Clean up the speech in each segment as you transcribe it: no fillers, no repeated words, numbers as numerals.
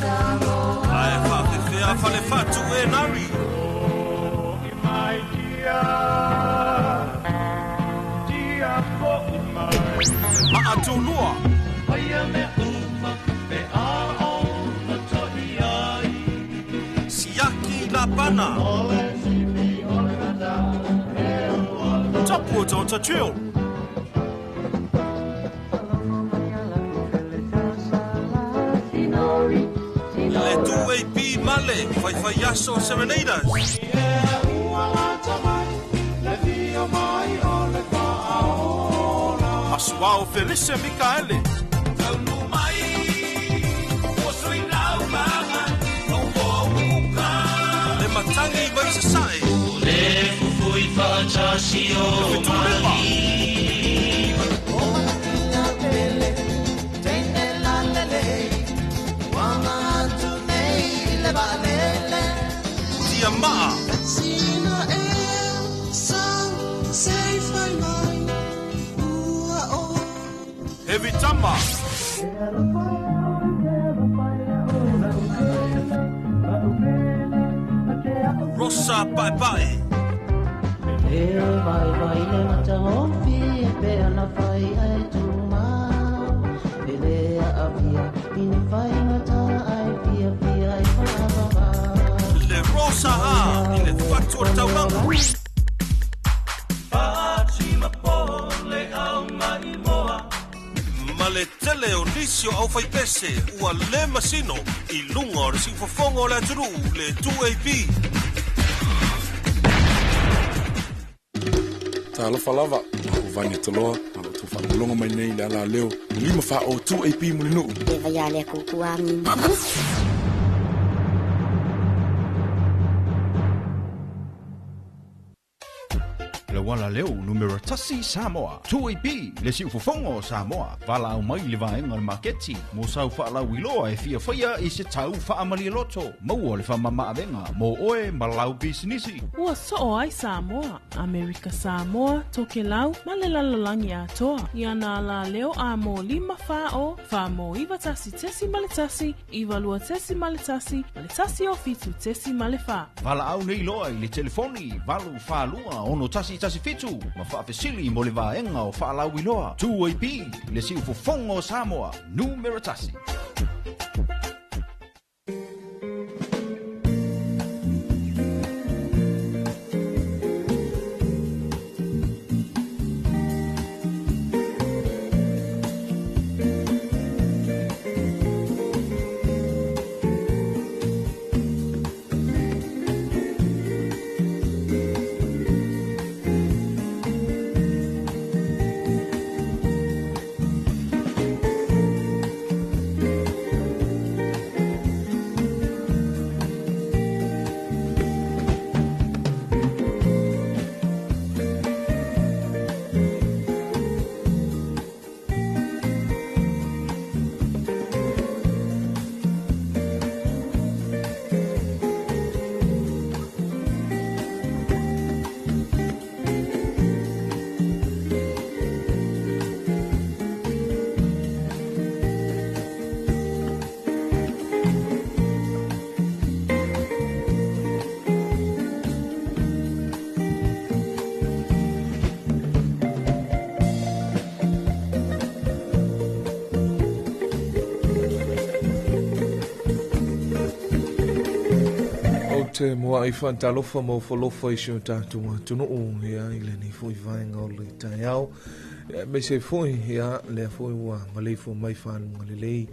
Ae faafefea Falefatu e Nari? Le Maa Tulua. Siaki Lapana. Tapu o Taota Trail. Le 2AP Male, Faifai Aso Serenaders. Asuao Felice Mikaele. Le Matangi mai Sasae. Le Fetulima. Tia Maa. Heavy Tama. Rosa Paepae. Le Rosa A i le fatu o le taulaga. Ma le tele o nisi o aufaipese ua le masino i luga o le siufofoga o le atunuu le 2AP. Talofa lava, o au Vani Toloa, ma lo tou faalogologo mai nei i le ala leo, le 5 fa o 2AP Mulinuu. E vai a lea kukua mi. Le uala leo numera tasi Samoa. 2AP, le siufofoga o Samoa. Valaau mai i le vaega o le maketi mo sau faalauiloa e fia faia i se tau faamalie loto. Maua le faamamaavega mo oe ma lau pisinisi. Ua soo ai Samoa, Amerika Samoa, Tokelau ma le lalolagi atoa i ana alaleo a mo 5 4 0 4 mo 9 1.1 9 2.1 ma le 1 o 7.4. Valaau nei loa i le telefoni 842 6117 ma faafesili mo le vaega o faalauiloa. 2AP, le siufofoga o Samoa, numera tasi. Ou te muaʻi faatalofa ma ofo alofa i si o tatou atunuu ia i lenei foi vaega o le taeao ia aemaise foi ia lea foi ua maleifua mai faluga lelei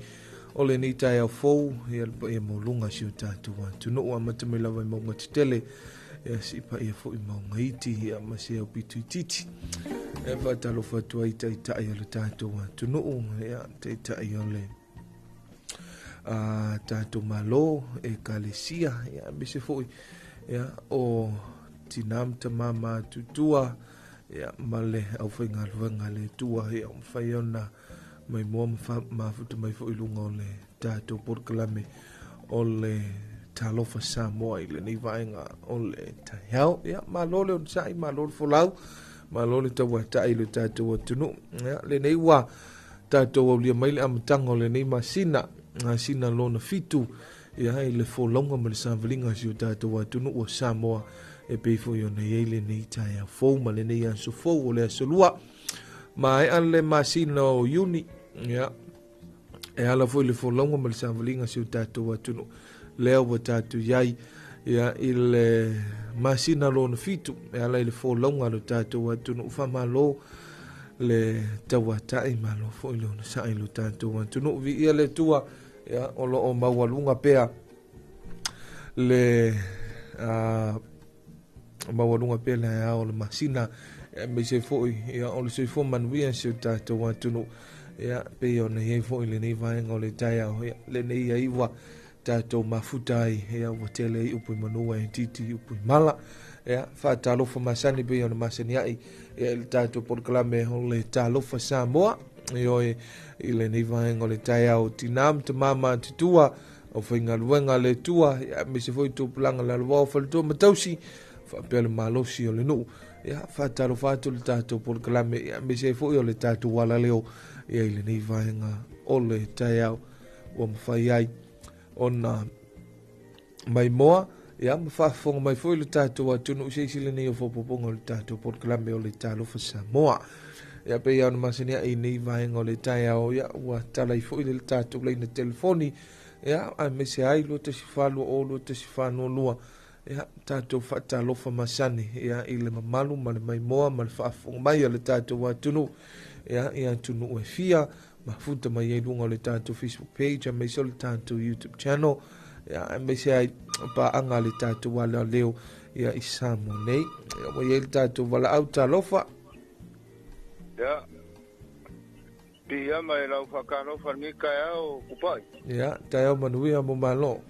o lenei taeao fou ia le paia maualuga si o tatou atunuu amata mai lava i mauga tetele ia seia paia foi mauga iti ia ma se aupito itiiti. E faatalofa atu ai taitai o le tatou atunuu ia taitai o le a tatou Malo, ekalesia ia aemaise foi ia o tinā ma tamā matutua ia ma le aufaigaluega a le Atua ia ua mafai ona maimoa ma mafuta mai foi i luga o le tatou polokalame o le Talofa Samoa i lenei vaega o le taeao. Ia, malo le onosai, malo le folau, malo le tauatai i le tatou atunuu. Ia, lenei ua tatou aulia mai le amataga o lenei masina. masina lona 7 ia i le folauga ma le savaliga a si o tatou atunuu o Samoa e pei foi ona i ai lenei taeao fou ma lenei aso fou o le aso lua. Maea le masina o Iuni, ia, e ala foi le folauga ma le savaliga a si o tatou atunuu lea ua tatou i ai ia, i le masina lona 7 e ala i le folauga a lo tatou atunuu. Faamalo le tauata'i, malo foi le onosa'i lo tatou atunuu. Viia le Atua, ia, o loo maualuga pea le maualuga pea le aeao o le masina, aemaise foi ia, o le soifua manuia si o tatou atunuu, ia, pei ona i ai foi lenei vaega o le taeao, ia, lenei aiva tatou mafuta ai, ia, ua tele ai upu i manu e titi upu i mala. Ia, faatalofa masani pei ona masani ai, ia, i le tatou polokalame o le Talofa Samoa, ioe, i lenei vaega o le taeao, tinā ma tamā matutua o faigaluega le Atua, ia, aemaise foi tupulaga lalovaoa faletua ma tausi faapea le malosi o le nuu. Ia, faatalofa atu le tatou polokalame, ia, aemaise ai foi o le tatou alaleo, ia, i lenei vaega o le taeao ua mafai ai ona maimoa, ia, ma faafofoga mai foi le tatou atunuu se isi lenei o faaopoopoga o le tatou polokalame o le Talofa Samoa. Ia, pei ona masani ai i nei vaega o le taeao, ia, ua tala ai foi le tatou laina telefoni, ia, aemaise ai 214 20 214 22, ia, tatou faatalofa masani, ia, i le mamalu ma le maimoa ma le faafofoga mai a le tatou atunuu, ia, i atunuu e fia mafuta mai ai luga o le tatou Facebook page aemaise o le tatou YouTube channel, ia, aemaise ai paaga a le tatou alaleo, ia, i Samoa nei. Ia, ua i ai le tatou valaau talofa. Ia, piiama e lau whakalofa ni taeao kupai. Ia, taeao manuia mo malo.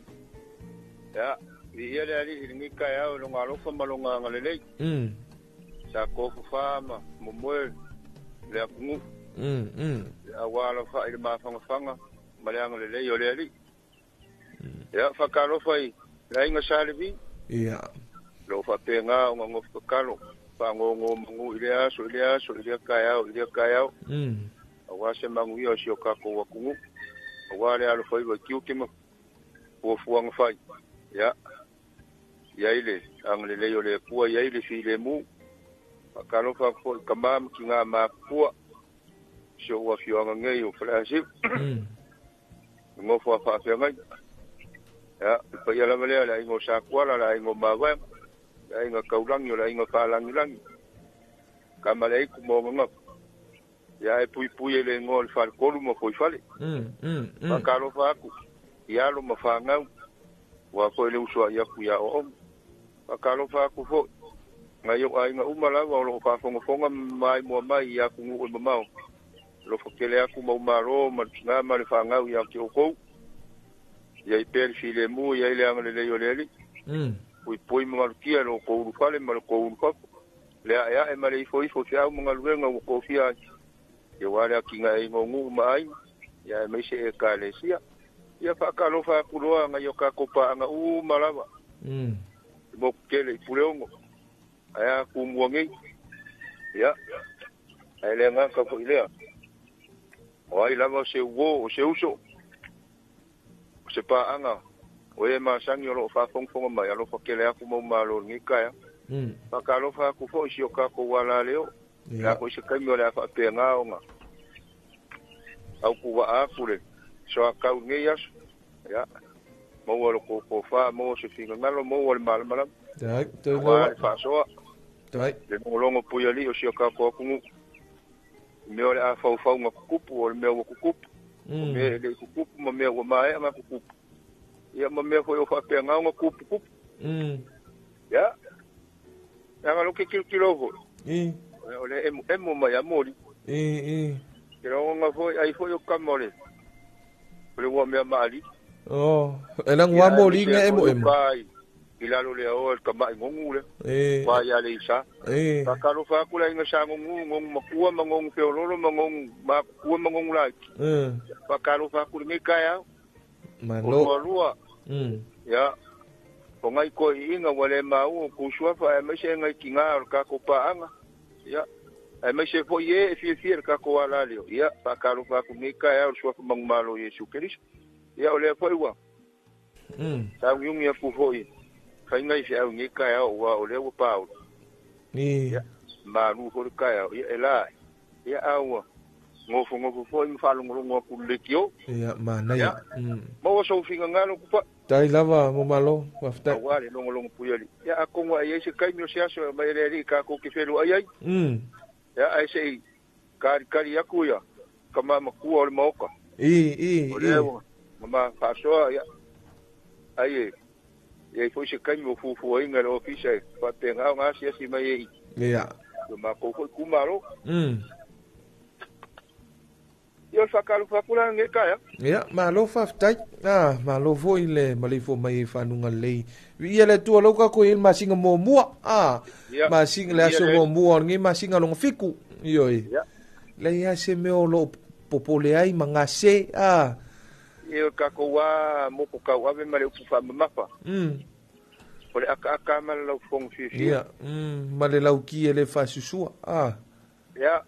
Ia, i ia le ali i ni taeao lo ngalofa ma lo ngangalelei. Sa kofu wha ma momoe le akungu. Ia wala wha i le mawhangawhanga ma le angalelei o le ali. Ia, whakalofa i la inga salevi. Ia. Lo whapenga o ngā whakalo. Whangongo mangu i le aso, i le aso, i le kaeao, i le kaeao. Aua se mangu ia o si o kako wakungu. Aua le alo whai wa kiuke ma fuafuanga whai. Ia, ia ile, angalelei o le pua, ia ile fi le mu. Whakalofa foi ka mama ki ngā mapua. Si o ua fioanga ngei o whalasip. Ngofo a whaafeangai. Ia, pa ia lava lea, le aingo sakuala, le aingo mawaenga, le ainga kaulangi, o le ainga whalangilangi. Ka male aiku mō nganga. Ia e pui pui e le ngoa le whalekolu ma foi fale. Whakalofa aku, i alo ma whangau, wa foi le usua i aku ia o omu. Whakalofa aku foi, ngai o ainga uma lava o loo whafongafonga mai mua mai i aku ngu e mamao. Lo whakele aku mau maro ma ngā ma le whangau i ake o kou. Ia i pere file mu, ia i le anga le lei o le ali. Pui pui ma malukia lo kou ulu fale ma lo kou ulu fafo. Le ae ae ma le ifo ifo te au mangaluenga ua kofia ai. Ia wale aki ngā e ngongu ma ai. Ia e meise e ka le sia. Ia whakalofa aku loa ngai o ka kopa anga u malawa. I moku kele i puleongo. Aia ku mua ngei. Ia. Ae le ngaka fo i lea. O ai lava o se uo, o se uso. O se paanga. O e masangi o loo whafongafonga mai. Alofa kele aku mau malo ngi kaya. Whakalofa aku fo i si o kako wala leo. Ia. La ko se kaimi o le awha ngā o ngā. Au ku wa aku le. So a kau ngei aso. Ia. Maua lo koko wha, maua se whinga ngalo, maua le malamalam. Tai, tau Awa lawa. le whasoa. Tai. Le ngolongo pui ali o si o kako aku ngu. Mea o le a whau ngā kukupu, o le mea ua kukupu. O mea le kukupu, ma mea ua maea ngā kukupu. Ia ma mea foi o whapea ngā o ngā kupu kupu. Ia. Ia ngā loke kilo kilo foi. O le emo, emo mai a mori. I. Ke rongo ngā foi, ai foi o kama o le. O le ua mea maali. Oh, e lang wa mori nga emo emo. Pai, i lalo le o el kama ngongu le. Pa ia le isa. Whakalofa aku la inga sa ngongu, ngongu makua, ma ngongu feololo, ma ngongu makua, ma ngongu laiki. Whakalofa aku le ngai kai au. Malo. O lua lua. Ia. O ngai koe i inga wa le mau o kusuafa, e maise ngai ki ngā o le kako paanga. Ia. E maise foi e, e fia fia le kako ala leo. Ia, whakalofa aku ngai kai au, le suafa mangumalo Iesu Keriso. Ia o lea foi ua. Saugiugi aku foi faiga i feau i taeao ua o lea ua paolo. Ia malu foi le taeao ia e la. Ia a ua gofogofo foi ma faalogologo aku i le leitio. Ia manaia. Maua sou finagalo kupa. Tai lava mo malo, faafetai. Aua le logologo puialii. Ia atonu a i ai se taimi o se aso e aumai e le Alii tatou te feloai ai. Ia ae se i kalikali aku ia tama matua o le maota. O lea ua ma faasoa ia ai e i ai foi se taimi o fuafuaina e le ofisa e faapena ona asiasi mai ai Ia. I o matou foi itumalo. Ia o le faatalofa atu la lenei taeao. Ia, malo faafetai. Ah, malo foi le maleifua mai i fanuga lelei. Viia le Atua lau tatou i ai le masina muamua. Ah, Ia, masina le viia aso le muamua o lenei masina longa fitu. Ioe. Ia. Leai lava se mea o lo o popole ai ma gase. Ah. Ia o le tatou lava motu tauave ma le upu faamamafa. O le akaaka ma le laufofoga fiafia. Ia, ma le lauki e le faasusua. Ah. Ia.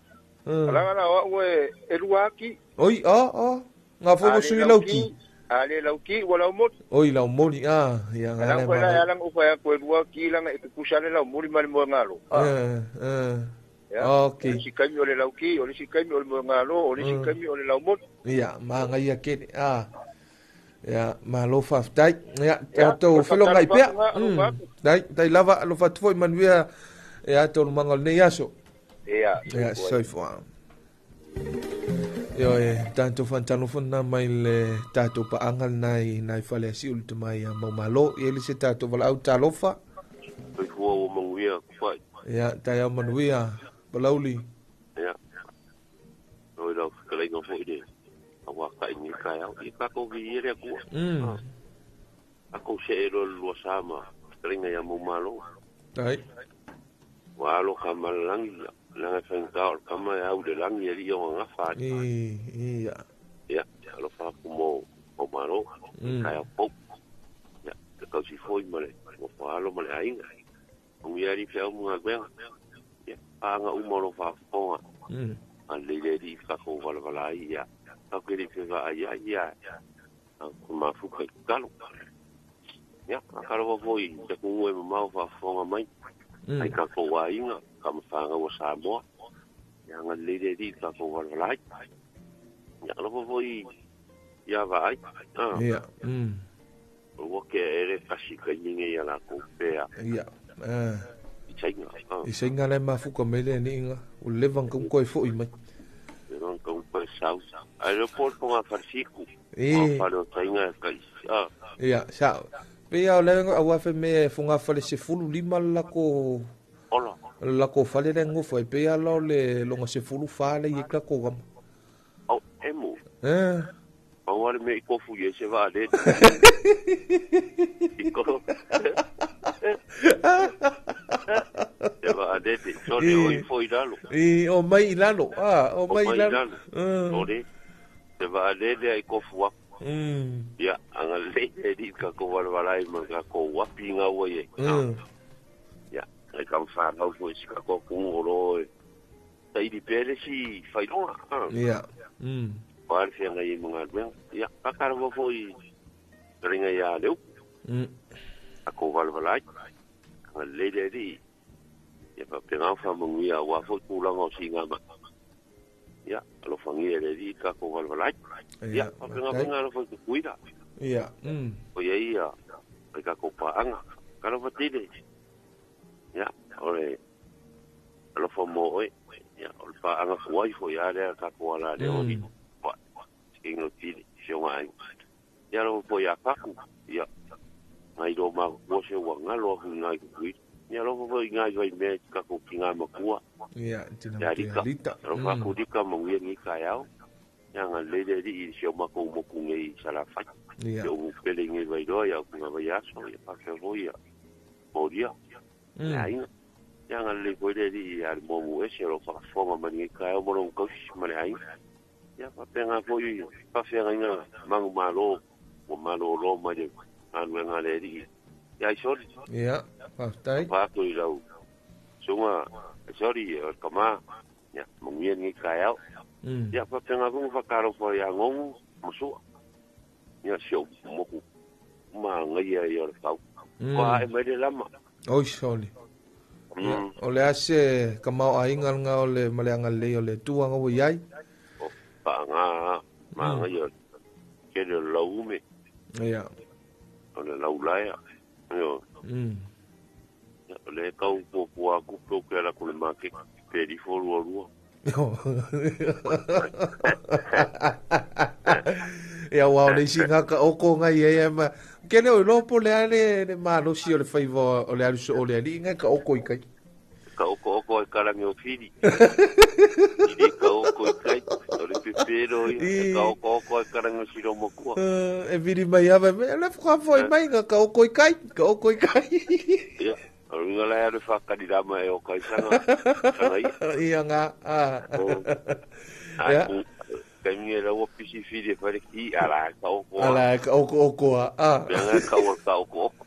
Alaga la o au e lua ati. Oi, a, a. Ngā A foi le sui lauki, lauki. a le lauki ua laumoli. Oi, laumoli, a. Ia, ngā Ala le ko la manaia. ala ngo fa ko e lua ki langa e kukusa le laumoli ma le moegalo. Ah. Ia. Ok. O le isi taimi o le lauki, o le isi taimi o le moegalo, o le isi taimi o le laumoli. Ia, manaia tele. A. Ia, malo faafetai. Ia, Ia, tatou o le felogai faatalofa pea. atu ngā, alofa atu. Tai, tai lava, alofa atu foi manuia ia taualumaga o lenei aso. Ia, Ia, soifua. soifua. Ioe, tatou faatalofa lena mai le tatou paaga lena i nai fale asiu le tamai a Maumalo. Ia le se tatou valaau talofa. Soifua ua manuia kupai. Ia, taeao manuia, Palauli. Ia. Oi lau fetalaiga foi le auakai i lenei taeao. Ia tatou viia le Atua. Tatou see loa le lua sa ma fetalaiga ia Maumalo. Tai. Ua alo ka malalagi, leaga e faigata o le tama e au i le lagi e alii o gagafa ai. Ia. Ia, alofa atu mo Maumalo, taeao fou. Ia, le tausi foi ma le nofoalo ma le aiga. Manuia alii feau ma galuega. Ia, paaga uma o lo faafofoga. A lelei le alii tatou valavala ai, ia. Tatou te le i fevaai ai, ia. Ko mafuka i tatalo. Ia, faatalofa foi i le atunuu e mamao faafofoga mai. Ai tatou aiga, kamafāgau a Samoa. Ia, agalelei le alii i tatou valavala ai. Ia, alofa foi ia vaai. Ah. Ia. Ua ke ere kasi kaimi nei a lakou pea. Ia. Ah. I sainga. Ah. I sainga le mafuka mai le niinga. O le leva nga koe foi mai. Le vanga koe sau. Ai le po ngā wharsiku. E. Ngā whare o tainga e kai. Ah. Ia, sa. Pe ia o le aua fe me fonga fale se fulu lima la ko Ola. La ko fale le ngofo e pe ia lo le longa se fulu fale i ka ko gama. Au emu. Eh. Pau ale me i kofu i e se vaa le. I ko. Se vaa le te. Sole o i fo i lalo. I o mai i lalo. Ah, o mai i lalo. Sole. Se vaa le le i kofu aku. Ia, anga le e di ka ko wala i ma ka ko wapi ngā ua i e. Ia, ngai ka whanau fo i si ka ko kungu o lo e. Ta iri pere si whaironga. Ia. O ale whianga i mga luenga. Ia, kakarawa fo i ringa ia leu. A ko wala i. Anga le le di. Ia, pa penga whamunguia wā fo tūlanga o si ngā ma. Ia, alofangia le di ka ko wala i. Ia, pa penga penga alofa i kukuira. Ia. O ia ia, ai ka ko paanga. Kalofa tele. Ia, ore alofa mo oe. Ia, o le paanga kuai fo ia lea ka ko ala le o ni. Pa, ingo tele, se o ngai. Ia alofa fo ia kaku. Ia, ngai ro ma ko se wa ngalo aku ngai kukuira. Ia alofa fo i ngai vai mea ka ko ki ngā makua. Ia, tina Ia, te rika. alita. Alofa aku rika manguia ni ka iao. Ia ngā lele ri i se o mako moku ngei salafai. Ia. Se o pele ngei vai roa ia ku ngā vai aso. Ia pawhea fo ia. Moria. Ia inga. Ia ngā lele koe le ri i a le momu ese ro whakafonga mani ngei ka iao moro ngausi ma le ainga. Ia pawhea ngā fo i pawhea ngā inga mangu malo. Mo malo lo mai le ngā nue ngā le ri. Ia i sori. Ia, whaftai. Whāku i rau. Sunga, sori, o kama. Ia, manguia ngei ka iao. Ia, pawhea ngā kungu whakaro fo ia ngongu, masua. Ia si o moku maangaia ia o le fau. Ko ae mai le lama. Oi soli. O le ase ka mau aiga nga o le maleanga lei o le tua nga ua iai. O paanga maangaia ke le laume. Ia. O le laulaia. Io. O le kau pua ku pro ke ala ku le make pe di fo lua lua. Ia ua o le isi ngaka o ko ngai e ma ke le o lopo le ale le malosi o le faiva o le aluso o le ali ngai ka oko i kai. Ka oko oko e kalangi o fili. I ka oko i kai. O le pepero i ka oko oko e kalangi o siro makua. E viri mai ava me le whakafo i mai ka oko i kai. Ka oko i kai. Ia. O runga lai aru whakari rama e o kai sanga. Sanga ia. Ia ngā. Ia. Kai mingi raua pisi whiri e whare ki, ala ka oko. Ala ka oko oko a. Mea ngā ka ua ka oko oko.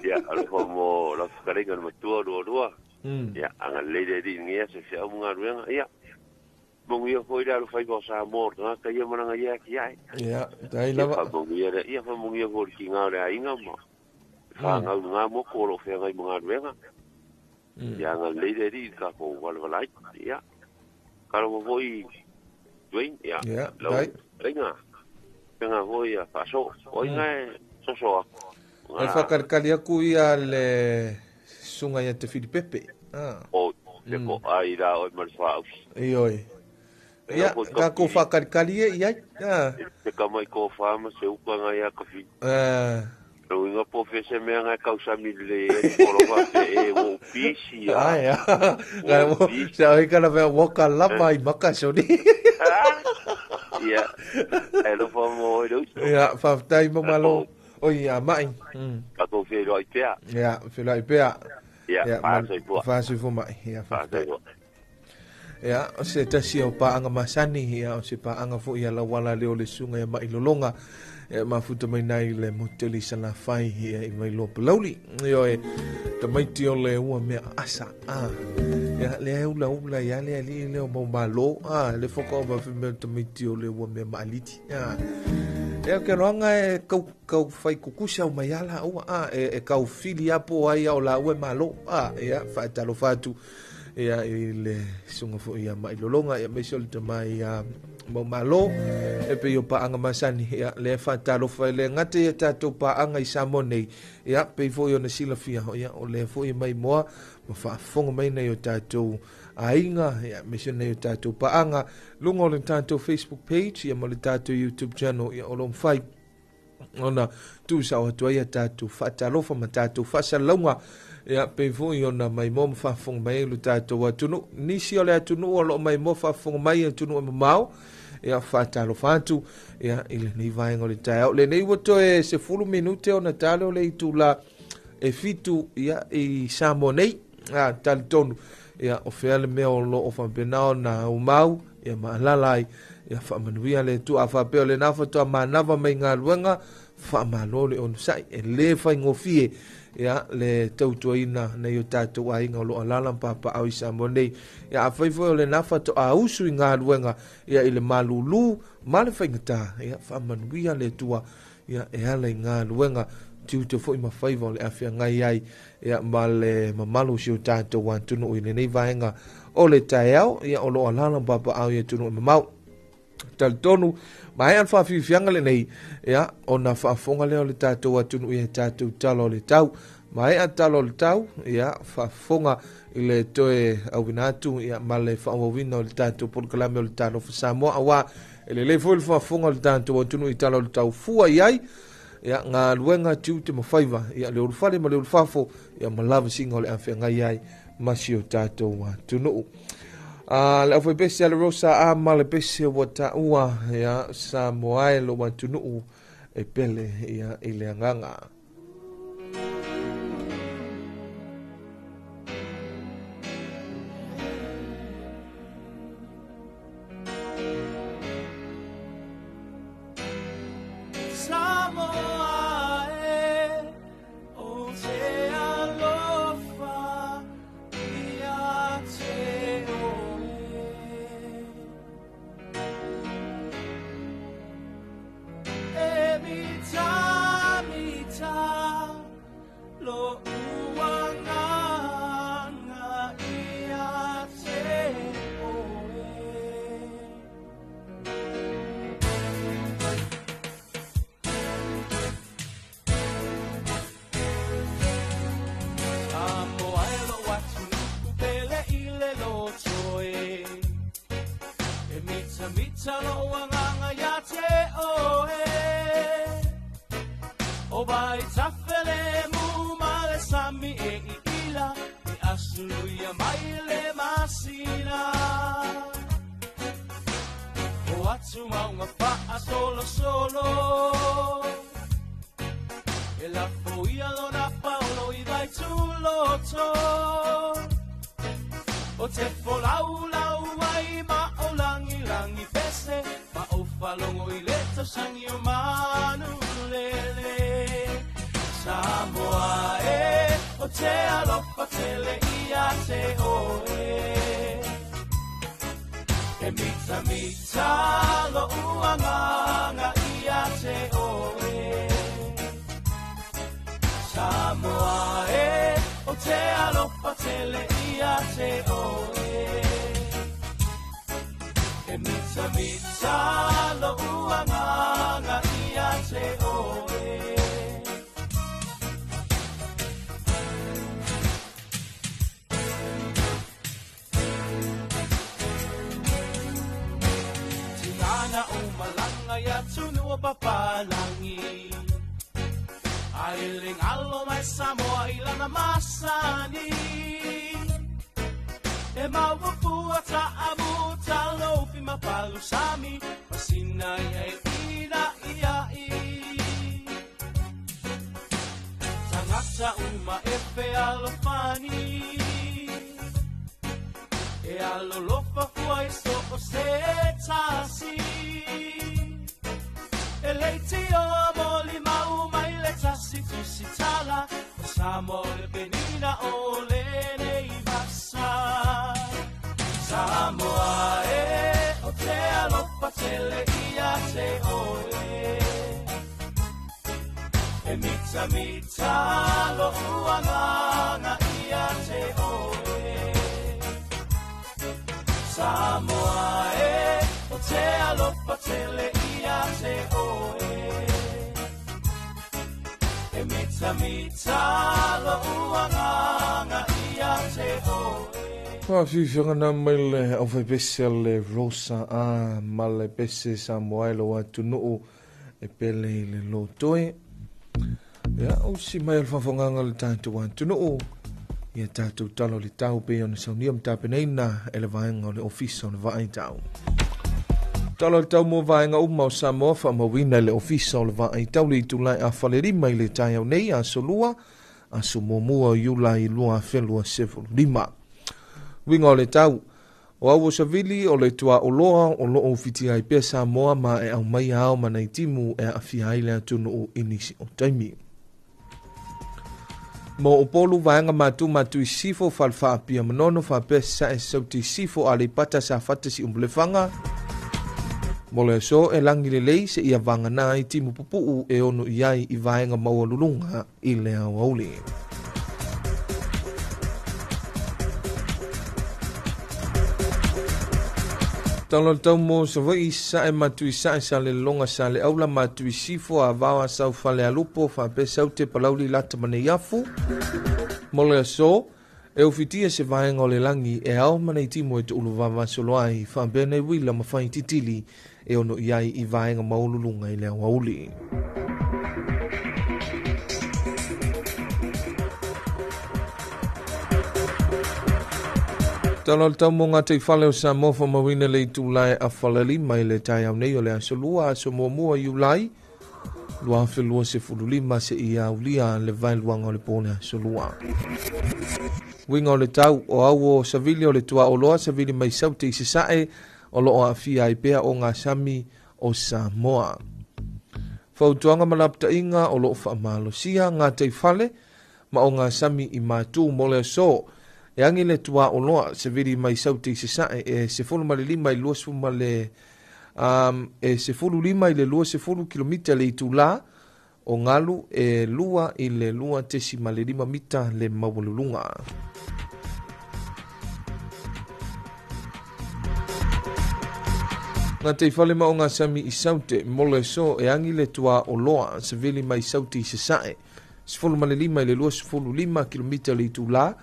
Ia, alofa mo la whakarenga no matua rua rua. Ia, anga leire ri ngia se whia umunga ruenga. Ia, mongu ia foi raro whai o Samoa, ngā ka ia maranga ia ki ai. Ia, tai lava. Ia, whamongu ia foi ki ngā rea inga ma. Whangau ngā moko o ro whia ngai mga ruenga. Ia, anga leire ri ka ko walawalai. Ia, karawa foi Dwayne, ia, lau, renga, renga hoi a whaso, oi ngai, soso aku. E whakarikari aku ia le sunga ia te Whiripepe. O, te ko ai rā oi mara whaausi. I oi. Ia, ka ko whakarikari e iai. Te kamai ko whaama se uka ngai a ka whiri. Rau inga po fese mea ngai kausami le e korofa te e wo pisi a. Ai a. Sa oi kana mea waka lama i maka soni. Ia. E lofa mo oi rauso. Ia, whaftai mo malo. Oi a mai. Ka tō whenua i pea. Ia, whenua i pea. Ia, whāsoifua. Whāsoifua mai. Ia, whaftai. Ia, o se tasi o paanga masani, ia, o se paanga fo ia lawala leo le sunga ia mai lolonga. Ia, mafuta mai nai le moteli sana whai, ia, i mai loa palauli. Ia, e, tamaiti o le ua mea asa, a. Ia, le ula ula, ia, le ali leo mau malo, a, le foka o mafi mea tamaiti o le ua mea maaliti, a. Ia, ke roanga e kau, kau whai kukusa o mai ala, ua, a, e kau fili apo ai o la ua malo, a, ia, whaetalo whatu. Ia i le sunga fo ia mai lolonga ia meso le tamai ia mau malo e pe o paanga masani ia le whatalofa le ngate ia tātou paanga i Samoa nei ia pe fo ia na silafia ia o le fo ia mai moa ma whaafonga mai nei o tātou ainga ia meso nei o tātou paanga lunga o le tātou Facebook page ia ma le tātou YouTube channel ia o lo mwhai ona tu sa o atua ia tātou whatalofa ma tātou whasalaunga ia pe foi ona mai mo whaafonga mai le tātou atunu nisi o le atunu o lo mai mo whaafonga mai atunu e mamao ia whatalofa atu ia i le nei vaenga o le taeao le nei wato e se fulu minute ona tale o le itula e fitu ia i Samoa nei a talitonu ia o fea le mea o lo o whampena ona umau ia maalala ai ia whaamanuia le tu a whapea o le nā whatoa mānava mai ngā luenga whaamalo le onusai e le whaingofie ia le tautuaina nei o tātou ainga o lo alala papa au i Samoa nei ia a whaifoi o le nā whatoa ausu i ngā luenga ia i le malulu ma le whaingata ia whaamanuia le tua ia e ala i ngā luenga tiute foi ma faiva o le awhia ngai ai ia ma le mamalu si o tātou atunu i lenei vaenga o le taeao ia o lo alala papa au i atunu e mamau. Talitonu, mai an whawhiwhianga le nei, ia, o nā whaafonga leo le tātou atunu i he tātou talo o le tau. Mai an talo o le tau, ia, whaafonga i le toe awina atu, ia, ma le whaawawina o le tātou polokalame o le talo Samoa. Awa, e le le foi le whaafonga o le tātou atunu i talo o le tau fua i ai, ia, ngā luenga tiu te mawhaiva, ia, le urufale ma le urufafo, ia, malawa singa o le awhia ngai ai, masi o tātou atunu. Le au pese ale rosa a ma le pese wa taua ia Samoa e lo atunuu e pele ia i le agaga. Samoa e o te alofa ia te oe. E mita mita lo uanganga ia te oe. Samoa e lo atu pele i le loto e. E mita mita lo uanganga ia te oe. O vai tafele mu male sami e i ila e asulu ia mai le masina. O atu maunga faa solo solo. E la foia lona paolo i vai tuloto. O te folau lau ai ma o langi langi pese. Ma o falongo i le tausangi o manu lele. Samoa e, o te alofa tele ia te oe. E mita mita lo uanganga ia te oe. Samoa e, o te alofa tele ia te oe. E mita mita lo uanganga ia te oe. Tingana umalanga ya tunua papalangi. Ailing alo mai Samoa ilana masani. E maua ta amu ta lofi mapalusami. Masina ia e ina ia i. Tangata uma efe alofani. E alolofa fua i so o se tasi. E leiti o moli mau mai le tasi tusi tala. O Samoa le penina o le nei vasa. Samoa e, o te alofa tele ia te oe. E mita mita lo uanganga ia te oe. Samoa e, o te alofa tele ia te oe. E mita mita lo uanganga ia te oe. Whawhiwhinga nā mai le au whaipese le Rosa a ma le pese Samoa e lo atunuu e pele i le lotoe. Ia, o si mai o le whawhanganga le tātou atunuu. Ia tātou talo le tau pe ona saunia mtapeneina e le vaenga o le ofisa o le vaai tau. Talo le tau mo vaenga uma o Samoa whamawina le ofisa o le vaai tau le itulai a whalerima i le tai au nei a solua a sumomua iula i 2025. Winga o le tau, o au o savili o le tua o loa o loo ufitia i pea Samoa ma e au mai ao mana i timu e afia ai le atunu o inisi o taimi. Mo o polu vaenga matu matu i sifo falfa apia manono fa pea sa e sauti sifo a le pata sa fata si umbulefanga. Mo le so e langi le lei se ia vangana i timu pupuu e ono i ai i vaenga maua lulunga i le au aule. Talo tau mo sa vai sa e matu i sa e sa le longa sa le aula matu i sifo a vawa sau fale alupo fa pe saute palauli lata mane iafu. Mo le aso, e ufitia se vaenga o le langi e ao mana i timo e tuulu vava solo ai fa pe nei wila ma fai titili e ono i ai i vaenga maululunga i le awauli. Talo tau mo ngā tei whale o Samoa whamawina le itulai a whalali mai le tai au nei o le aso lua aso muamua Iulai 2025 se i aulia le vailuanga o le pō le aso lua. Winga o le tau o au o savili o le tua o loa savili mai saute i sisae o loo afia ai pea o ngā sami o Samoa. Fautuanga malaptainga o loo whaamalosia ngā tei whale ma o ngā sami i mātū mo le aso. E angi le tua o loa se viri mai saute i se sae e se fulu ma le lima i luasu ma le E 15 i le 20 kilomita le itulā, o galu e 2 i le 2.5 mita le maualuluga. Gataifale ma ogasami i Saute, mo le aso e agi le tuā oloa, savili mai Saute i sasae, 15 i le 25 kilomita le itulā,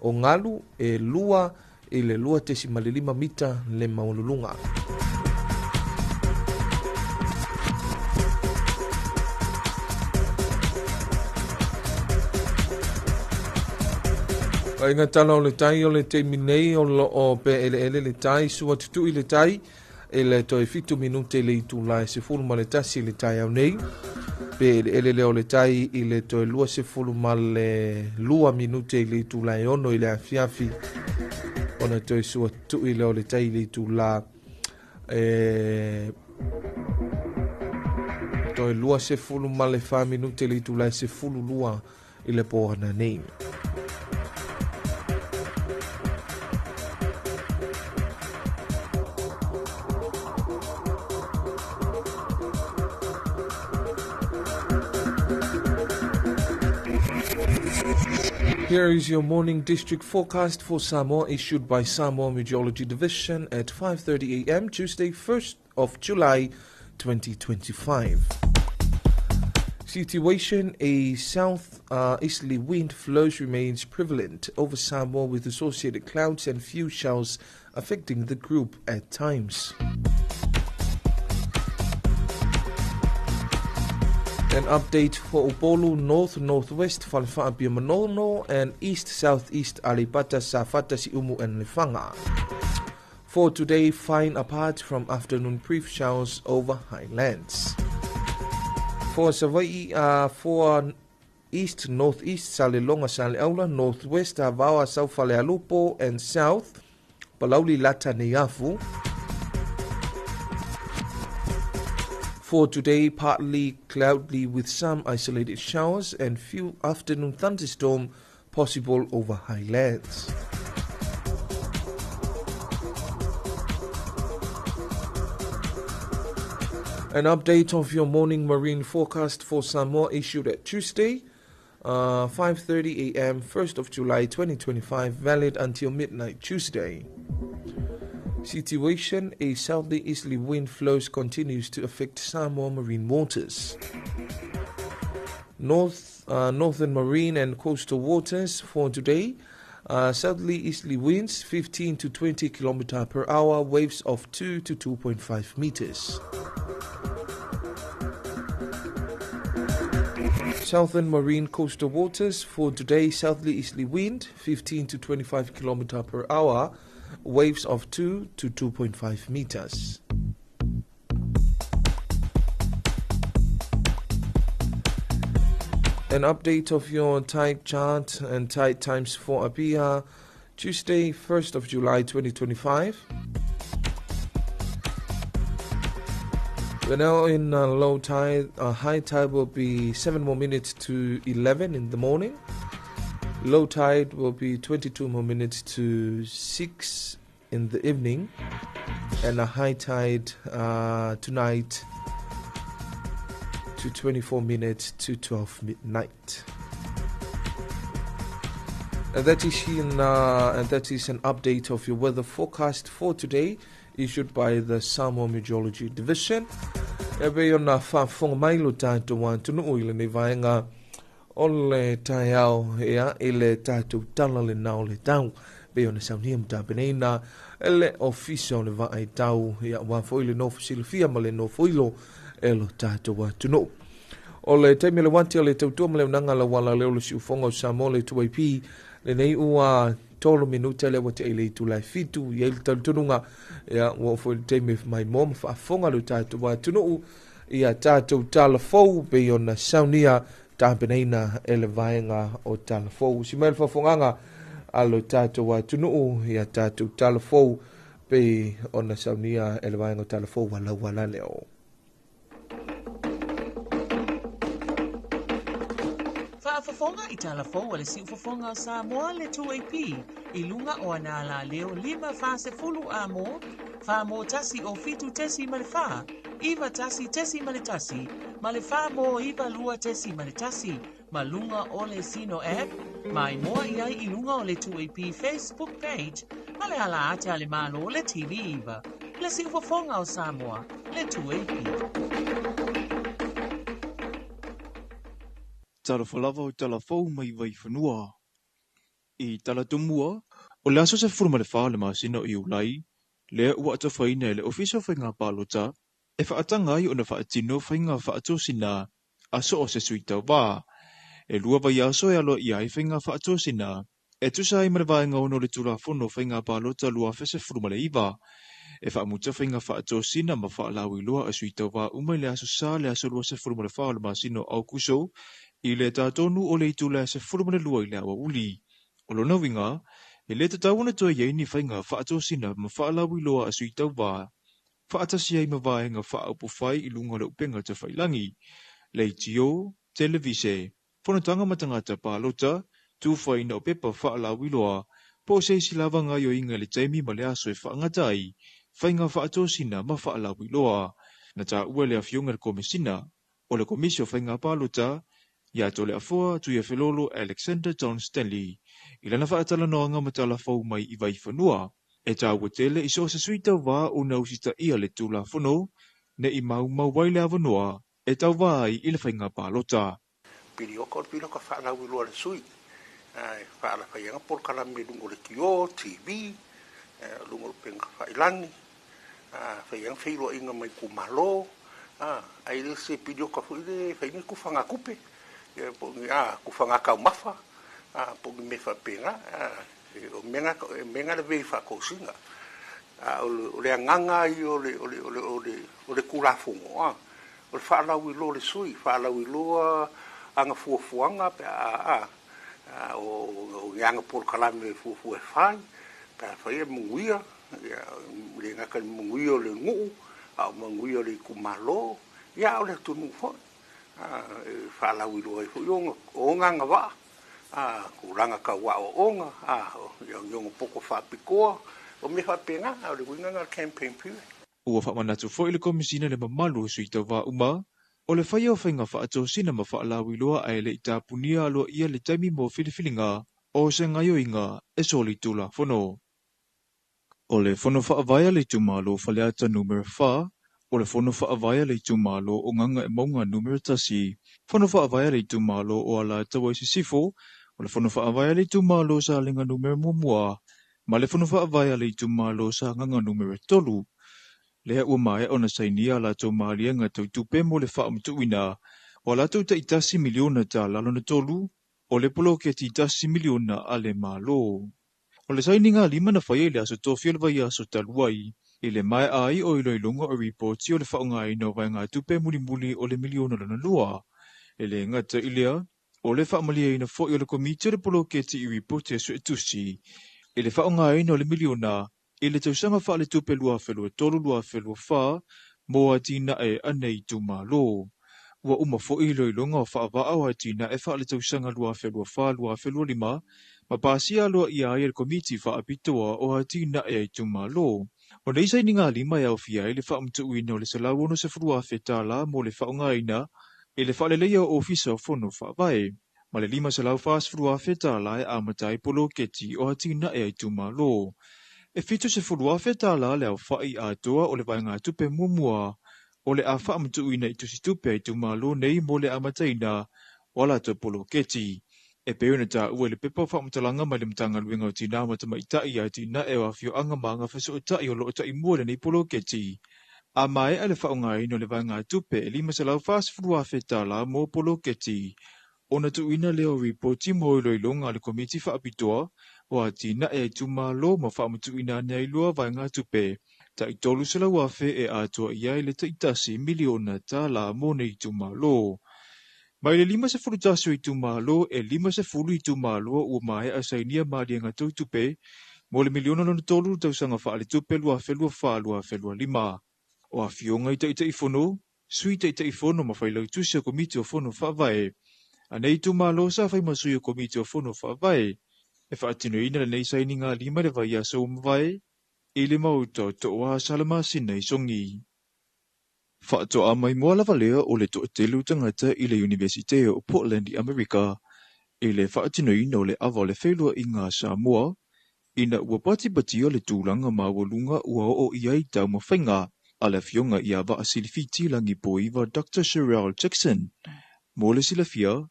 o galu e 2 i le 2.5 mita le maualuluga. Vaaiga tala o le tai o le taimi nei o loo pēʻeleʻele le tai, sua tutuʻi le tai i le toe 7 minute i le itulā e 11 i le taeao nei. Pēʻeleʻele lea o le tai i le toe 22 minute i le itulā e 6 i le afiafi. Ona toe sua tutuʻi lea o le tai i le itulā e toe 24 minute i le itulā e 12 i le pō ananei. Here is your morning district forecast for Samoa issued by Samoa Meteorology Division at 5:30 a.m. Tuesday, 1st of July 2025. Situation: a south easterly wind flows remains prevalent over Samoa with associated clouds and few showers affecting the group at times. An update for Upolu, North, Northwest, Falefa'a Manono, and East, Southeast, Aleipata, Safata, Siumu, and Lefaga. For today, fine apart from afternoon brief showers over highlands. For Savaii, for East, Northeast, Salelologa, Saleaula, Northwest, Avaoa, South Falealupo, and South, Palauli, Lata, Neiafu. For today, partly cloudy with some isolated showers and few afternoon thunderstorms possible over highlands. An update of your morning marine forecast for Samoa issued at Tuesday, 5:30 a.m., 1st of July 2025, valid until midnight Tuesday. Situation: a southerly wind flows continues to affect Samoa marine waters. Northern marine and coastal waters for today, southerly easterly winds 15 to 20 km per hour, waves of 2 to 2.5 meters. Southern marine coastal waters for today, southerly easterly wind 15 to 25 km per hour, waves of 2 to 2.5 meters. An update of your tide chart and tide times for Apia, Tuesday, 1st of July 2025. We're now in low tide. High tide will be 7 more minutes to 11 in the morning. Low tide will be 22 more minutes to 6 in the evening. And a high tide tonight to 24 minutes to 12 midnight. And that is an update of your weather forecast for today, issued by the Samoa Meteorology Division. E pei ona faafofoga mai lo tatou atunuu i lenei vaega o le taeao ia i le tatou tala lena o le tau pei ona saunia ma tapenaina e le ofisa o le vaai tau ia aua foi le nofo silafia ma le nofo ilo e lo tatou atunuu. O le taimi le wati o le tautua ma le auaunaga lauala lea o le siufoga o Samoa le 2AP lenei ua 3 minute le ua te i le itula e 7 i ai le talitonuga ia ua oo foi le taimi e maimoa ma faafofoga lo tatou atunuu ia tatou tala fou pei ona saunia tapenaina e le vaega o tala fou. Si mai le faafofogaga a lo tatou atunuu ia tatou tala fou pei ona saunia e le vaega o tala fou a lauala leo. Faafofoga i tala fou a le siufofoga o Samoa le 2AP i luga o ana alaleo 5 40 amo 4 tasi o 7.4, 91.1, ma le 4 mo 92.1, ma luga o le Sino app, ma imoa i ai i luga o le 2AP Facebook page, ma le ala ate a le malo le TV iva. Le siufofoga o Samoa, le 2AP. Talofa lava o talafou mai Vaifanua. I Talatumua, o le aso 14 o le masina o Iulai, lea ua atafaina e le Ofisa o Faiga Palota e faataga ai ona faatino faiga faatosina a so o se sui tauvā. E 2 vaiaso e aloaia ai faiga faatosina e tusa ai ma le vaega 6 o le Tulafono Faiga Palota 2019. E faamuta faiga faatosina ma faalauiloa a sui tauvā uma i le aso Sa le aso 24 o le masina o Aukuso i le tatonu o le itula e 12 i le aoauli. O lona uiga, e le tatau ona toe i ai ni faiga faatosina ma faalauiloa a sui tauvā faatasi ai ma vaega faaupufai i luga o le upega tafailagi, leitio, televise, fonotaga ma tagata palota, tufaina o pepa faalauiloa, po o se isi lava gaoioiga i le taimi ma le aso e faagata ai faiga faatosina ma faalauiloa. Na taua e le afioga i le Komesina o le Komisi o Faiga Palota ia Toleafoa Tuiafelolo Alexander John Stanley i lana faatalanoaga ma talafou mai i Vaifanua, e taua tele i so o se sui tauvā ona usitaia le Tulafono ne i maumau ai le avanoa e tauvā ai i le faiga palota. Pilioka o le pilioka faalauiloa le sui e faalafaiaga polokalame i luga o le tio TV, luga o le upega failagi, faiaga feiloaiga mai itumalo, ae le se pilioka foi le fai ni tufagatupe po o ni tufagataumafa po o ni mea faapena. O mea na lavea i faatosina. A o le agaga ia o le Tulafono, o le faalauiloa o le sui, faalauiloa ana fuafuaga pe a o ni ana polokalame e fuafua e fai, pe a fai e manuia, le gata i le manuia o le nuu, a o manuia o le itumalo, ia a o le atunuu foi. E faalauiloa ai foi ona agavaa, tulaga tau aoaoga, ia ona poto faapitoa, o mea faapena, o le uiga lena o le campaign period. Ua faamanatu foi le Komesina le mamalu o sui tauvā uma, o le faia o faiga faatosina ma faalauiloa ae le i tapunia aloaia le taimi mo filifiliga o se gaoioiga e solitulafono. O le fono faavae a le itumalo o Faleata numera 4, o le fono faavae a le itumalo o Gagaemauga numera 1, fono faavae a le itumalo o Alataua i Sisifo, o le fono faavae a le itumalo o Salega numera 1, ma le fono faavae a le itumalo o Sagaga numera 3. Lea ua maea ona sainia a latou maliega tautupe mo le faamatuuina o a latou tai $1 miliona lona tolu o le poloketi $1 miliona a le Malo. O le sainiga lima na faia i le aso tofi o le vaiaso talu ai, i le maea ai o iloiloga o ripoti o le faaaogaina o vaegatupe mulimuli o le miliona lona lua. E le gata i lea, o le faamalieina foi o le komiti o le poloketi i ripoti a suetusi i le faaaogaina o le miliona i le tausaga faaletupe 2023/2024 mo atinae a nei itumalo. Ua uma foi iloiloga o faavaa o atinae faaletausaga 2024/2025 ma pasia aloaia ai e le Komiti Faapitoa o Atinae a Itumalo. O nei sainiga lima e aofia ai le faamatuuina o le $160,000 mo le faaaogaina i le faaleleia o Ofisa o Fono Faavae, ma le $540,000 e amata ai poloketi o atinae a itumalo. E $70,000 le aofai atoa o le vaegatupe muamua o le a faamatuuina i tusitupe a itumalo nei mo le amataina o a latou poloketi. E pei ona taua i le pepa o faamatalaga mai le Matagaluega o Tinā ma Tamaitai ia atinae o afioaga ma agafesootai o lo o taimua i lenei poloketi. A maea le faaaogaina o le vaegatupe e $540,000 mo poloketi, ona tuuina lea o ripoti mo iloiloga a le Komiti Faapitoa o Atinae a Itumalo ma faamatuuina ane ai loa vaegatupe tai $300,000 e atoa i ai le tai $1 miliona mo nei itumalo. Mai le 51 o itumalo e 50 itumalo ua maea sainia maliega tautupe mo le miliona lona tolu tausaga faaletupe 2024/2025. O afioga i Taitaifono, Sui Taitaifono ma Failautusi o Komiti o Fono Faavae. A nei itumalo sa fai ma sui o Komiti o Fono Faavae. E faatinoina lenei sainiga lima i le vaiaso ua mavae. i le maota o Tooa Salamasina i Sogi. Faatoa maimoa lava lea o le toatele o tagata i le Iunivesite o Portland i Amerika i le faatinoina o le ava o le feiloaiga a Samoa ina ua patipatia le tulaga maualuga ua oo i ai taumafaiga a le afioga ia Vaasilifiti Lagipoiva Dr Sherelle Jackson. Mo le silafia,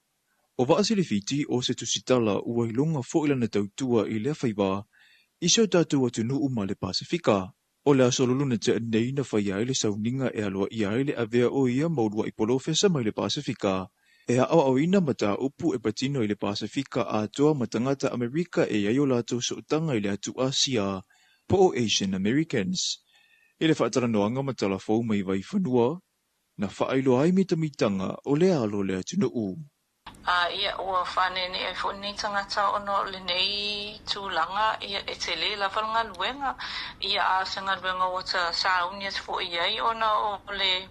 o Vaasilifiti o se tusitala ua iloga foi lana tautua i lea faiva i si o tatou atunuu ma le Pasefika. O le aso Lulu na tea nei na faia ai le sauniga e aloaia ai le avea o ia ma uluai polofesa mai le Pasefika e aoaoina mataupu e patino i le Pasefika atoa ma tagata Amerika e i ai o latou sootaga i le atu Asia po o Asian Americans. I le faatalanoaga ma Talafou mai Vaifanua, na faailoa ai mitamitaga o le alo o le atunuu. A ia, ua faaneenee ai foi lenei tagata ona o lenei tulaga, ia, e tele lava le galuega, ia, a o se galuega ua ta sauni atu foi i ai ona o le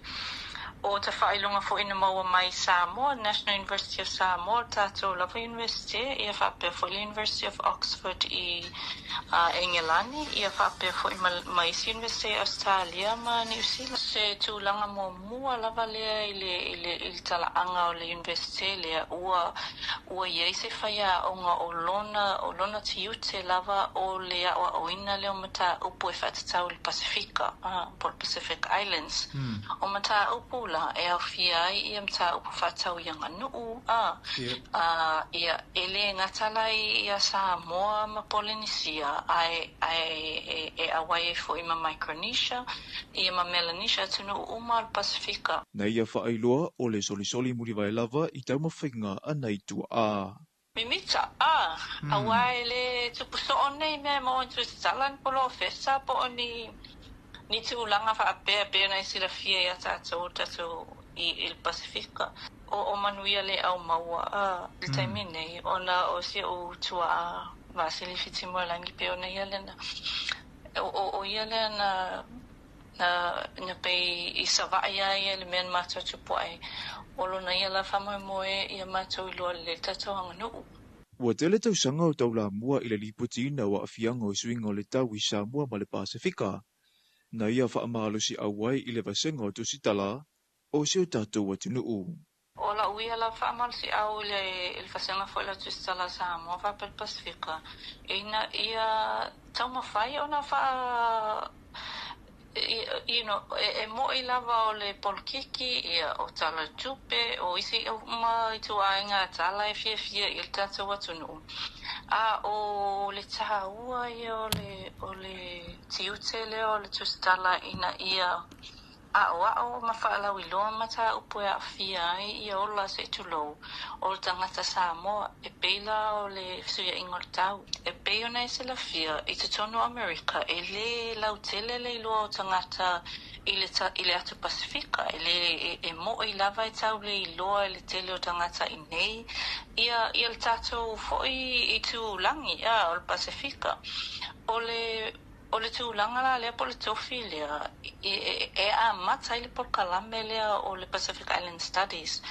o ta faailoga foi na maua mai i Samoa, National University of Samoa, le tatou lava Iunivesite, ia faapea foi le University of Oxford i Engelani, ia faapea foi ma ma isi Iunivesite i Ausetalia ma Niu Sila. Se tulaga muamua lava lea i le i le i le talaaga o le Iunivesite lea, ua ua i ai se faiaoga o lona o lona tiute lava o le aoaoina lea o mataupu e faatatau i le Pasefika, po o le Pacific Islands. O mataupu la e aofia ai ia mataupu faatatau i aganuu, a, a, ia, e le gata la i a Samoa ma Polenisia, ae, ae e, e auai ai foi ma Micronesia, ia ma Melanesia, atunuu uma o le Pasefika. Na ia faailoa o le solisoli mulivae lava i taumafaiga a nai tuaa. Mimita, a, aua e le tupu soo nei mea e maua i tusitala ni polofesa po o ni ni tulaga faapea e pei ona e silafia ia tatou tatou i i le Pasefika. O o manuia le au maua a i le taimi nei ona o si ou tuaa Vasili Fitimoelangi pei ona ia lea na o o o ia lea na na na pei i Savaii a ia i le mea na matou tupu ai. O lona ia la faamoemoe ia matou iloa lelei le tatou aganuu. Ua tele tausaga o taulamua i le lipotiina o aafiaga o suiga o le tau i Samoa ma le Pasefika, na ia faamalosiau ai i le vasega o tusitala o si o tatou atunuu. O la'u ia la faamalosi'au i le i le vasega foi o le Tusitala a Samoa faapea le Pasefika, ina ia taumafai ona faa you know, e, e mo'i lava o le polokiki, ia, o Tala o le Tupe, o isi uma ituaiga tala e fiafia i ai le tatou atunuu. A o le tāua ia o le, o le tiute lea o le tusitala ina ia Aʻoaʻo ma faalauiloa mataupu e aafia ai ia ola se i tulou o le tagata Samoa e pei la o le fesuiaiga o le tau. E pei ona e silafia, i totonu o Amerika e lē lautele le iloa o tagata i le i le atu Pasefika, e lē e moʻi lava e tau le iloa e le tele o tagata i nei ia ia le tatou foi itulagi a o le Pasefika. O le O le tulaga la lea po o le tofi lea e amata ai le polokalame lea o le Pacific Island Studies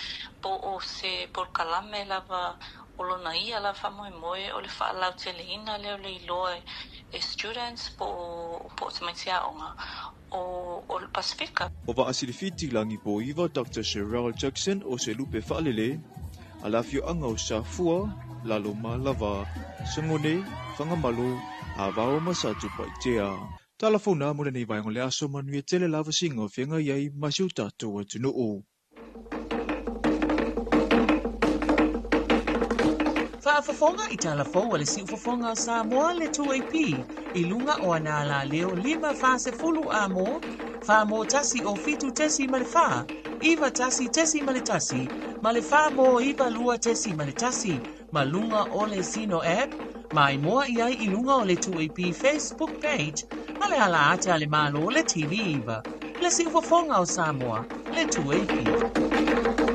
po o se polokalame lava o lona ia lava faamoemoe o le faalauteleina lea o le iloa e students po o po o tamaiti aoga o o le Pasefika. O Vaasilifiti Lagipoiva Doctor Sherelle Jackson o se lupe faalele a le afioaga o Safua, Lalomalava, Sagone, Fagamalo, Avao ma Satupaitea. Tala fou na mo lenei vaega o le aso, manuia tele lava siga o feagai ai ma si o tatou atunuu. Faafofoga i tala fou a le Siufofoga o Samoa le 2AP i luga o ana alaleo 5 40 amo, 4 mo 1 o 7.4, 91.1 ma le 4 mo 92.1 ma luga o le Zeno app, maimoa i ai i luga o le 2AP Facebook page ma le ala ata a le Malo le TV 9. Le Siufofoga o Samoa, le 2AP.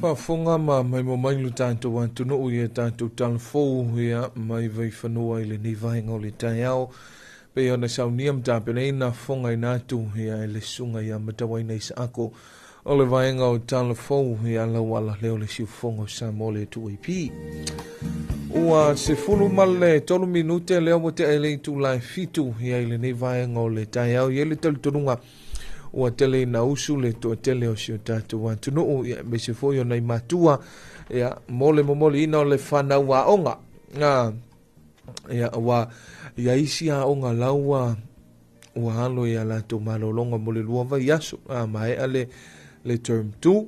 Faafofoga ma maimoa mai lo tatou atunuu i a tatou talafou ia mai Vaifanua i lenei vaega o le taeao. Pei ona saunia ma tapenaina fofogaina atu ia e le susuga ia Matauaina Isaako o le vaega o Tala Fou ia lau ala leo le siufofoga o Samoa le 2AP. Ua 13 minute lea ua tea i le itula e 7 ia i lenei vaega o le taeao. I ai le talitonuga ua tele ina usu le toatele o si o tatou atunuu ia aemaise foi o nai matua ia mo le momoliina o le fanau aoga. Ia ua ia isi aoga lau ua alo ia latou malologa mo le 2 vaiaso maea le term 2.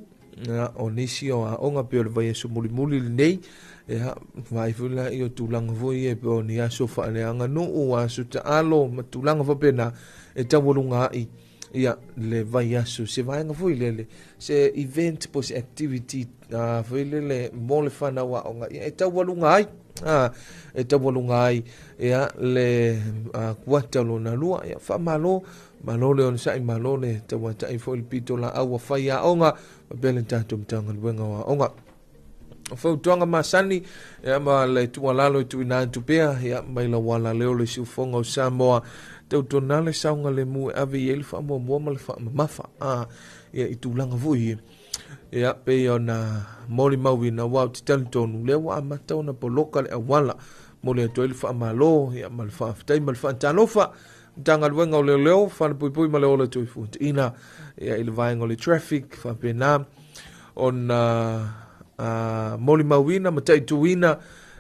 Ia, o nisi o aoga pe o le vaiaso mulimuli lenei ia vaai foi la i o tulaga foi e pe o ni aso faaleaganuu, aso taalo ma tulaga faapena e taualuga ai ia le vaiaso se vaega foi lele se event po se activity foi lele mo le fanau aoga ia e taualuga ai e taualuga ai ia le kuata lona lua. Ia faamalo malo le onosai, malo le tauatai foi le pito laau ua fai aoga faapea le tatou Matagaluega o Aoga. O fautuaga masani ia ma le tuualalo e tuuina atu pea ia mai lau ala leo le siufofoga o Samoa tautuana le saogalemu e ave i ai le faamuamua ma le faamamafa ia i tulaga foi ia pei ona molimauina aua ou te talitonu lea ua amata ona poloka le auala mo le atu ai le faamalo ia ma le faafetai ma le faatalofa Matagaluega o Leoleo, Falepuipui ma le Ola Tuifuataina ia i le vaega o le traffic faapena ona molimauina ma taituina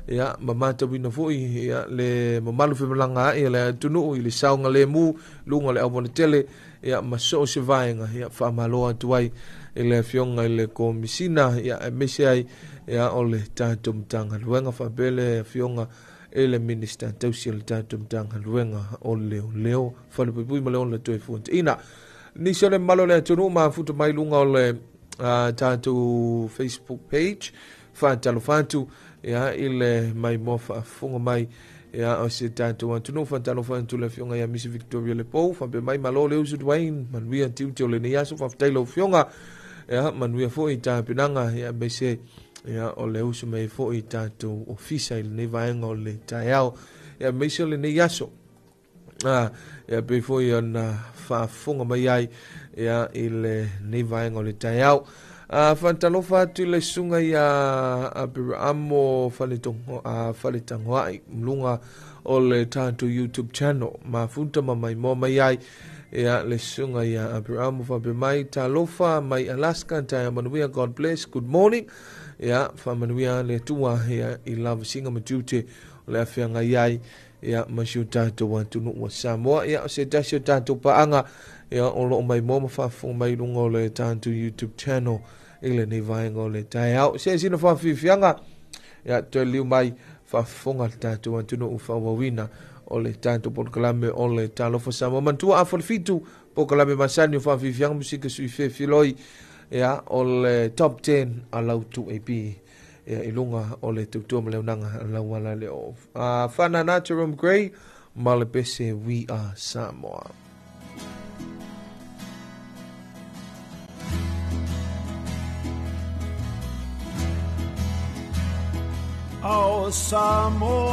ia ma matauina foi ia le mamalu femalagaai a le atunuu i le saogalemu luga o le aualatele ia ma so o se vaega ia faamalo atu ai i le afioga i le Komisina ia aemaise ai ia o le tatou Matagaluega faapea le afioga e le Minista tausi o le tatou Matagaluega o Leoleo, Falepuipui ma le Ola Tuifuataina. Nisi o le mamalu o le atunuu mafuta mai luga o le tatou Facebook page faatalofa atu ia i le maimoa faafofoga mai ia o se tatou atunuu. Faatalofa atu le afioga ia Misi Victoria Lepou faapea mai malo le usu Dwayne, manuia tiute o lenei aso, faafetai lau afioga ia manuia foi tapenaga ia aemaise ia o le usu mai foi tatou ofisa i lenei vaega o le taeao ia aemaise o lenei aso. Ia pei foi ona faafofoga mai ai ia i lenei vaega o le taeao. Faatalofa atu i le susuga ia Apiraamo Faletagoai luga o le tatou YouTube channel mafuta ma maimoa mai ai ia le susuga ia Apiraamo faapea mai talofa mai Alaska taeao manuia, God bless, good morning. Ia faamanuia le Atua ia i lavasiga ma tiute o le afeagai ai ia ma si o tatou atunuu o Samoa. Ia o se tasi o tatou paaga ia o loo maimoa ma faafofoga mai luga o le tatou YouTube channel i lenei vaega o le taeao. Se sina faafiafiaga ia toe liu mai faafofoga le tatou atunuu faaauauina o le tatou polokalame o le Talofa Samoa. Manatua afa le 7 polokalame masani o faafiafiaga musika sui fefiloi ia o le top 10 a lau 2AP ia i luga o le tautua ma le auaunaga lau ala leo. Whanana Jerome Gray ma le pese We Are Samoa. Our Samoa,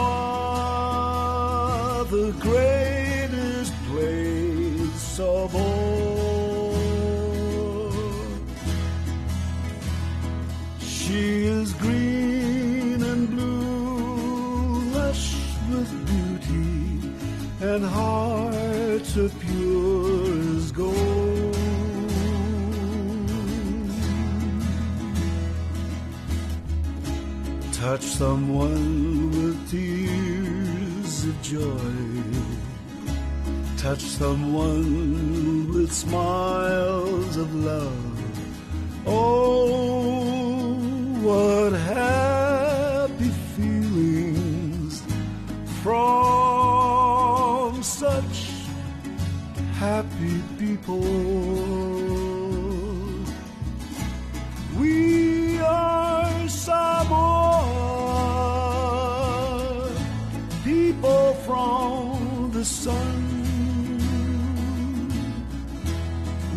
the greatest place of all. She is green and blue, lush with beauty, and hearts are pure as gold. Touch someone with tears of joy. Touch someone with smiles of love. Oh, what happy feelings from such happy people. We are Samoa, people from the sun.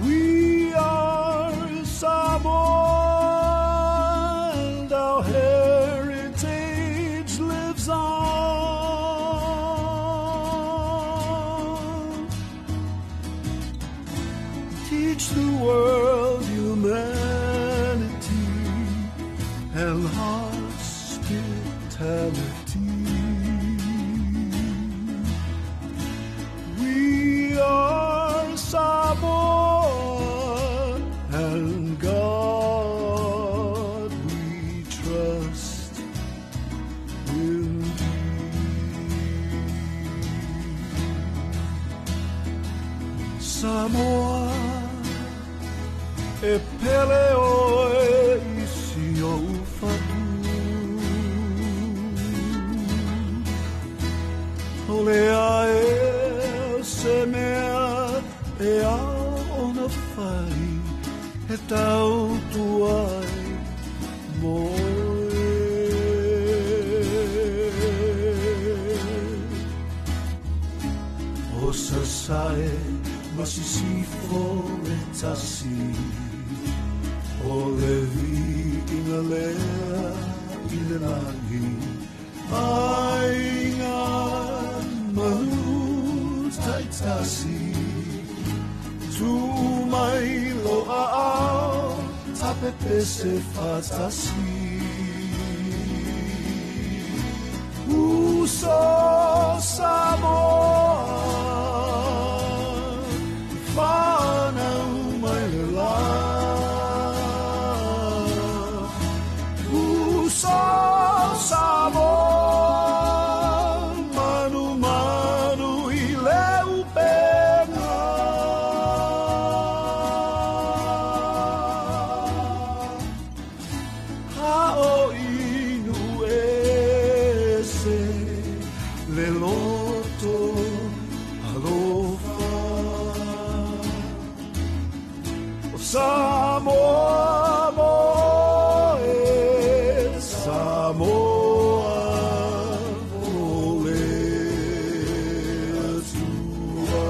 We are Samoa, and our heritage lives on. Teach the world humanity Samoa e pele oe i si ou fatu. O le ae se mea e ao ona fai e tautua ai mo oe. O sasae ma sisifo e tasi, o le viiga lea i le lagi, aiga manu taitasi, tu mai lo aao, tapepese fatasi. Uso Samoa, whanau mai le la. Uso Samoa, manu manu i le upenga. Hao inu ese le loto alofa. O Samoa moe, Samoa o le Atua.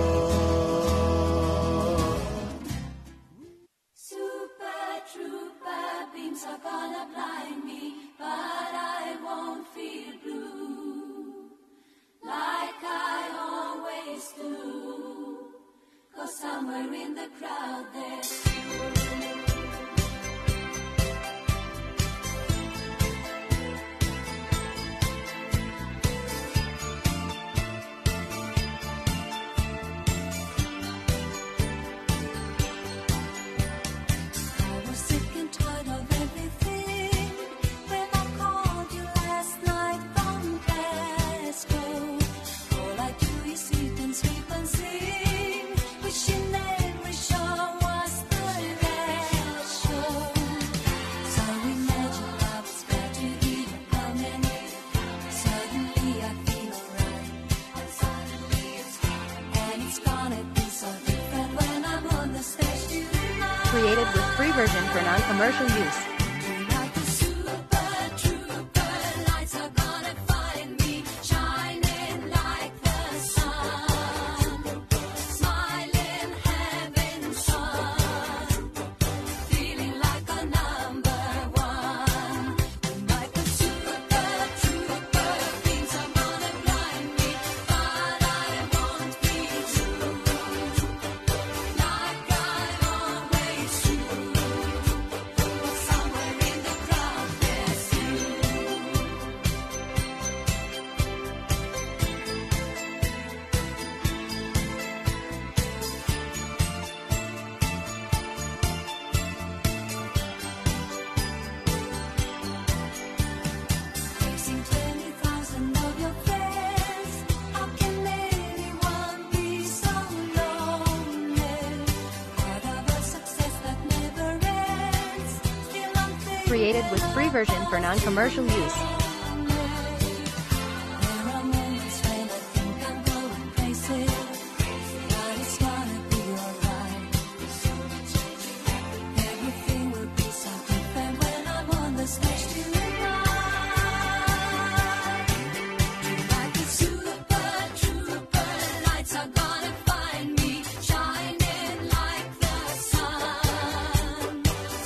Super trooper beams are gonna blind me, but I won't feel blue like I always do. 'Cause somewhere in the crowd there's you. I was sick and tired of everything when I called you last night from Glasgow. All I do is eat and sleep and sing, wishing every show was the last show. So imagine I was glad to hear you coming. Suddenly I feel alright, and suddenly it's gone, and it's gonna be so different when I'm on the stage tonight. Created with free version for non-commercial use. Tonight the super trooper lights are gonna find me shining like the sun, smiling, having fun, feeling like a number one. Tonight the super trooper beams are gonna blind me, but I won't feel blue like I always do. Somewhere in the crowd there's you. Facing 20,000 of your friends, how can anyone be so lonely? Part of a success that never ends. Still I'm thinking Created with free version for non-commercial use. There are moments when I think I'm going crazy, but it's gonna be alright. Everything will be so different when I'm on the stage tonight. Tonight the super trooper lights are gonna find me shining like the sun,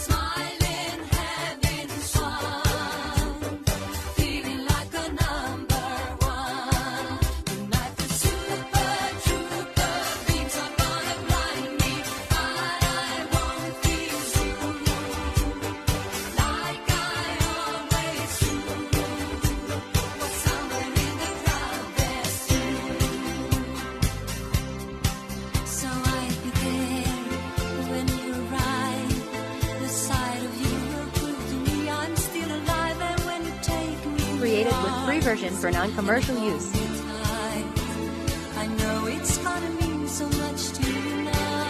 smiling, having fun, feeling like a number one. Tonight the super trooper beams are gonna blind me, but I won't feel blue like I always do. But somewhere in the crowd there's you. So I'll be there when you arrive. The sight of you will prove to me I'm still alive. And when you take me in your Created with free arms version for non-commercial use. I know it's gonna mean so much to you now.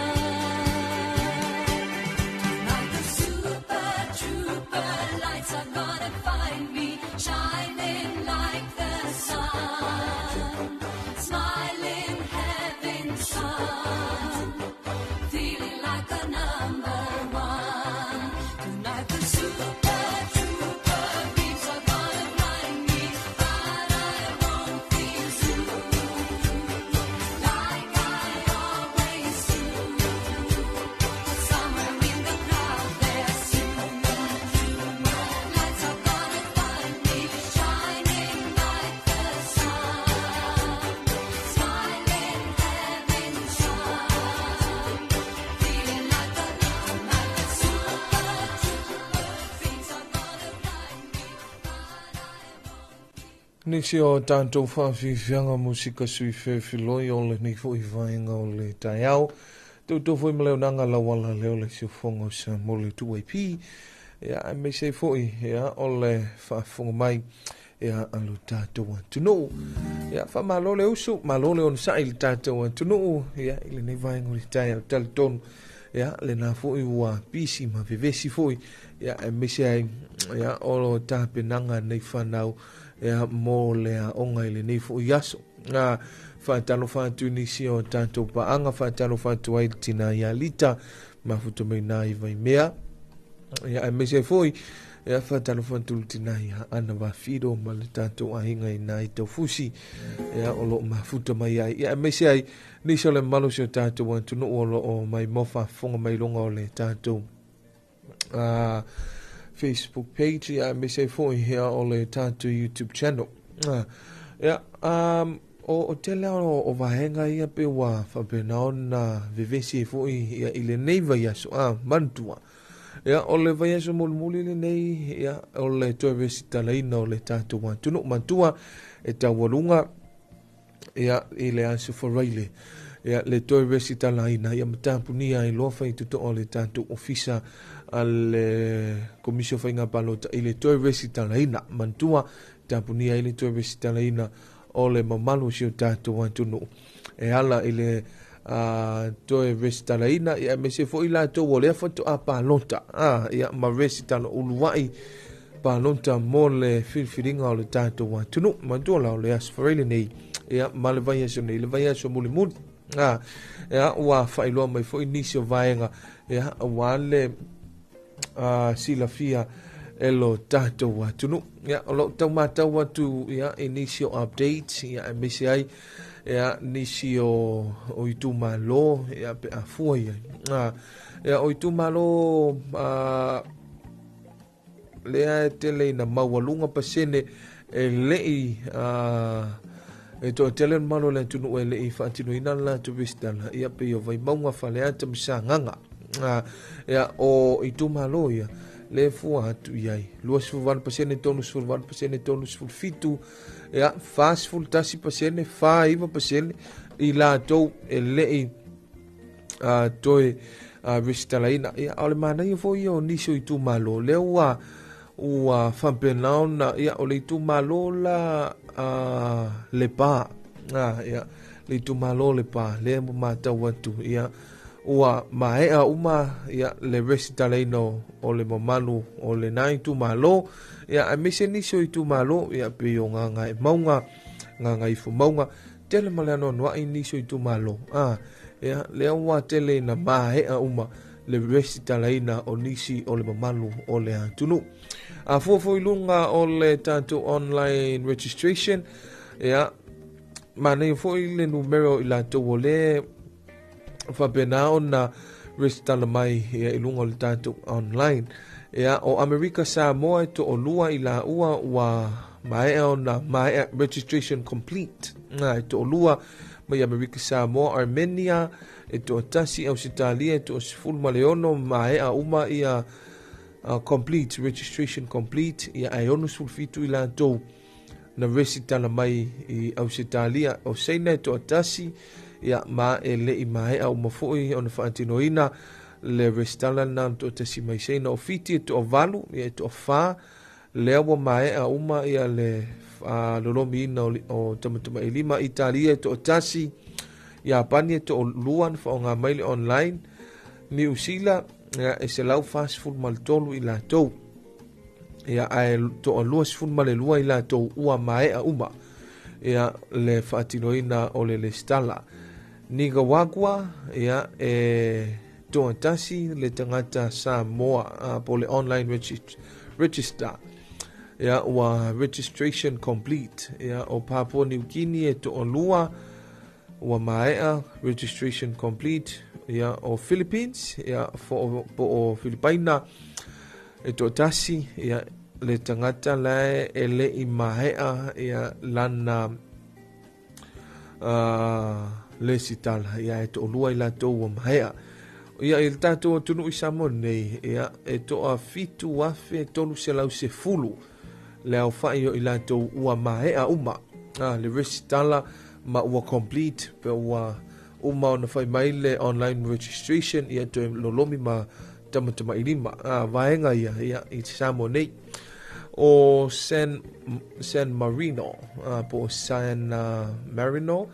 shining like the sun, smiling, having fun, feeling like a number one. Tonight the super trooper beams are gonna blind me, but I won't feel blue like I always do. Somewhere in the crowd there's you. Lights are gonna find me shining like the sun, smiling, having fun, feeling like a tonight the super trooper beams are gonna blind me. Nisi o tātou whawhiwhianga musika sui whewhiloi o le nei fo i vaenga o le taeao. Tautou foi ma leo nanga lawala leo le siufonga o sa mo le 2AP. Ia, a me se foi, ia, o le whaafonga mai, ia, a lo tātou atunuu. Ia, wha malo le usu, malo le ona sai le tātou atunuu, ia, i le nei vaenga o le taeao talitonu. Ia, le nā foi ua pisi ma vevesi foi, ia, e mese ai, ia, o lo tāpenanga nei whanau, ia, mo le aonga i le nei foi aso. Ngā whaatalo whaatu nisi o tātou paanga, whaatalo whaatu ai le tina ia lita, mafuta mai nā i vai mea. Ia, e mese foi, ia, whaatalo whaatu le tina ia ana wawhiro ma le tātou ahinga i nā i taufusi, ia, o lo mafuta mai ai. Ia, e mese ai, nisi o le malo si o tātou atunu o lo o mai mofa fonga mai lunga o le tātou Facebook page, ia, e mese foi, ia, o le tātou YouTube channel. Ia, o te leo o vahenga ia pe ua whapena ona vevesi e foi ia i le nei vai aso, mantua. Ia, o le vai aso mulimuli le nei, ia, o le toe resitalaina o le tātou atunu mantua e taualuga, ia, i le aso faraile. Ia, le toe resitalaina, ia matapunia i loa whai tuto o le tātou ofisa a le Komisio Whainga Palota i le toe resitalaina, mantua tapunia i le toe resitalaina o le mamalu si o tātou atunu. E ala i le toe resitalaina, ia mese foi lātou o lea whato a palota. Ia, ma resitala uluai palota mo le filfilinga o le tātou atunu. Mantua la o le aso faraile nei, ia, ma le vai aso nei, le vai aso mulimuli. Ia, ua whailoa mai foi nisi o vaenga, ia, ua le silafia e lo tātou atunu. Ia, o lo tau mātau atu, ia, i nisi o updates, ia, e mese ai, ia, nisi o itu malo, ia, pe afua ia. Ia, o itu malo, lea e tele ina maualunga pasene e lei, e toa tele malo le atunu e lei whaatinoina la tu vistala, ia, pe o vai maunga whaleata misa nganga. Ia, o itu malo ia, le fua atu iai. 28%, 38%, 37, ia, 41%, 49% i lātou e lei toe resitalaina. Ia, o le manaia foi ia o nisi o itu malo. Lea ua whampena ona, ia, o le itu malo la le pā. Ia, le itu malo le pā. Lea mo mātau atu, ia, ua maea uma, ia, le resitalaina o le mamalu o le nā itu malo. Ia, a mese nisi o itu malo, ia, pe o ngā ngai maunga, ngā ngai maunga, tele ma le anoanoai nisi o itu malo. Ia, lea ua tele na maea uma le resitalaina o nisi o le mamalu o le atunu. A fuafua i lunga o le tātou online registration, ia, manei foi le numero i lātou o le whapena ona resitala mai, ia, i lunga o le tātou online. Ia, o Amerika Samoa e to o lua i la ua ua maea ona maea registration complete. E to o lua mai Amerika Samoa, Armenia, e to tasi Australia, e to 16 maea uma ia complete, registration complete, ia ai 67 i lātou na resitala mai i Australia. O Seina e to tasi, ia, ma e le i maea uma foi ona whaatinoina le resitala na to tasi mai Seina. O Fiti e to 8, ia, e to 4, lea ua maea uma ia le lolomi ina o tamatama e lima. Italia e to tasi, Iapani e to 2 na whaonga mai le online. Niu Sila, ia, e 143 i lātou. Ia ae toalua 12 i latou ua maea uma ia le faatinoina o le lesitala. Nicaragua, ia e toatasi le tagata Samoa po le online register. Ia ua registration complete. Ia o Papua New Guinea e toalua ua maea registration complete. Ia o Philippines, ia po o Filipaina e toatasi ia le tagata lae e le i maea ia lana lesitala. Ia e toalua i latou ua maea. Ia i le tatou atunuu i Samoa nei, ia e toa 7,310 le aofai o i latou ua maea uma le resitala ma ua complete pe ua uma ona fai mai le online registration ia toe lolomi ma tamatamailima. Vaega ia ia i Samoa nei. O San Marino, po o San Marino,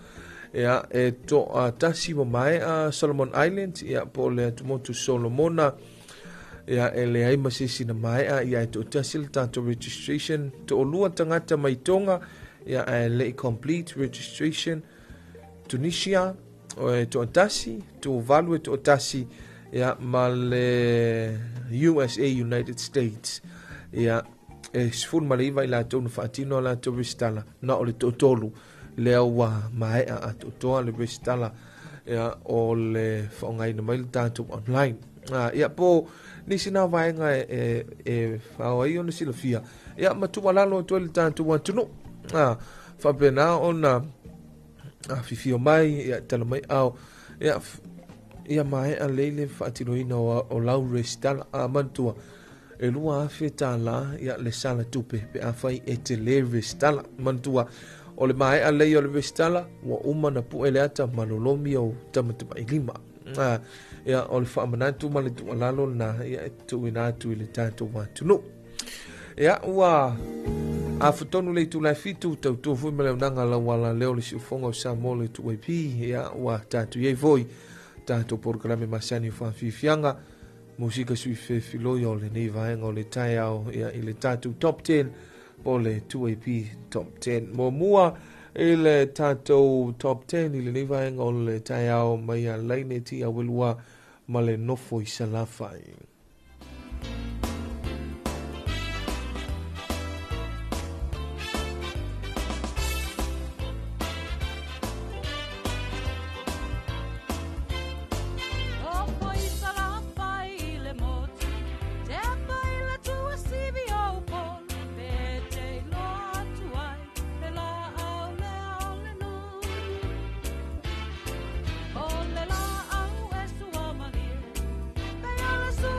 ia e toa tasi ua maea. Solomon Island, ia po o le atumotu Solomona, ia e leai ma se isi na maea. Ia e toatasi le tatou registration. Toalua tagata mai Tonga, ia e le i complete registration. Tunisia e toatasi, Tuvalu e toatasi, ia ma le USA, United States, ia e 19 i latou na faatino a latou resitala, na o le toatolu lea ua maea atoatoa le resitala ia o le faaaogaina mai le tatou online. Ia po nisi na vaega e fao ai ona silafia ia ma tuualalo atu ai le tatou atunuu faapena ona afifio mai ia tala mai ao ia ia maea lei le faatinoina o lau resitala. Manatua e $2,000 ia le sala tupe pe afai e te le resitala. Manatua o le maea lei o le resitala ua uma na pue le ata ma lolomi o tamatamailima. Ia o le faamanatu ma le tuualalo na ia e tuuina atu i le tatou atunuu. Ia ua afotonu le itula e 7 tautua foi ma le aunaga lauala leo le siufoga o Samoa le 2AP. Ia ua tatou iai foi tatou polokalame masani o faafiafiaga musika sui fefiloi o lenei vaega o le taeao ia i le tatou top 10 po le 2AP top 10. Muamua i le tatou top 10 i lenei vaega o le taeao mai a Laine Tia Welua ma le nofo i Salafai. So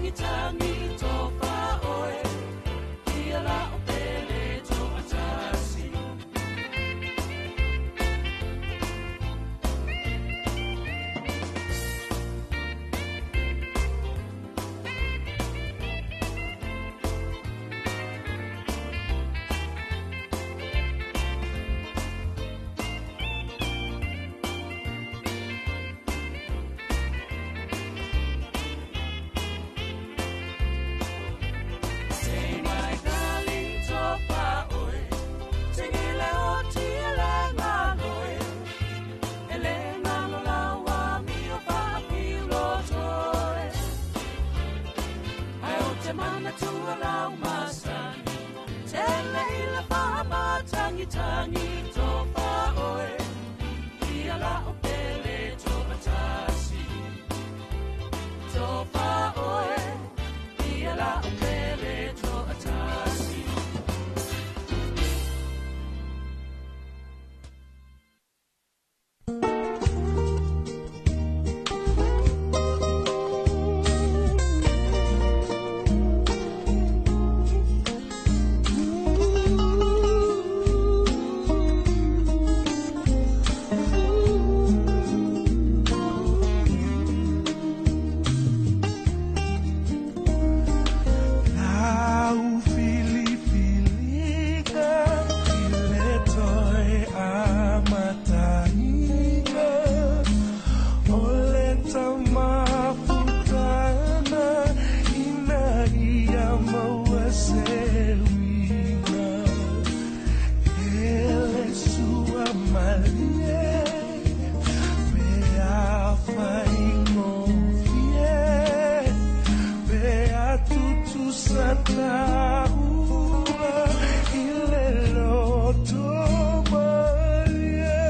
Faamatangitangi tofa oe, ia la o pele toatasi. Say my darling tofa oe, tingile o tile ngaloe, ele ngalo lawa mio whaapilo toe. Ai o te mana tua lau masani, tele ila whaamatangitangi tofa oe, ia la o pele toatasi. Tofa oe, ia la o pele toatasi. Lau filifiliga ile toe amataina o le tamafutana ina ia maua se uiga ele sua malie pe afaigofie pe atutusa taua i le loto malie.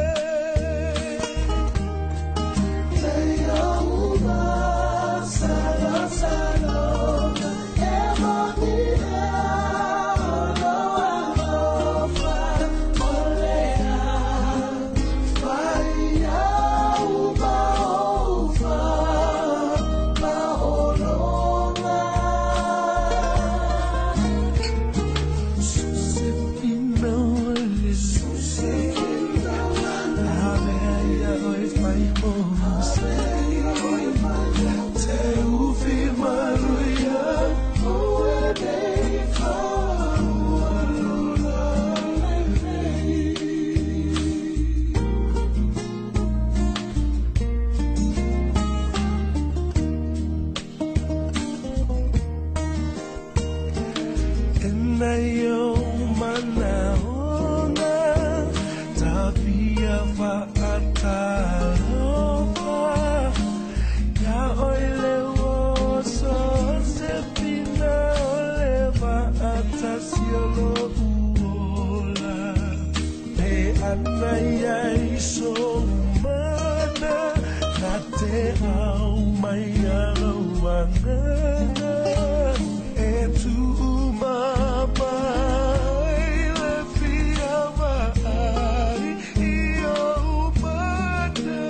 Ena yo manaona tafia fa'atalofa ia oi le oso se pina o le fa'atasi o lo'u ola pe ana ia i sou mana na te au mai alou agaga e tu'umamai le fia va'ai i ou mana.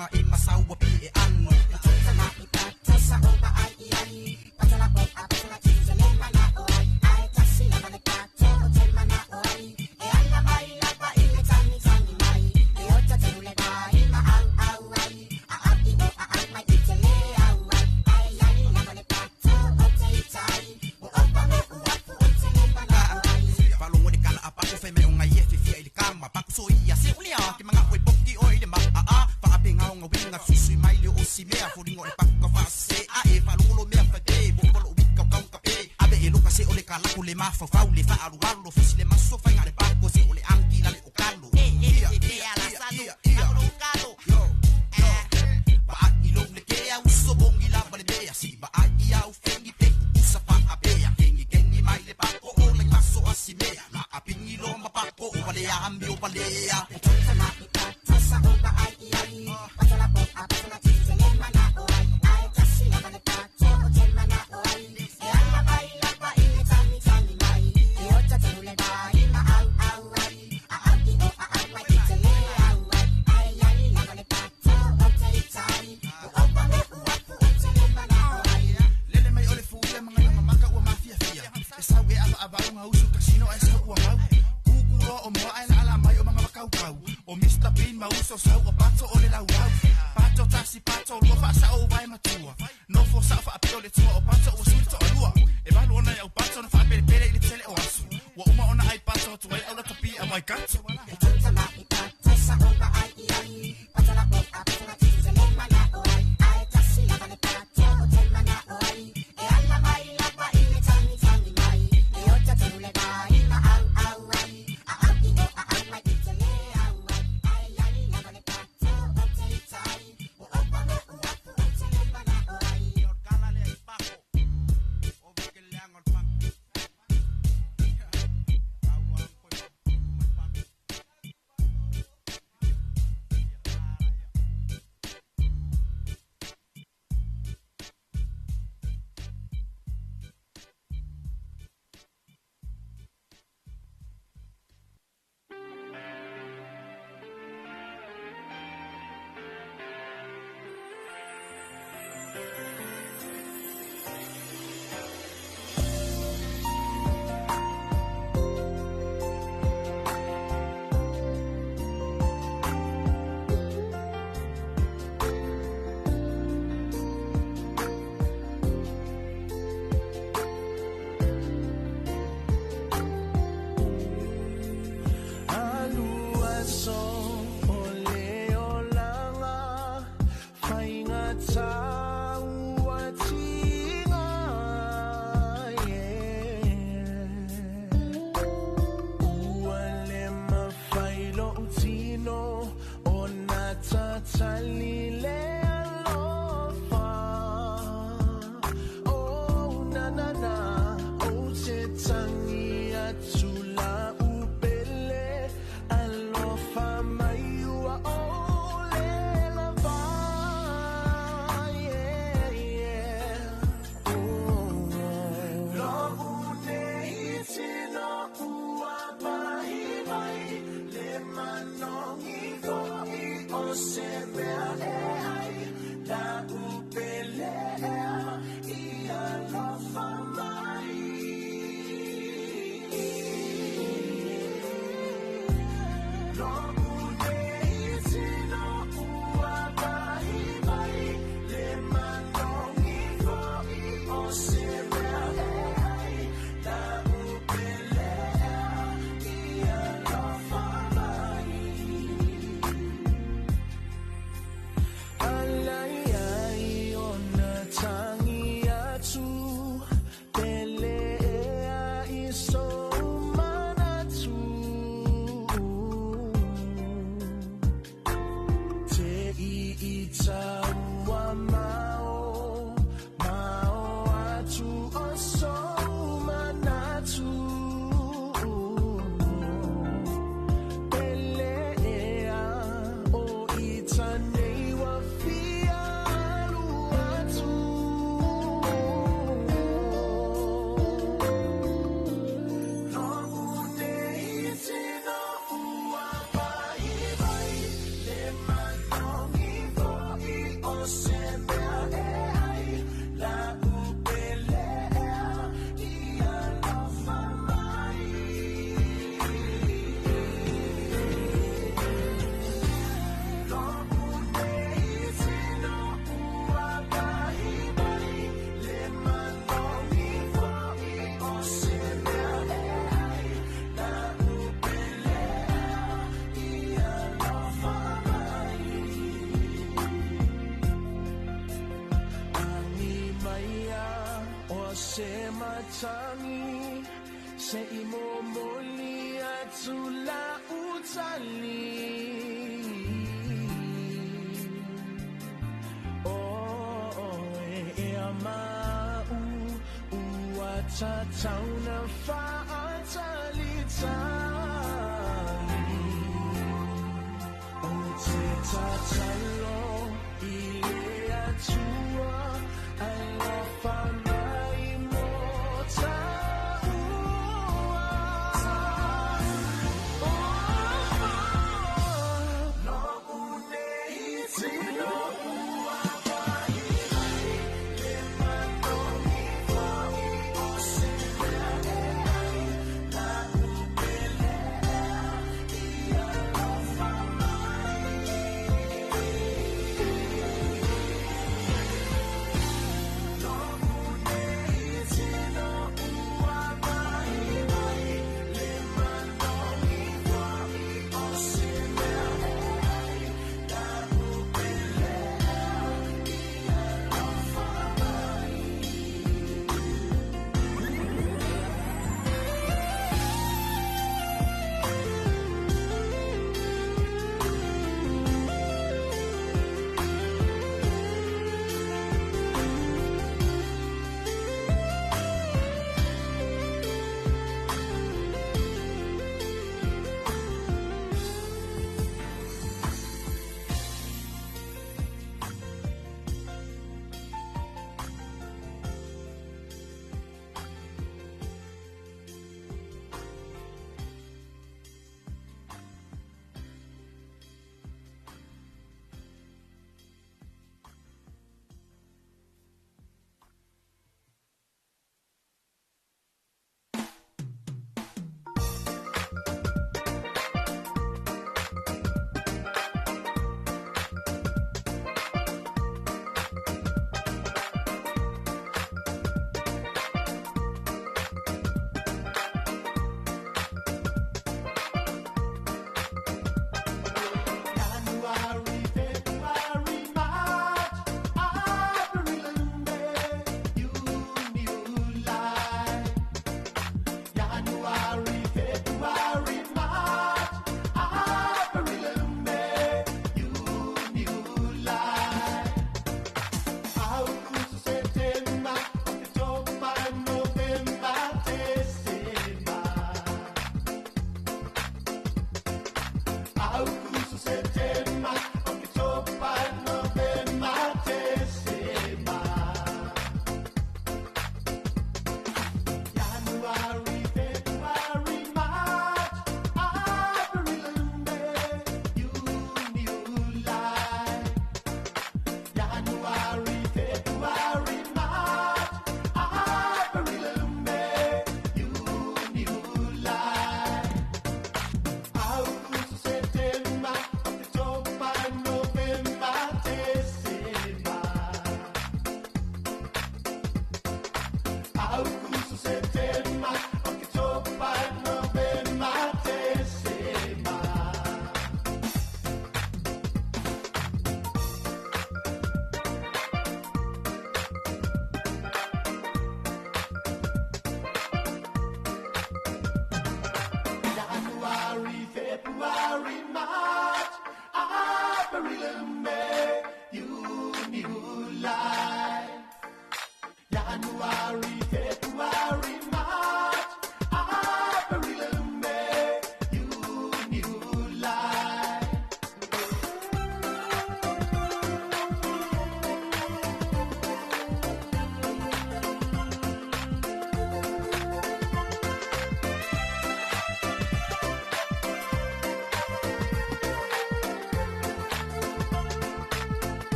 Mai. Se i momoli atu la utali. Oh, e amau ua tatauna faatalitali. O te tatalo i le Atua, alofa mai mo taua. Oh, lo'u nei tino ua vaivai, le manogi fo'i o se mea e ai. La'u pele ea, i alofa mai.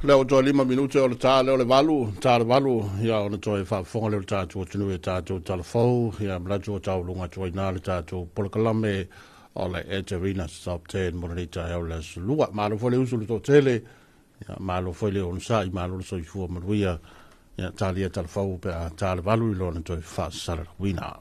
Lea ua toe 5 minute o le ta lea o le 8, ta le 8, ia ona toe faafofoga lea o le tatou atunuu i tatou talafou, ia manatu ua taualuga atu ai na le tatou polokalame o le Eterina Top 10 mo lenei taeao le aso Lua. Malo foi le usu le toatele, ia malo foi le onosai, malo le soifua manuia, ia talia talafou pe a ta le 8 i lona toe faasalalauina.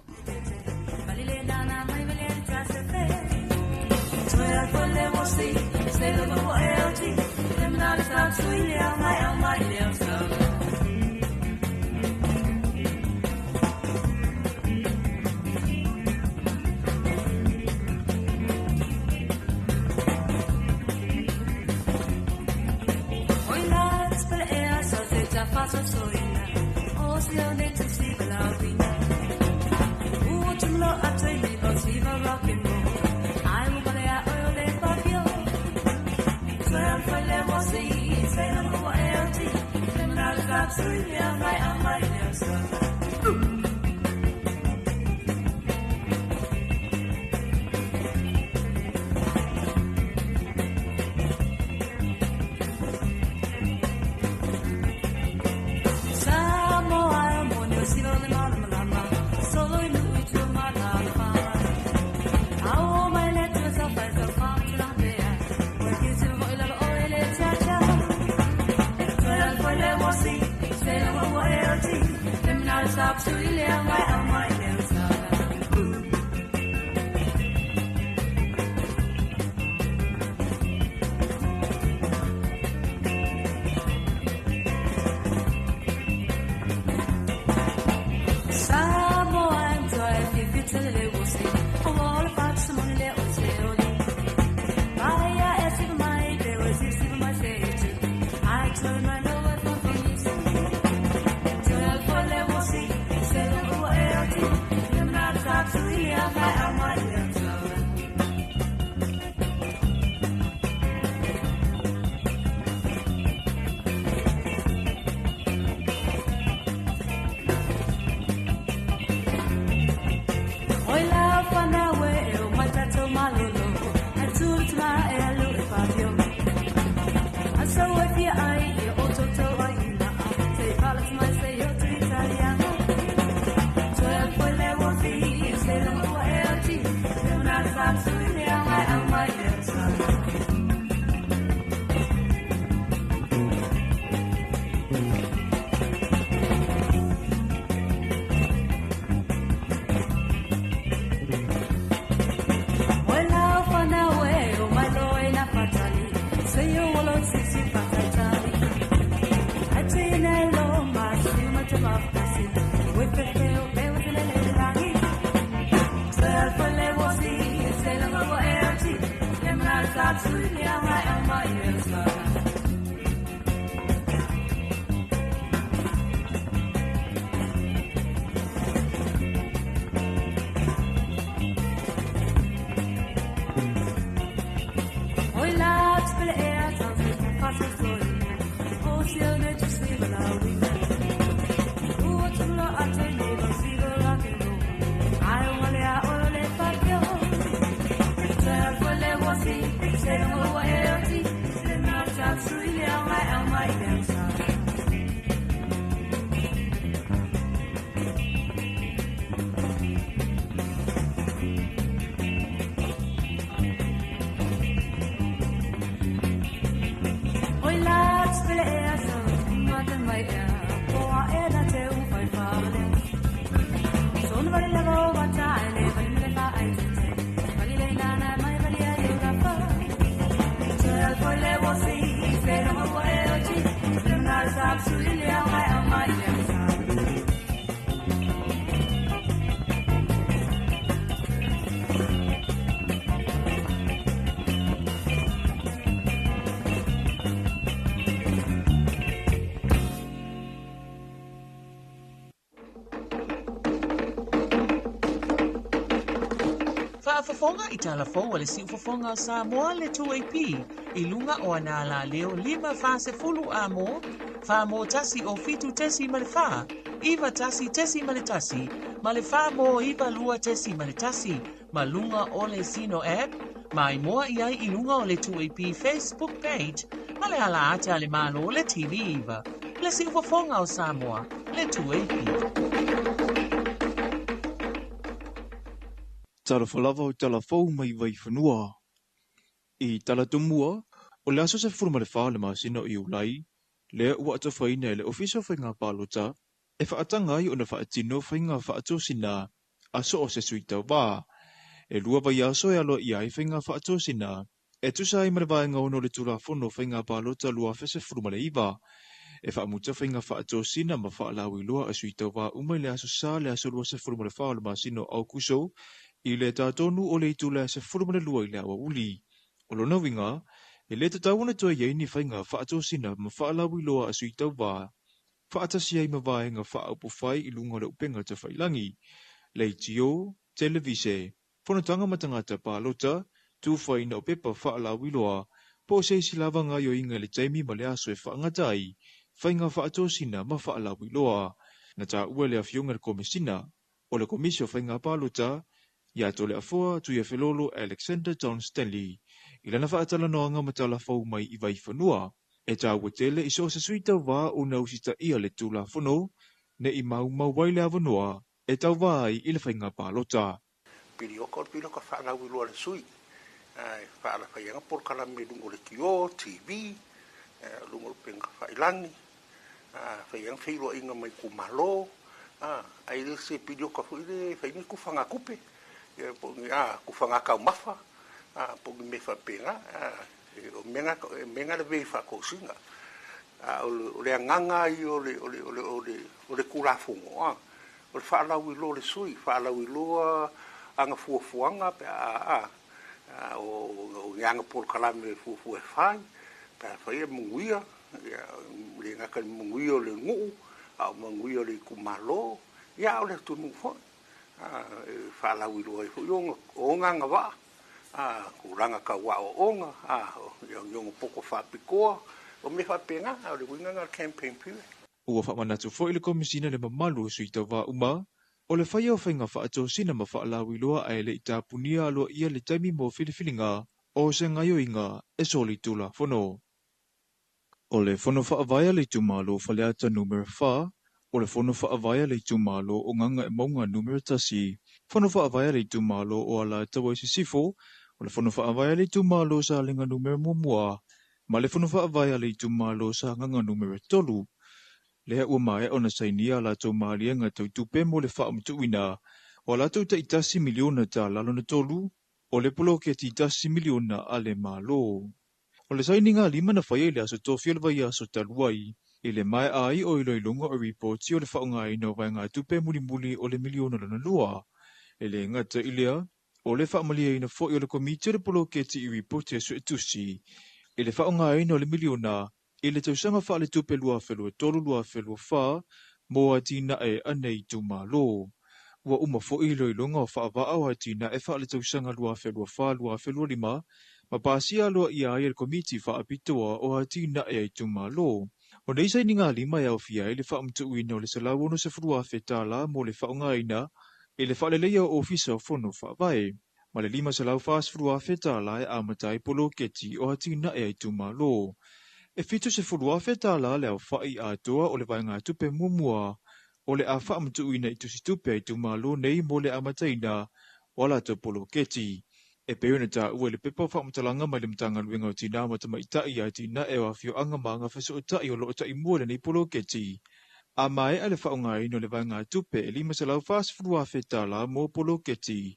Faafofoga i talafou a le siufofoga o Samoa le 2AP i luga o ana alaleo 5 40 amo, 4 mo 1 o 7.4, 9 1.1, ma le 4 mo 9 2.1, Ma luga o le Zeno app, ma imoa i ai i luga o le 2AP Facebook page ma le ala ata a le Malo le TV9. Le siufofoga o Samoa, le 2AP. Talofa lava o tala fou mai Vaifanua. I Talatumua, o le aso 14 o le masina o Iulai, lea ua atofaina e le Ofisa o Faiga Palota e faataga ai ona faatino faiga faatosina a so o se sui tauva. E 2 vaiaso e aloaia ai faiga faatosina e tusa ai ma le vaega 6 o le Tulafono o Faiga Palota 2019. E faamuta faiga faatosina ma faalauiloa a sui tauva uma i le aso Sa le aso 24 o le masina o Aokuso i le tatonu o le itula e 12 i le aoauli. O lona uiga, e le tatau ona toe i ai ni faiga faatosina ma faalauiloa a sui tauva faatasi ai ma vaega faaupufai i luga o le upega tafailagi, leitio, televise, fonotaga ma tagata palota, tufaina o pepa faalauiloa, po o se isi lava gaoioiga i le taimi ma le aso e faagata ai faiga faatosina ma faalauiloa. Na taua e le afioga i le Komesina o le Komisi o Faiga Palota ia Toleafoa Tuiafelolo Alexander John Stanley i lana faatalanoaga ma talafou mai i Vaifanua. E taua tele i so o se sui tauva ona usitaia le Tulafono ne i maumau ai le avanoa e tauva ai i le faiga palota. Pilioka o le pilioka faalauiloa a le sui e faalafaiaga polokalame i luga o le leitio, TV, luga o le upega tafailagi, faiaga feiloaiga ma itumalo, ae le se pilioka foi lea e fai ni tufagatupe, po o ni tufagataumafa, po o ni mea faapena. O mea na lavea i faatosina. A o le agaga ia o le Tulafono, o le faalauiloa o le sui, faalauiloa ana fuafuaga pe a o ni ana polokalame e fuafua e fai, pe a fai e manuia, le gata i le manuia o le nuu, a o manuia o le itumalo, ia a o le atunuu foi. E faalauiloa ai foi ona agavaa, tulaga tau aoaoga, ni ona poto faapitoa, o mea faapena, o le uiga lena o le campaign period. Ua faamanatu foi le Komesina le mamalu o sui tauva uma, o le faia o faiga faatosina ma faalauiloa ae le i tapunia aloaia le taimi mo filifiliga o se gaoioiga e soli Tulafono. O le Fono Faavae a le Itumalo Faleata Numera 4, o le Fono Faavae a le Itumalo o Gagaemauga Numera 1, Fono Faavae a le Itumalo o Alataua i Sisifo, o le Fono Faavae a le Itumalo o Salega Numera 1, ma le Fono Faavae a le Itumalo o Sagaga Numera 3. Lea ua maea ona sainia a latou maliega tautupe mo le faamatuuina o a latou taitasi miliona tala lona tolu o le poloketi 1 miliona a le Malo. O le sainiga lima na faia i le aso tofi o le vaiaso talu ai, i le maea ai o iloiloga o ripoti o le faaaogaina o vaegatupe mulimuli o le miliona lona lua. E le gata i lea, o le faamaliaina foi o le komiti o le poloketi i ripoti a suetusi i le faaaogaina o le miliona i le tausaga faaletupe 2023/2024 mo atinae a nei itumalo. Ua uma foi iloiloga o faavaa o atinae faaletausaga 2024/2025 ma pasia aloaia ai e le komiti faapitoa o atinae a itumalo. O nei sainiga lima e aofia ai le faamatuuina o le 160,000 tala mo le faaaogaina i le faaleleia o ofisa o Fono Faavae, ma le 540,000 tala e amata ai poloketi o atinae a itumalo. E 70,000 tala le aofai atoa o le vaegatupe muamua o le a faamatuuina i tusitupe a itumalo nei mo le amataina o a latou poloketi. E pei ona taua i le pepa o faamatalaga mai le Matagaluega o Tinā ma Tamaitai ia atinae o afioaga ma agafesootai o lo o taimua i lenei poloketi. A maea le faaaogaina o le vaegatupe e 540,000 tala mo poloketi,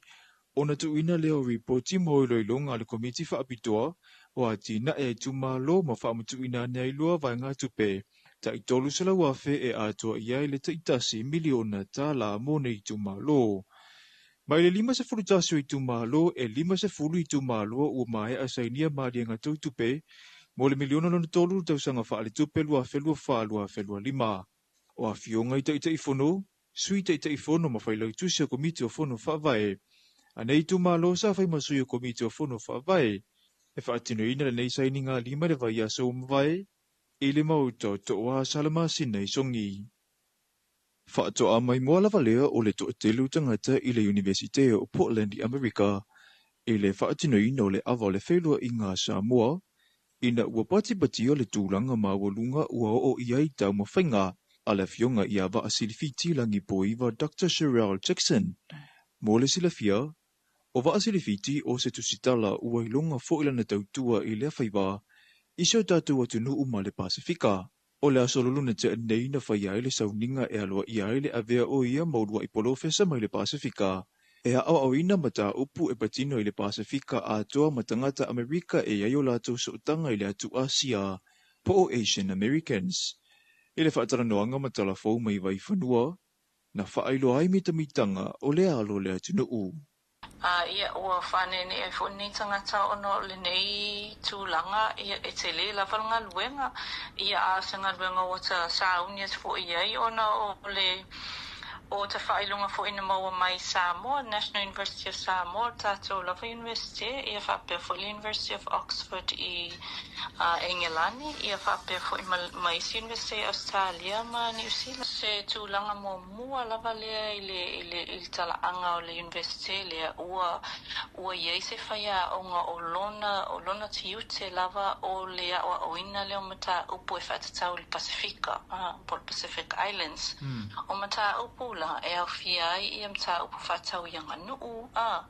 ona tuuina lea o ripoti mo iloiloga a le komiti faapitoa o atinae a itumalo ma faamatuuina ane ai loa vaegatupe tai 300,000 e atoa i ai le taitasi miliona tala mo nei itumalo. Mai le 51 o itumalo e 50 itumalo ua maea sainia maliega tautupe mo le miliona lona tolu tausaga faaletupe 2024/2025. O afioga i Taitaifono, Sui Taitaifono ma Failautusi o Komiti o Fono Faavae. A nei itumalo sa fai ma sui o Komiti o Fono Faavae. E faatinoina lenei sainiga lima i le vaiaso ua mavae i le maota o Tooa Salamasina i Sogi. Faatoa maimoa lava lea o le toatele o tagata i le Iunivesite o Portland i Amerika i le faatinoina o le ava o le feiloaiga a Samoa ina ua patipatia le tulaga maualuga ua oo i ai taumafaiga a le afioga ia Vaasilifiti Lagipoiva Dr. Sherelle Jackson. Mo le silafia, o Vaasilifiti o se tusitala ua iloga foi lana tautua i lea faiva i si o tatou atunuu ma le Pasefika. O le aso Lulu na tea nei na faia ai le sauniga e aloaia ai le avea o ia ma uluai polofesa mai le Pasefika e aoaoina mataupu e patino i le Pasefika atoa ma tagata Amerika e i ai o latou sootaga i le atu Asia po o Asian Americans. I le faatalanoaga ma Talafou mai Vaifanua, na faailoa ai mitamitaga o le alo o le atunuu. A ia ua faaneenee ai foi lenei tagata ona o lenei tulaga, ia e tele lava le galuega, ia a o se galuega ua ta sauni atu foi i ai ona o le o ta faailoga foi na maua mai i Samoa, National University of Samoa, le tatou lava Iunivesite, ia faapea foi le University of Oxford i Engelani, ia faapea foi ma isi Iunivesite i Ausetalia ma Niu Sila. Se tulaga muamua lava lea i le i le i le talaaga o le Iunivesite lea, ua ua i ai se faiaoga o lona o lona tiute lava o le aoaoina lea o mataupu e faatatau i le Pasefika, po o le Pacific Islands. O mataupu la e aofia ai ia mataupu faatatau i aganuu, a,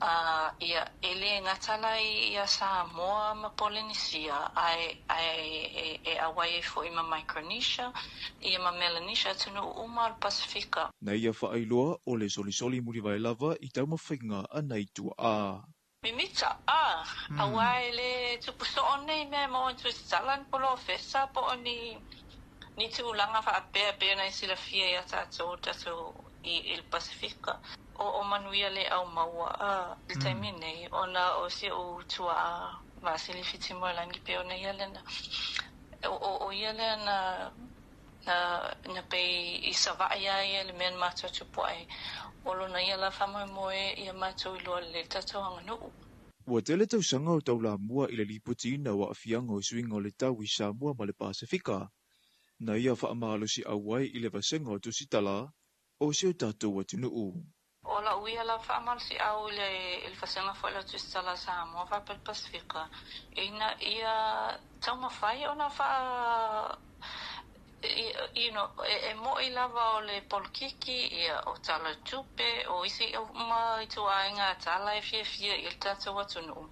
a, ia, e le gata la i a Samoa ma Polenisia, ae, ae e, e auai ai foi ma Micronesia, ia ma Melanesia, atunuu uma o le Pasefika. Na ia faailoa o le solisoli mulivae lava i taumafaiga a nai tuaa. Mimita, a, aua e le tupu soo nei mea e maua i Tusitala ni polofesa po o ni, ni tulaga faapea pei ona e silafia ia tatou, tatou i, i le Pasefika. O, o manuia le au maua, a, i le taimi nei, ona o si ou tuaa Vasilifiti Moelagi pei ona ia lea na, o, o, o ia lea na, na, na pei i Savaii lava ia i le mea na matou tupu ai. O lona ia la faamoemoe ia matou iloa lelei le tatou aganuu. Ua tele tausaga o taulamua i le lipotiina o aafiaga o suiga o le tau i Samoa ma le Pasefika, na ia faamalosiau ai i le vasega o tusitala o si o tatou atunuu. O la'u ia la faamalosiau i le i le vasega foi lea o Tusitala a Samoa faapea le Pasefika, ina ia taumafai ona faa you know, e, e mo'i lava o le polokiki, ia, o tala o le tupe, o isi uma ituaiga tala e fiafia i le tatou atunuu.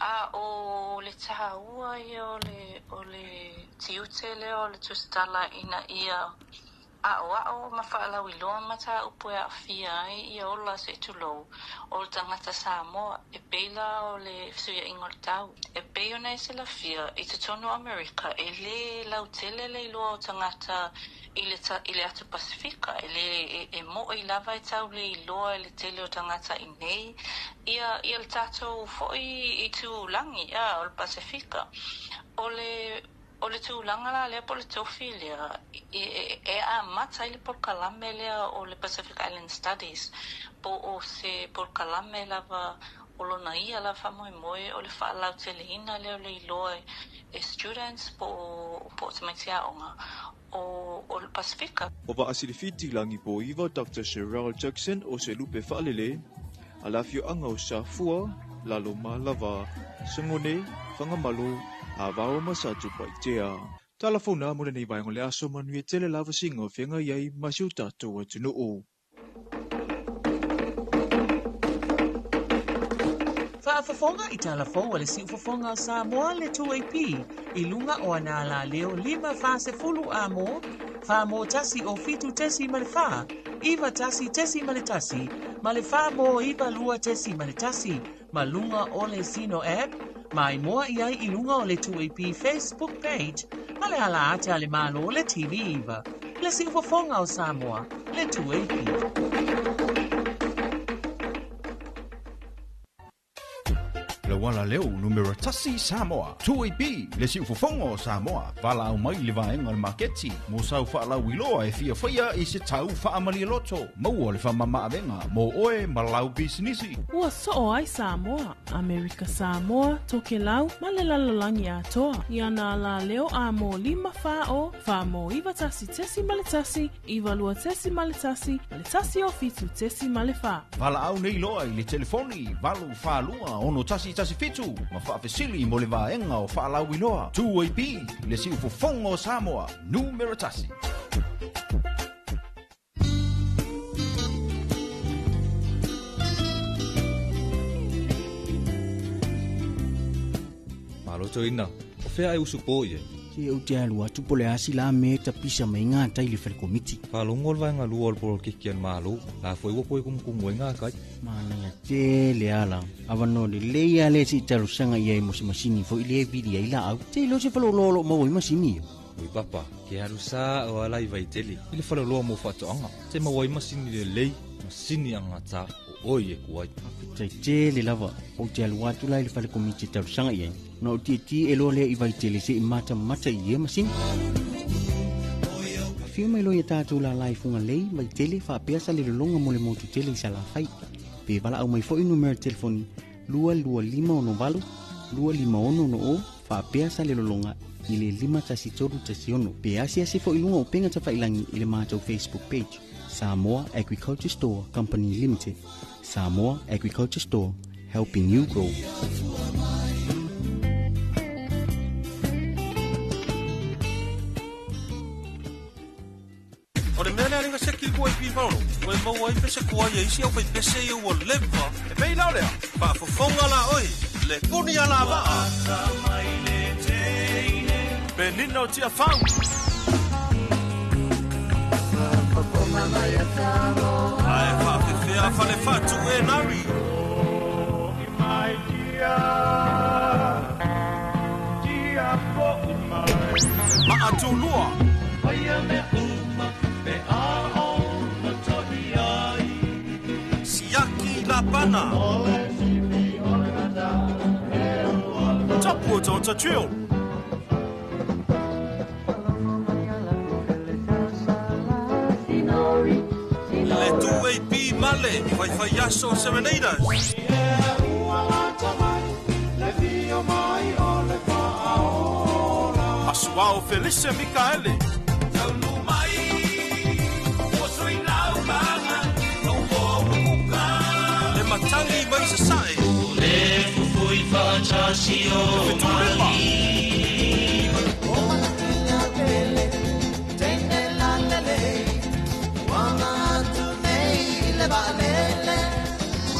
A o le tāua ia o le, o le tiute lea o le tusitala ina ia aoao ma faalauiloa mataupu e aafia ai ia ola se i tulou o le tagata Samoa e pei la o le fesuiaiga o le tau. E pei ona e silafia, i totonu o Amerika e lē lautele le iloa o tagata i le i le atu Pasefika, e lē e, e mo'i lava e tau le iloa e le tele o tagata i nei ia ia le tatou foi itulagi a o le Pasefika. O le O le tulaga la lea po o le tofi lea e amata ai le polokalame lea o le Pacific Island Studies po o se polokalame lava o lona ia lava faamoemoe o le faalauteleina lea o le iloa e students po o po o tamaiti aoga o o le Pasefika. O Vaasilifiti Lagipoiva Dr. Sherelle Jackson o se lupe faalele a le afioaga o Safua, Lalomalava, Sagone, Fagamalo, Avao ma Satupaitea. Tala fou na mo lenei vaega o le aso, manuia tele lava siga o feagai ai ma si o tatou atunuu. Faafofoga i tala fou a le siufofoga o Samoa le 2AP i luga o ana alaleo 5 40 amo 4 1 o 7.4 91.1 ma le 4 9 2.1 ma luga o le Zeno app maimoa i ai i luga o le 2AP Facebook page ma le ala ata a le Malo le TV 9. Le siufofoga o Samoa le 2AP. Le uala leo numera tasi Samoa. 2AP le siufofoga o Samoa. Valaau mai i le vaega o le maketi mo sau faalauiloa e fiafaia i se tau faamalialoto. Maua le faamamaavega mo oe ma lau pisinisi. Ua soo ai Samoa, Amerika Samoa, Tokelau ma le lalolagi atoa. I ana alaleo a mo 5 40 4 91.1 92.1 ma le 107.4. Valaau nei loa i le telefoni 842 6117 ma faafesili mo le vaega o faalauiloa. 2AP le siufofoga o Samoa, numera tasi. Malo toina, o fea e usu po i ai. Se ou te alu atu po le asi la me tapisa mai ngā tai le whare komiti. Whalongo le vaenga lua o le polokiki a le Malo, la foi ua koe kumukumu ai ngā kai. Manaia tele ala. Avanoa lelei a le se i talosaga i ai mo se masini foi le e vili ai laau. Te iloa se faleoloa o loo maua ai masini ia. Ui papa, ke alu sa o ala i Vaitele, i le faleoloa mo faatoaga. Te maua ai masini lelei, masini agata o oi e ku ai. Faafetai tele lava. Ou te alu atu la i le fale komiti e talosaga i ai. Na ou tietie e loa lea i Vaitele se i matamata i ia masini. Afio mai loa ia tatou lala i Fugalei, Vaitele, faapea sa le lologa mo le motu tele i Salafai. Pe valaau mai foi numera telefoni 22568 256 60 faapea sa le lologa i le 51316. Pe asiasi foi i luga o upega tafailangi i le matou Facebook page. Samoa Agriculture Store Company Limited. Samoa Agriculture Store, helping you grow. O le mea lea lenga seki kua i pimaolo, ua e maua ai pese kua ia isi au fai pese ia ua leva. E pei lao lea, faafofoga la oe, le puni a la vaa. Penina o Tiafau. Ae faafefea falefatu e nari. Maatulua. Siaki Lapana. Tapu o Tota Drill. Le 2AP Male, Faifai Aso Serenaders. Asuao Felice Mikaele. Le matangi mai sasae. Le Fetulima.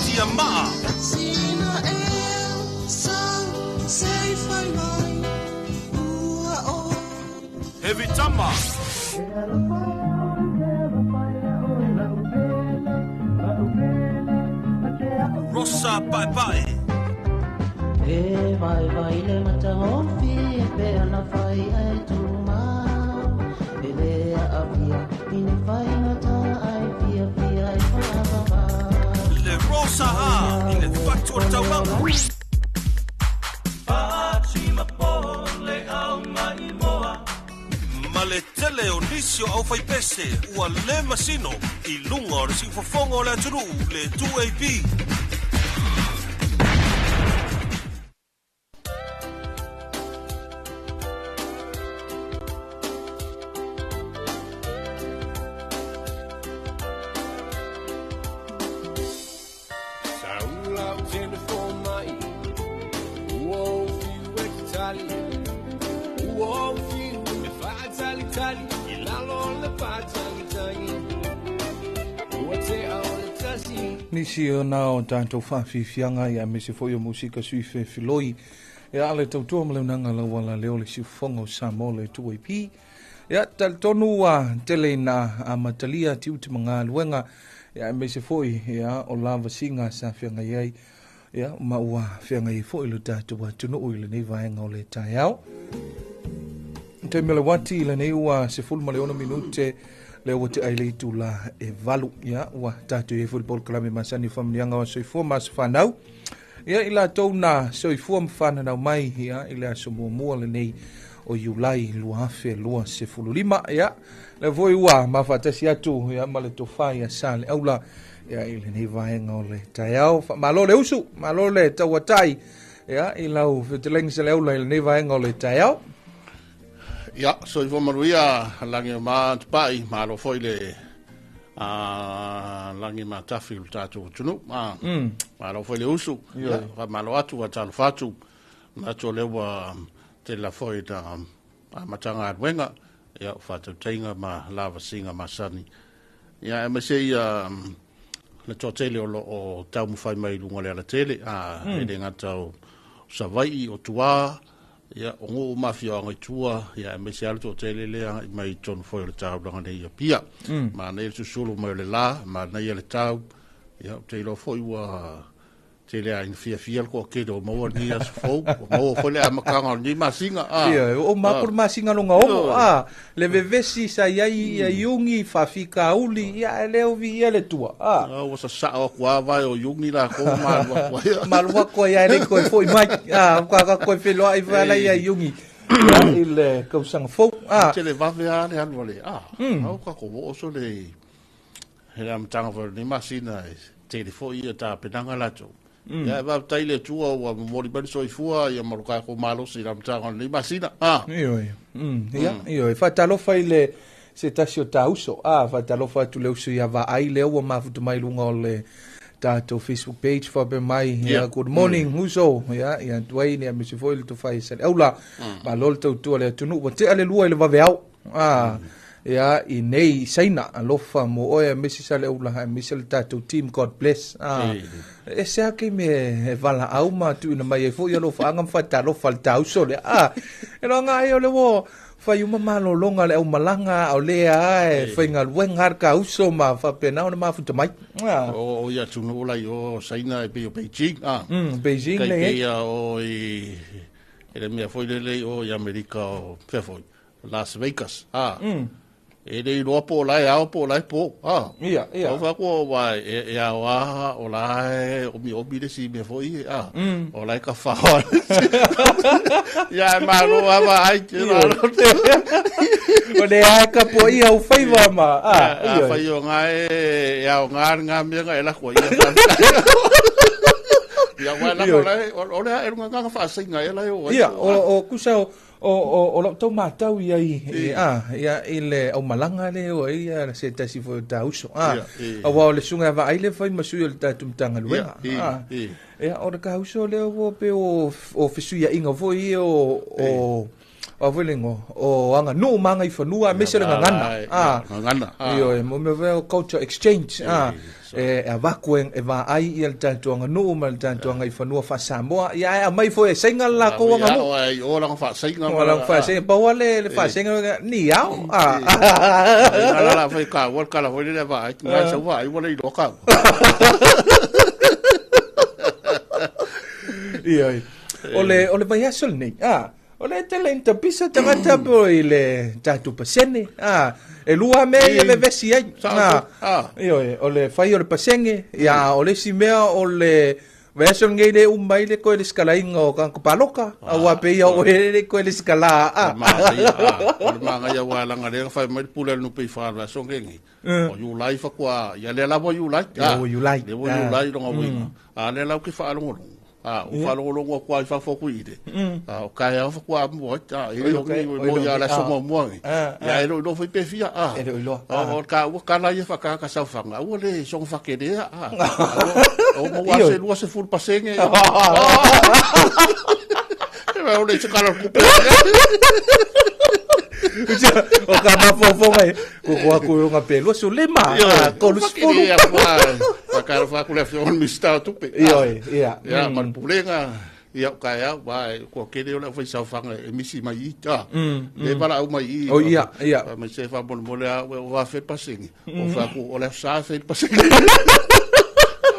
Tia Maa. Heavy Tama. Rosa Paepae. E vai vai le matahofi pe ana fai ai tuma e le avia ine fai ngata ai fia fia ai fa. Le Rosa Ha i le Fatu o Taulaga. Ma le tele o nisi o au faipese ua le masino i luga o le siufofoga o le atunuu le 2AP. Saula o telefone mai Ua o fiu e te tali Ua o fiu e whaatali tali I lalo o le pātangi tangi Ua te au le tasi. Nisi o na o tātou whawhiwhianga ia me se foi o musika sui filoi. E a le tautua ma le unanga lau ala leo le siufofoga o Samoa le 2AP. Ia talitonu ua tele ina amatalia tiute ma galuega ia me se foi ia o lava singa sa feagai ai ia ma ua feagai foi le tatou atunuu i lenei vaega o le taeao. Taimi o le uati i lenei ua 16 minute le ua te ai le itula e 8 ia ua tatou i ai foi le polokalame masani o faamanuiaga o soifua ma aso fanau. Ia i latou na soifua ma fananau mai ia i le aso muamua lenei o Iulai 2025. Ia, lea foi ua mafaatasi atu ia ma le tofa ia Saleaula ia i lenei vaega o le taeao. Faamalo le usu, malo le tauatai ia i lau fetalaiga Saleaula i lenei vaega o le taeao. Ia, soifua manuia lagi o ma tupai, malo foi le lagi matafi o le tatou atunuu. Malo foi le usu, ia, faamalo atu, faatalofa atu, manatu o lea ua tele foi na amataga galuega, ia, o faatautaiga ma lavasiga masani. Ia, aemaise ia le toatele o lo o taumafai mai i luga o le alatele, e le gata o Savaii, o tua, ia, o nuu ma afioaga i tua, ia, aemaise lava le toatele lea agai mai i totonu foi o le taulaga nei i Apia. Manaia le susulu mai o le la, manaia le tau, ia, ou te iloa foi ua tele lava ina fiafia le toatele o maua lenei aso fou, ua maua foi le amataga o lenei masina. Ia, o mapu le masina longa ono, le vevesi sa i ai ia Iuni, faafitauli, ia e le ovi ia le tua. Ua sasao atu lava vae o Iuni latou ma alu atu ai. Ma alu atu ai e le toe foi mai. Ka ka toe feloai foi ala ia Iuni ia, i le tausaga fou. Tele vave lava le alu a le, au tatou oo so le he le amataga foi o lenei masina e tele foi ia tapenaga latou. Ia e faafetai i le Atua ua momoli mai le soifua ia ma lo tatou malosi i le amataga o lenei masina. Ioe. Ia, ioe. Faatalofa i le se tasi o tauso. Faatalofa atu le uso ia Vaai lea ua mafuta mai luga o le tatou Facebook page faapea mai. Ia, good morning uso. Ia, ia Dwayne, ia aemaise foi le tofa ia Saleaula. Malo le tautua le atunuu. Ua tea le lua i le vaveao. Ia, i nei i Saina, alofa mo oe aemaise Saleaula, aemaise le tatou team, God bless. E se a ke me e valaau ma tuuina mai ai foi alofaaga ma faatalofa le tauso lea. E loa ai o le ua fai uma malologa le aumalaga a o lea e faigaluega le kauso ma faapena ona mafuta mai. O ia atunuu la i o Saina e pei o Beijing. Beijing le. Kai pei o i e le mea foi lele o i Amerika o fea foi. Las Vegas, E le iloa po o la e ao po o la e po, Ia, ia. Au fa ko wa e ao a o la e omi omi le si mea foi, O la e ka whaoa. Ia e malo a va ai te malo. O le a ka po ia u whaiwa ma. A whai o ngā e ao ngā ngā mea ngā e lako ia. Ia wa lako la e, o le a e runga ngā whaasainga e la e o. Ia, o kusa o o lau tau matau i ai ia i le aumalaga lea o ai ia se tasi foi o tauso aua o le susuga ia Vaai le fai ma sui o le tatou Matagaluega ia o le kauso lea ua pei o fesuiaiga foi ia o a foi le igoa o aganuu ma agaifanua aemaise le gagana ioe mo mea foi o culture exchange e avatu e vaai ia le tatou aganuu ma le tatou agaifanua faa-Samoa ia ae aumai foi e Saina le latou aganuu. Ia o lana faasaiga. O lana faasaiga pau lava le faasaiga ni ao. La la fai ka ua kala foi le vaai ngai sau vaai ua le iloa ka. Ia. O le vaiaso lenei. O le tele ina tapisa tagata po i le tatou pasene. E lua mea ia vevesi ai. Ioe, o le fai o le pasene, ia o le isi mea o le vaiaso lenei le uma ai le toe lesitalaina o tagata paloka. Aua pei ia oe le toe lesitala. O le manaia aua leaga lea na fai mai le pule a le NPF i le vaiaso lenei. O Iulai faatoa, ia lea lava ua Iulai. Lea ua Iulai. Lea ua Iulai lona uiga. A lea la ou te faalogologo. O faalogologo atu lava i fafo atu i i le. O taeao faatoa amua ai. E le o ni mo ia le aso muamua nei. Ia e le o iloa foi pe fia. E le o iloa. O taua tala ia faatagata saofaga, aua le soona fakelea. O maua se 20%. E o le se kala kupe. O ka mafaufauga e koko atu i luga pe 25, 30. Faatalofa atu le afioga i le Minisita o Tupe. Ioe, ia. Ia, ma le Pulega, ia o taeao, aua e toatele o le aufaisaofaga e misi mai i i, le valaau mai i i. O ia, ia. Fai mai se faamolemole lava ua fai le pasene. Ou fai atu, o le aso Sa e fai le pasene.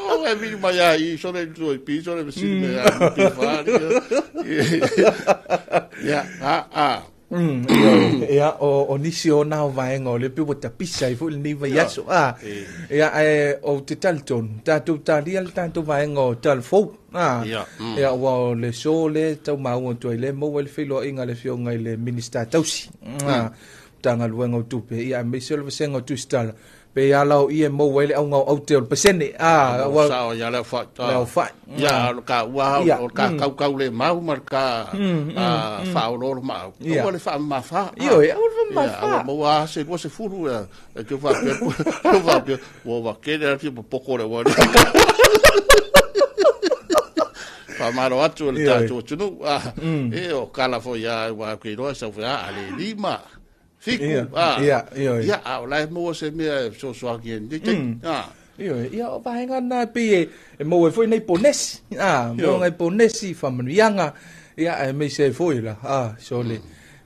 O, e vili mai lava i i, sole i tua i pi, sole fesili mai lava i le NPF. Ia, a, a. Ia, o nisi o na o vaega o le pe ua tapisa ai foi lenei vaiaso. A, ia, ae ou te talitonu, tatou talia le tatou vaega o talafou. A, ia, ua o le so le tau maua atu ai le maua ai le feiloaiga a le afioga i le Minisita tausi. A, Matagaluega o Tupe, ia, aemaise o le vasega o Tusitala, pe ia la o i e maua ai le auga o aute o le pasene. A, ua sao ia le aufai. Le aufai. Ia, o le ka ua o le ka kaukau le mau ma le ka faaoloolo maau. Aua le faamamafa. Ioe, aua le faamamafa. Ia, aua maua se 20 ia, e te faapea, te faapea, ua ua kele atu popoko le ua. Faamalo atu le tatou atunuu. E o kala foi ia ua ke iloa sau foi a le lima. Fiku, a. Ia, ioe. Ia, a o la e maua se mea e fesoasoani ai lenei taimi. A. Ioe, ia o vaega na e pei e maua ai foi nei ponesi. A, maua nai ponesi, faamanuiaga, ia, aemaise ai foi la, a, sole.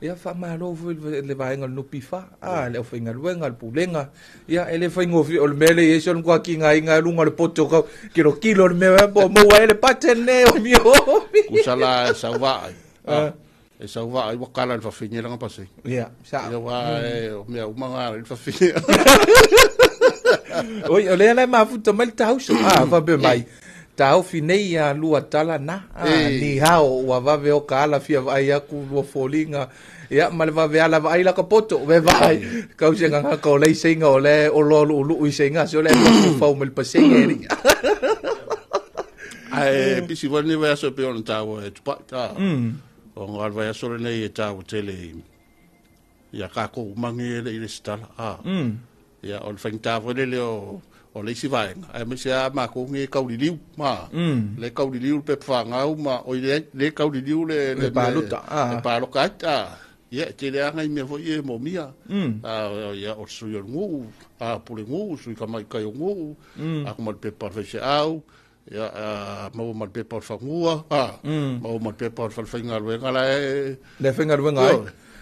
Ia, faamalo foi le vaega o le NPF, a, le aufaigaluega, le pulega, ia, e le faigofie, o le mea lea e i ai si ona kuakigaina i luga o le poto kau, kilokilo le mea, po o maua ai le pattern le omiomi. Kusa la e sau vaai. A. E sau vaa ai ua kala i le fafine lana pasene. Ia, sao. Ia wa e o mea uma ngā i le fafine. Oi, o lea la e mafuta mai le tauso. Ah, faapea mai. Taofi nei ia lua tala na. Ah, ni hao ua vave o ka ala fia vaai aku lua foliga. Ia, ma le vave ala vaai la ka poto. Ve vaai. Kau se nganga ka o lei seinga o le o loa lu'ulu'u i seinga. Se o le e fau mai le pasenge ni. Ae pisi foi lenei vaiaso e pei ona taua e Tupai. Ah. Ona o le vaiaso lenei e taua tele i ia kākou umangi e le i resitala. Ah. Ia, o le faigata foi lele o o le isi vaega, aemaise lava makou nei e kauliliu, ma. Le kauliliu le pepa fanau ma oi le le kauliliu le Le palota, ah. Le paloka ai, ah. Ia, e tele lava nai mea foi ia e moomia. Ah, ia, o le sui o le nuu, ah, pule nuu, sui tamaitai o nuu, aku ma le pepa o le faiseau, ia, maua ma le pepa o le fanua, maua ma le pepa o le fale faigaluega la e Le faigaluega ai.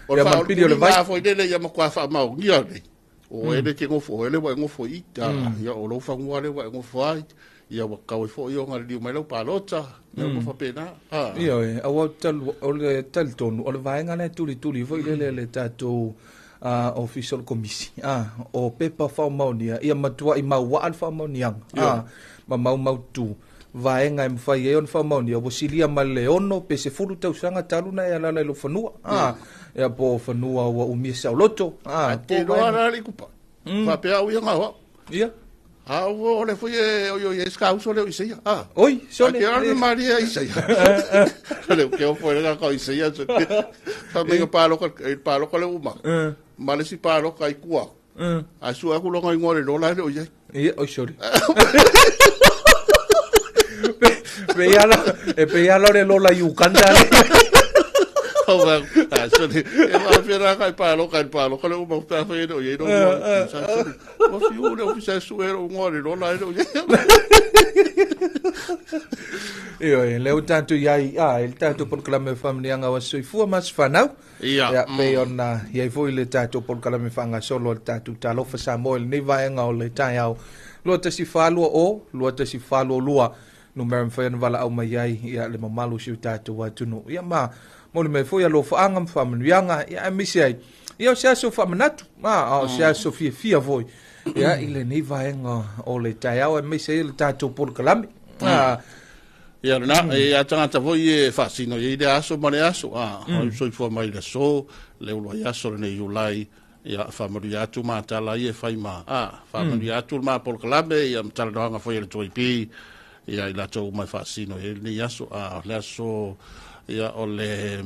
O le Ia, ma le pili o le vai. foi lele ia matua faamaonia nei. O ele te gofo, o ele ua e gofo i ita, ia o lou fanua le ua e gofo ai, ia ua tatau ai foi ona liliu mai lau palota, mea uma faapena. Ah. Ioe, aua talu, o le talitonu, o le vaega lea e tulituli foi lele le tatou ofisa o le komisi, o pepa faamaonia, ia matuai mauaa le faamaoniaga, ma maumautu vaega e mafai ai ona faamaonia, ua silia ma le 6 pe 10 tausaga talu na e alala i lou fanua, ia po o fanua ua umia saoloto, Ae po te iloa vaega. la le ikupa. Faapea au ia ngau au. Ia. A o le foi e oi oi e ska uso le o Isaia. Ah. Oi, sole. A ke ala maria Isaia. Le ke o foi le ka Isaia. Fa me ka paloka e paloka le uma. Ma le si paloka i kua. A su aku longa ingoa le lola le o iai. Ia, oi sole. Pe ia e pe ia le lola i Uganda. O va, a sole. E va fera ka paloka i paloka le uma pa foi le o iai no. Sa sole. Wa fiu le ofisa su e o ngoa le lola le o iai. Ioe, le o tatou iai, a, le tatou polokalame faamanuiaga o Aso Soifua ma Aso Fanau. Ia. Ia, pei ona iai foi le tatou polokalame faagasolo o le tatou Talofa Samoa i lenei vaega o le taeao. 2142 2142 numera mafai ona valaau mai ai ia le mamalu o si o tatou atunuu. Ia ma momoli mai foi alofaaga ma faamanuiaga, ia aemaise ai. Ia o se aso faamanatu, a o se aso fiafia foi. Ia i lenei vaega o le taeao aemaise ai le tatou polokalame. Ah, Ia lena, e a tagata foi e faasino i ai le aso ma le aso, a, o soifua mai le aso, le ulu ai aso lenei Iulai, ia faamanuia atu matala ia e fai ma, a, faamanuia atu le ma polokalame, ia ma talanoaga foi a le 2AP, ia i latou uma e faasino i ai lenei aso, a, o le aso, ia o le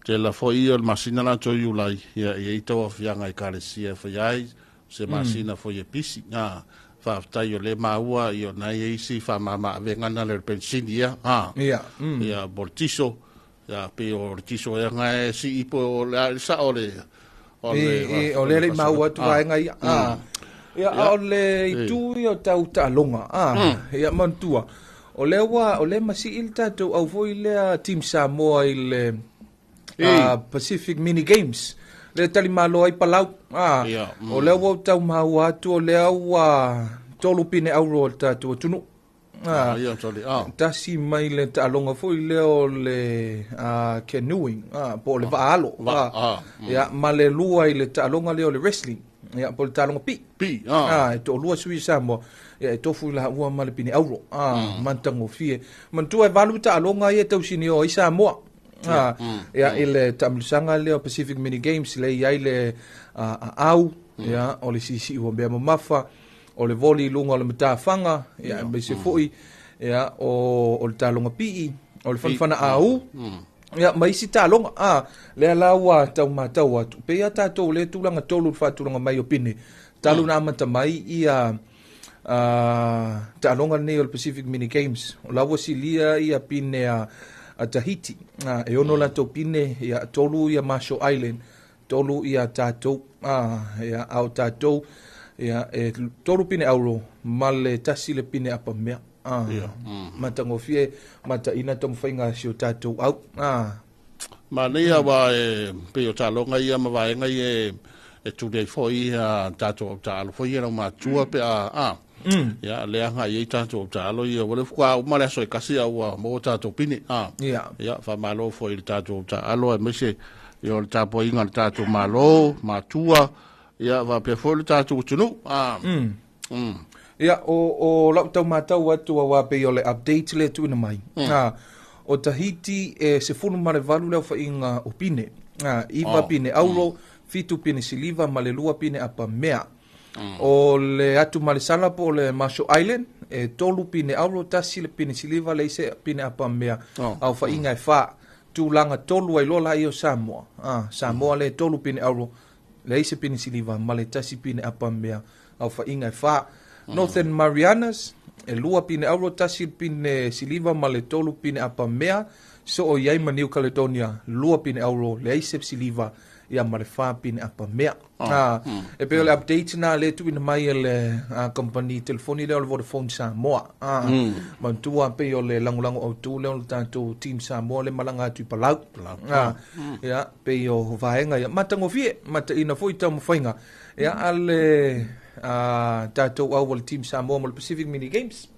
tela foi ia o le masina latou Iulai, ia i ai tauaofiaga i ekalesia e fai ai, se masina foi e pisi, a, faafetai o le maua ia nai e isi faamamaavega na le pensini ia, a, Ia, ia mo le tiso, ia pe o le tiso ea nga e sii po o le a le sao le o E, o lea le i maua atu vaega ia. Ah. Ia, a o le itu ia o tau taaloga. Ah, ia manatua. O lea ua, o lea masii le tatou au foi lea Team Samoa i le Pacific Mini Games. Le tali malo ai Palau. Ah, Ia, o lea ua tau maua atu, o lea ua 3 pine auro o le tatou atunuu. Ia, sorry, ah. Tasi mai le taaloga foi lea o le canoeing, po o le vaaalo. Ia, ma le lua i le taaloga lea o le wrestling. Ia, po o le taaloga pii. Pii, E toalua sui o Samoa, ia, e tofu i laua ma le pine auro. Matagofie. Manatua e 8 taaloga ia e tausinio ai Samoa. Ia, i le taamilosaga lea o Pacific Mini Games, le i ai le aau, ia, o le sisi'i ua mea mamafa, o le voli i luga o le matafaga, ia, aemaise foi, ia, o le taaloga pii, o le fanafana au, ia, ma isi taaloga. Lea la ua taumatau atu. Pei a tatou le tulaga tolu le faatulaga mai o pine, talu na amata mai ia taaloga lenei o le Pacific Mini Games. O la ua silia ia pine a Tahiti. E 6 latou pine, ia, 3 ia Marshall Island, 3 ia tatou, ia, au tatou, ia, e 3 pine auro, ma le 1 le pine apamea. Matagofie, mataina taumafaiga a si o tatou au. Ma nei wa e pe o taaloga ia ma vaega ia e tuli ai foi ia tatou autaalo foi ia lau matua pe a ia le aga i ai tatou autaalo ia ua le fuka uma le aso e kasi a ua maua tatou pine. Ia faamalo foi i le tatou autaalo aemaise ia o le tapuaiga a le tatou malo matua ia faapea foi le tatou atunuu. Ia, o lau taumatau atu aua pei o le update le tuuina mai. O Tahiti e 18 le aofaiga o pine. 9 pine auro, 7 pine siliva ma le 2 pine apamea. O le atu malesala po o le Marshall Island, e 3 pine auro, 1 le pine siliva, le ise pine apamea. Aofaiga e 4. Tulaga 3 ai loa la ia o Samoa. Samoa le 3 pine auro, le ise pine siliva ma le 1 pine apamea. Aofaiga e 4. Northern Marianas, e 2 pine auro, 1 pine siliva ma le 3 pine apamea. So o iai ma New Caledonia, 2 pine auro, le aise siliva, ia ma le 4 pine apamea. E pei o le update na le tuuina mai e le company telefoni lea o le Vodafone Samoa. Manatua pei o le lagolago autu lea o le tatou team Samoa le malaga atu i Palau. Ia, pei o vaega ia. Matagofie, mataina foi taumafaiga. Ia, a le tatou au o le team Samoa mo le Pacific Mini Games.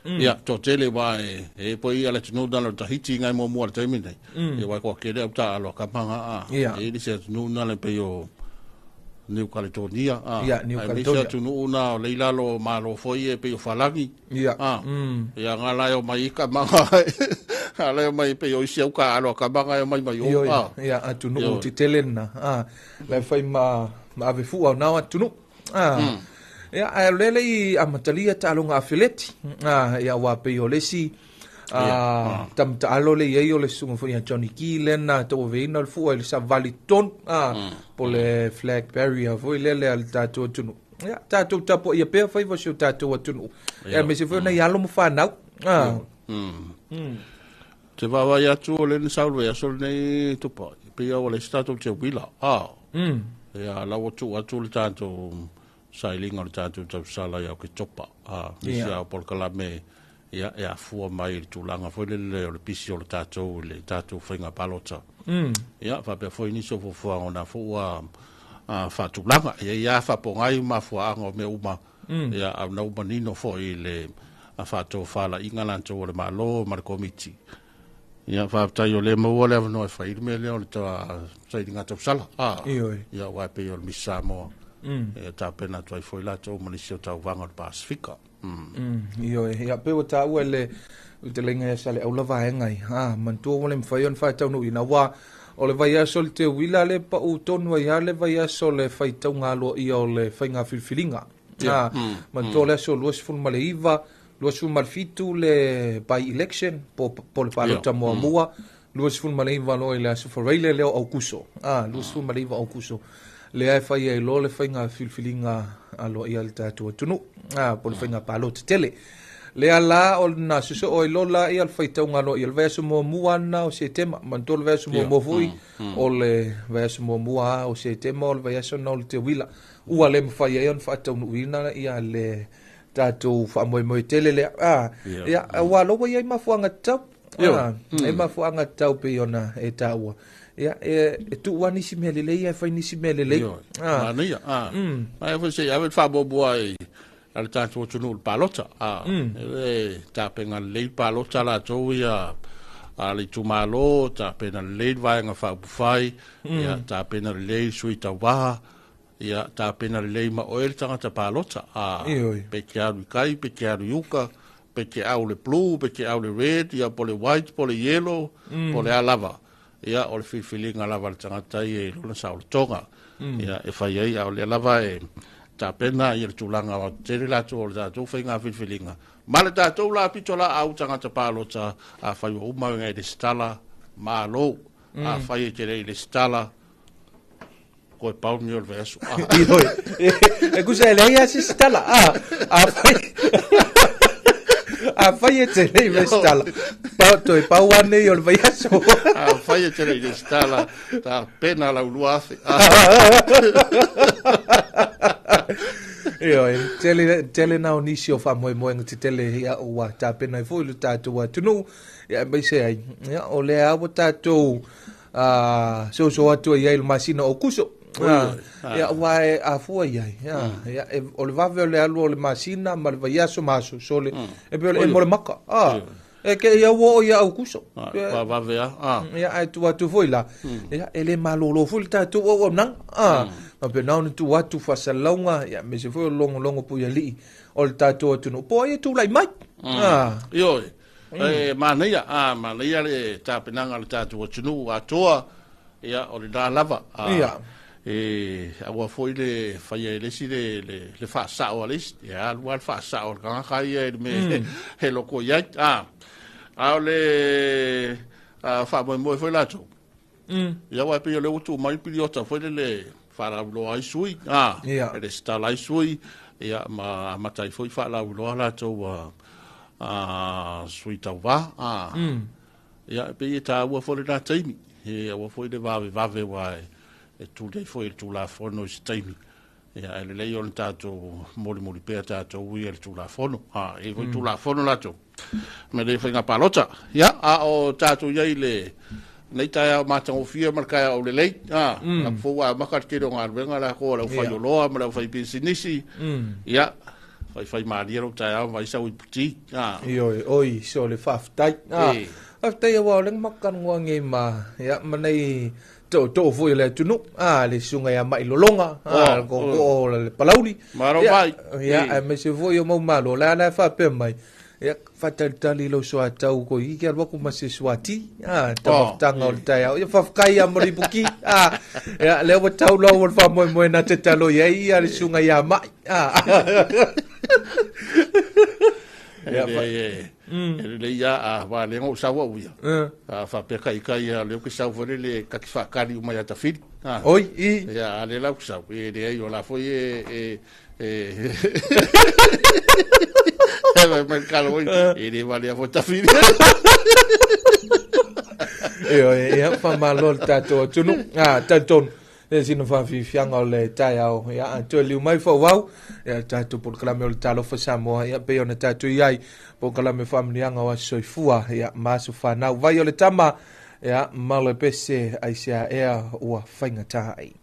Ia, toatele wa e poi ia le atunuu na le o Tahiti ngai muamua le taimi nei. Ia wai koa kele au taalo a kamaga E le se atunuu na le pei o New Caledonia. Ia, New Ai le se Caledonia. atunuu na o leila lo malo foi e pei o Falagi. Ia. Ia ngā lai o mai i kamaga. Ngā lai o mai pei o isi au ka alo a kamaga e o mai mai o. Io, ia, atunuu tetele na. Lai fai ma ave fua o nao atunuu. Ia, ae o lele i amatalia taaloga afeleti. Ia, ua pei o le isi, tamataalo le iai o le susuga foi ia Johnny Key lena tauaveina o le fua i le savali tonu. Po le flag barrier foi lele a le tatou atunuu. Ia, tatou tapuaia pea faiva o si o tatou atunuu. Ia, aemaise foi o nai alo ma fanau. Te vaavaai atu o le na saulu e aso lenei tupa. Pei au o le isi tatou te uila. Ia, lau atu atu le tatou sailiga o le tatou tausala ia o ke topa. Nisi au polokalame, ia, e afua mai i le tulaga foi lele o le pisi o le tatou i le tatou faiga palota. Ia, faapea foi nisi o fuafuaga o na foi ua faatulaga. Ia, ia faapogai mafuaaga o mea uma. Ia, au na uma nino foi i le faatofalaiga latou o le Malo ma le Komiti. Ia, faafetai o le maua le avanoa e fai le mea lea o le sailiga tausala. Ioe. Ia, ua pei o le Miss Samoa. Ia, tapena atu ai foi latou ma nisi o tauvaga o le Pasifika. Ioe. Ia, pe ua taua le utelenga ia sale aula vaega ai. Manatua ua le mafai ona faataunuuina. Ua o le vaiaso le teuila le pau tonu ai le vaiaso le faitauga aloaia o le faiga filifiliga. Manatua le aso 29, 27 le by election po le palota muamua, 29 loa i le aso Faraile lea o Aukuso. 29 Aukuso. Lea e fai ai loa le faiga filifiliga aloaia le tatou atunuu. Po le faiga palota tele. Lea la o na sosoo ai loa la ia le faitauga aloaia le vaiaso muamua na o Setema. Manatua le vaiaso muamua foi o le vaiaso muamua o Setema o le vaiaso na o le teuila. Ua le mafai ai ona faataunuuina ia le tatou faamoemoe tele lea. Ia, ua loa ia i mafuaaga tatau. E mafuaaga tatau pei ona e taua. Ia, e tuu lava nisi mea lelei ae fai nisi mea lelei. Manaia. Ae foi se i ave le faamuamua i a le tatou atunuu i le palota. E le tapena lelei le palota latou ia a le itumalo, tapena lelei le vaega faaupufai, ia tapena lelei le sui tauvaha, ia tapena lelei ma oe le tagata palota. Ioe. Pe te alu i kai, pe te alu i uka, pe te au le blue, pe te au le red, ia po le white, po le yellow, po le a lava. Ia o le filifiliga lava a le tagata ia i lona saolotoga. Ia e fai ai, a o lea lava e tapena ia le tulaga o tele latou o le tatou faiga filifiliga. Ma le tatou la pito la au tagata palota, a fai ua uma ngai lesitala, malo. A fai e te le i lesitala, koe pau ni o le vaiaso. Ioe. E kusa e leai a se sitala. A fai a fai e te lei resitala. Pa, toe pau ane i o le vaiaso. A fai e te le i lesitala, ta pena lau 2,000. Ioe, tele, tele na o nisi o faamoemoega tetele ia ua tapena ai foi le tatou atunuu, ia aemaise ai, ia, o lea ua tatou soso atu ai ai le masina o Kuso. Ia, ua e afua i ai. Ia, ia, e, o le vave o le alu o le masina ma le vaiaso ma aso sole. E pei o le emo le maka. E ke ia ua o ia au kuso. Ua vave a. Ia, ai tu atu foi la. Ia, e le malolo foi le tatou au au nanga. Ma pe nao ni tu atu fasalauga, ia, me se foi o longo longo pui alii o le tatou atunuu. Po ai e tūlai mai. Ioe. E manaia, manaia le tapenaga a le tatou atunuu atoa, ia, o lena lava. E aua foi le faia e le isi le, le, le faasao a le isi. Ia, alu lava le faasao a le tagata ia i le mea e loko i ai. A o le faamoemoe foi latou. Ia, aua e pei o lea ua tuu mai le piliota foi lele faalauiloa ai sui, e resitala ai sui, ia, ma amata ai foi faalauiloa latou sui tauva. Ia, e pei e taua foi lena taimi, e aua foi le vavevave ua e tuli ai foi le Tulafono i se taimi. Ia, e lelei ona tatou molimoli pea tatou ia le Tulafono. E i ai foi Tulafono latou me le faiga palota. Ia, a o tatou iai i le nei taeao matagofie ma le taeao lelei. La fou a maka le tele o galuega la ko le aufai oloa ma le aufai pisinisi. Ia, faifai malie lou taeao vai sau iputi. Ioe, oi, so le faafetai. Faafetai aua o le makanua ngei ma, ia, ma nei to to foi o le atunuu, le susuga ia Mai Lologa, le koko o le Palauli. Malo mai. Ia, aemaise foi o mau malo, la la faapea mai. Ia, faatalitali lou soatau ko i ke alu atu ma se suati, tamafutaga o le taeao. Ia, faafetai ia mo le ipuki. Ia, lea ua tau lau o le faamoemoe na te talo i ai ia le susuga ia Mai. Ia, e lelei ia, a wa le ngou sau au ia. A faapea kai kai ia leo ke sau foi le kaki whakari umai a tawhiri. Oi, i. Ia, a le lau sau. E le ai o la foi e e e mai mai kalo oi. E le wale a foi tawhiri. Ioe, ia, faamalo le tatou atunuu. Talitonu, e sina faafiafiaga o le taeao. Ia, toe liu mai fauau, ia, le tatou polokalame o le Talofa Samoa, ia, pei ona tatou i ai, polokalame faamanuiaga o aso soifua, ia, ma aso fanau. Vai o le tama, ia, ma le pese, aisea ea ua faigata ai.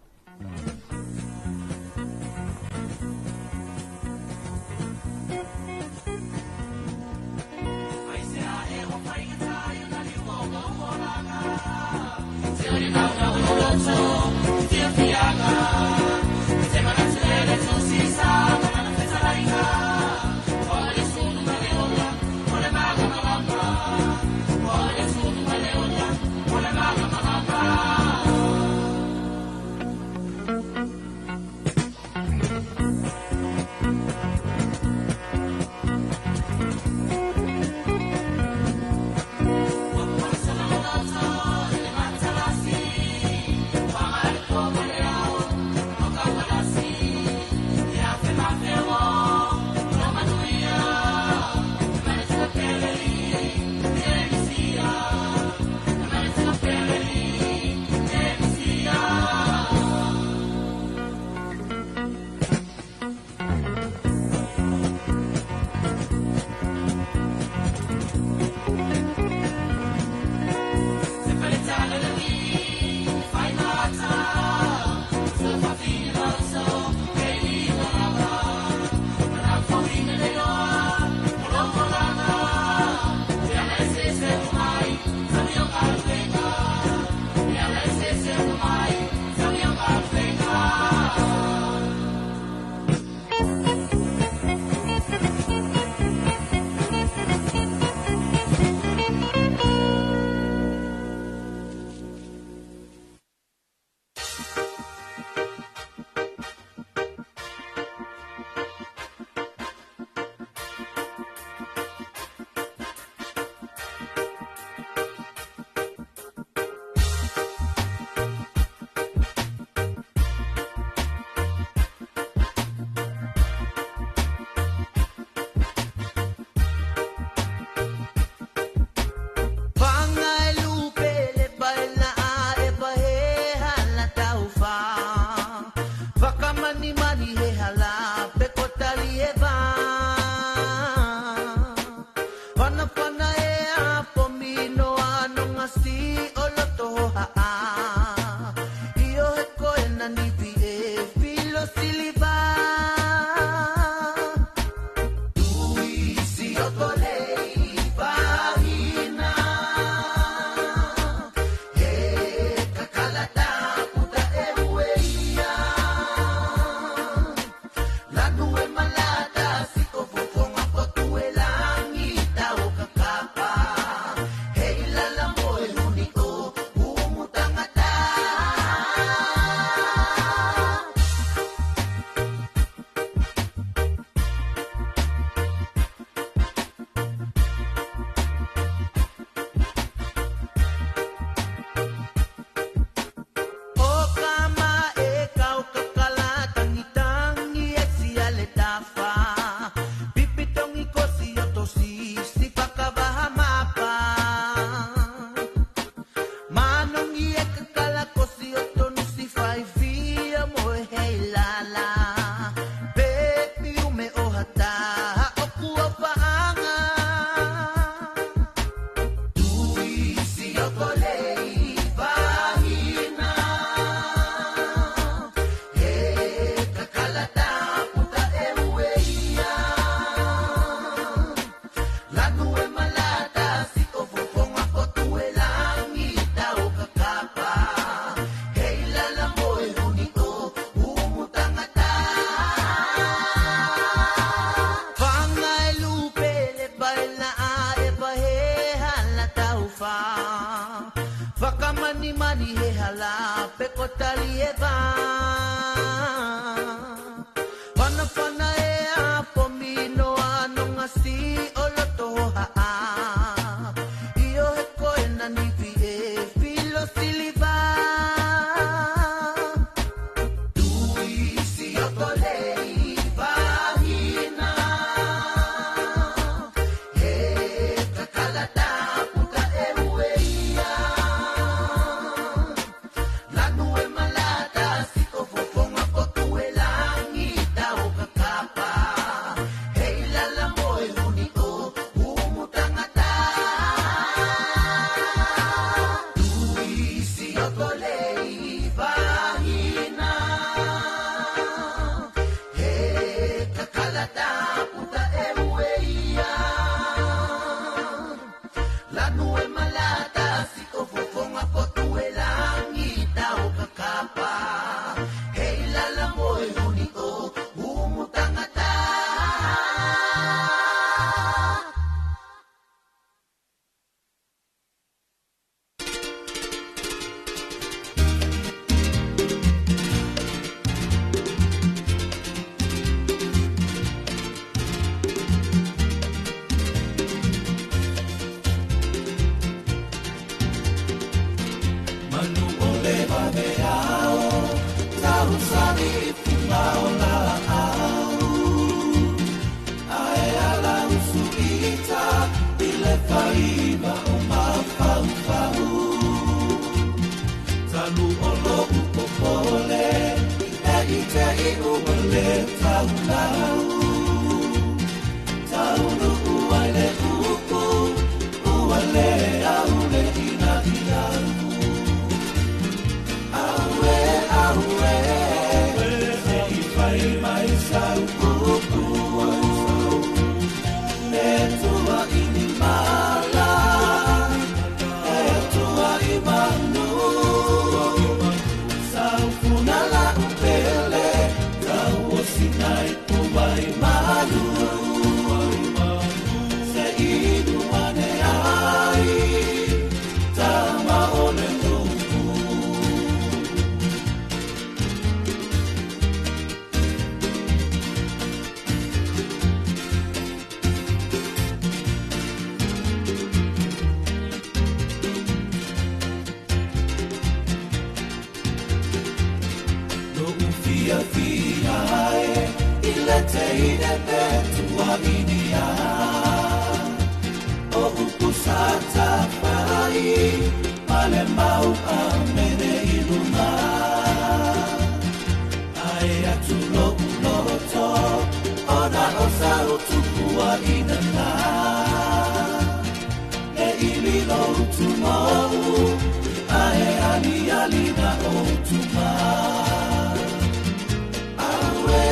Aue,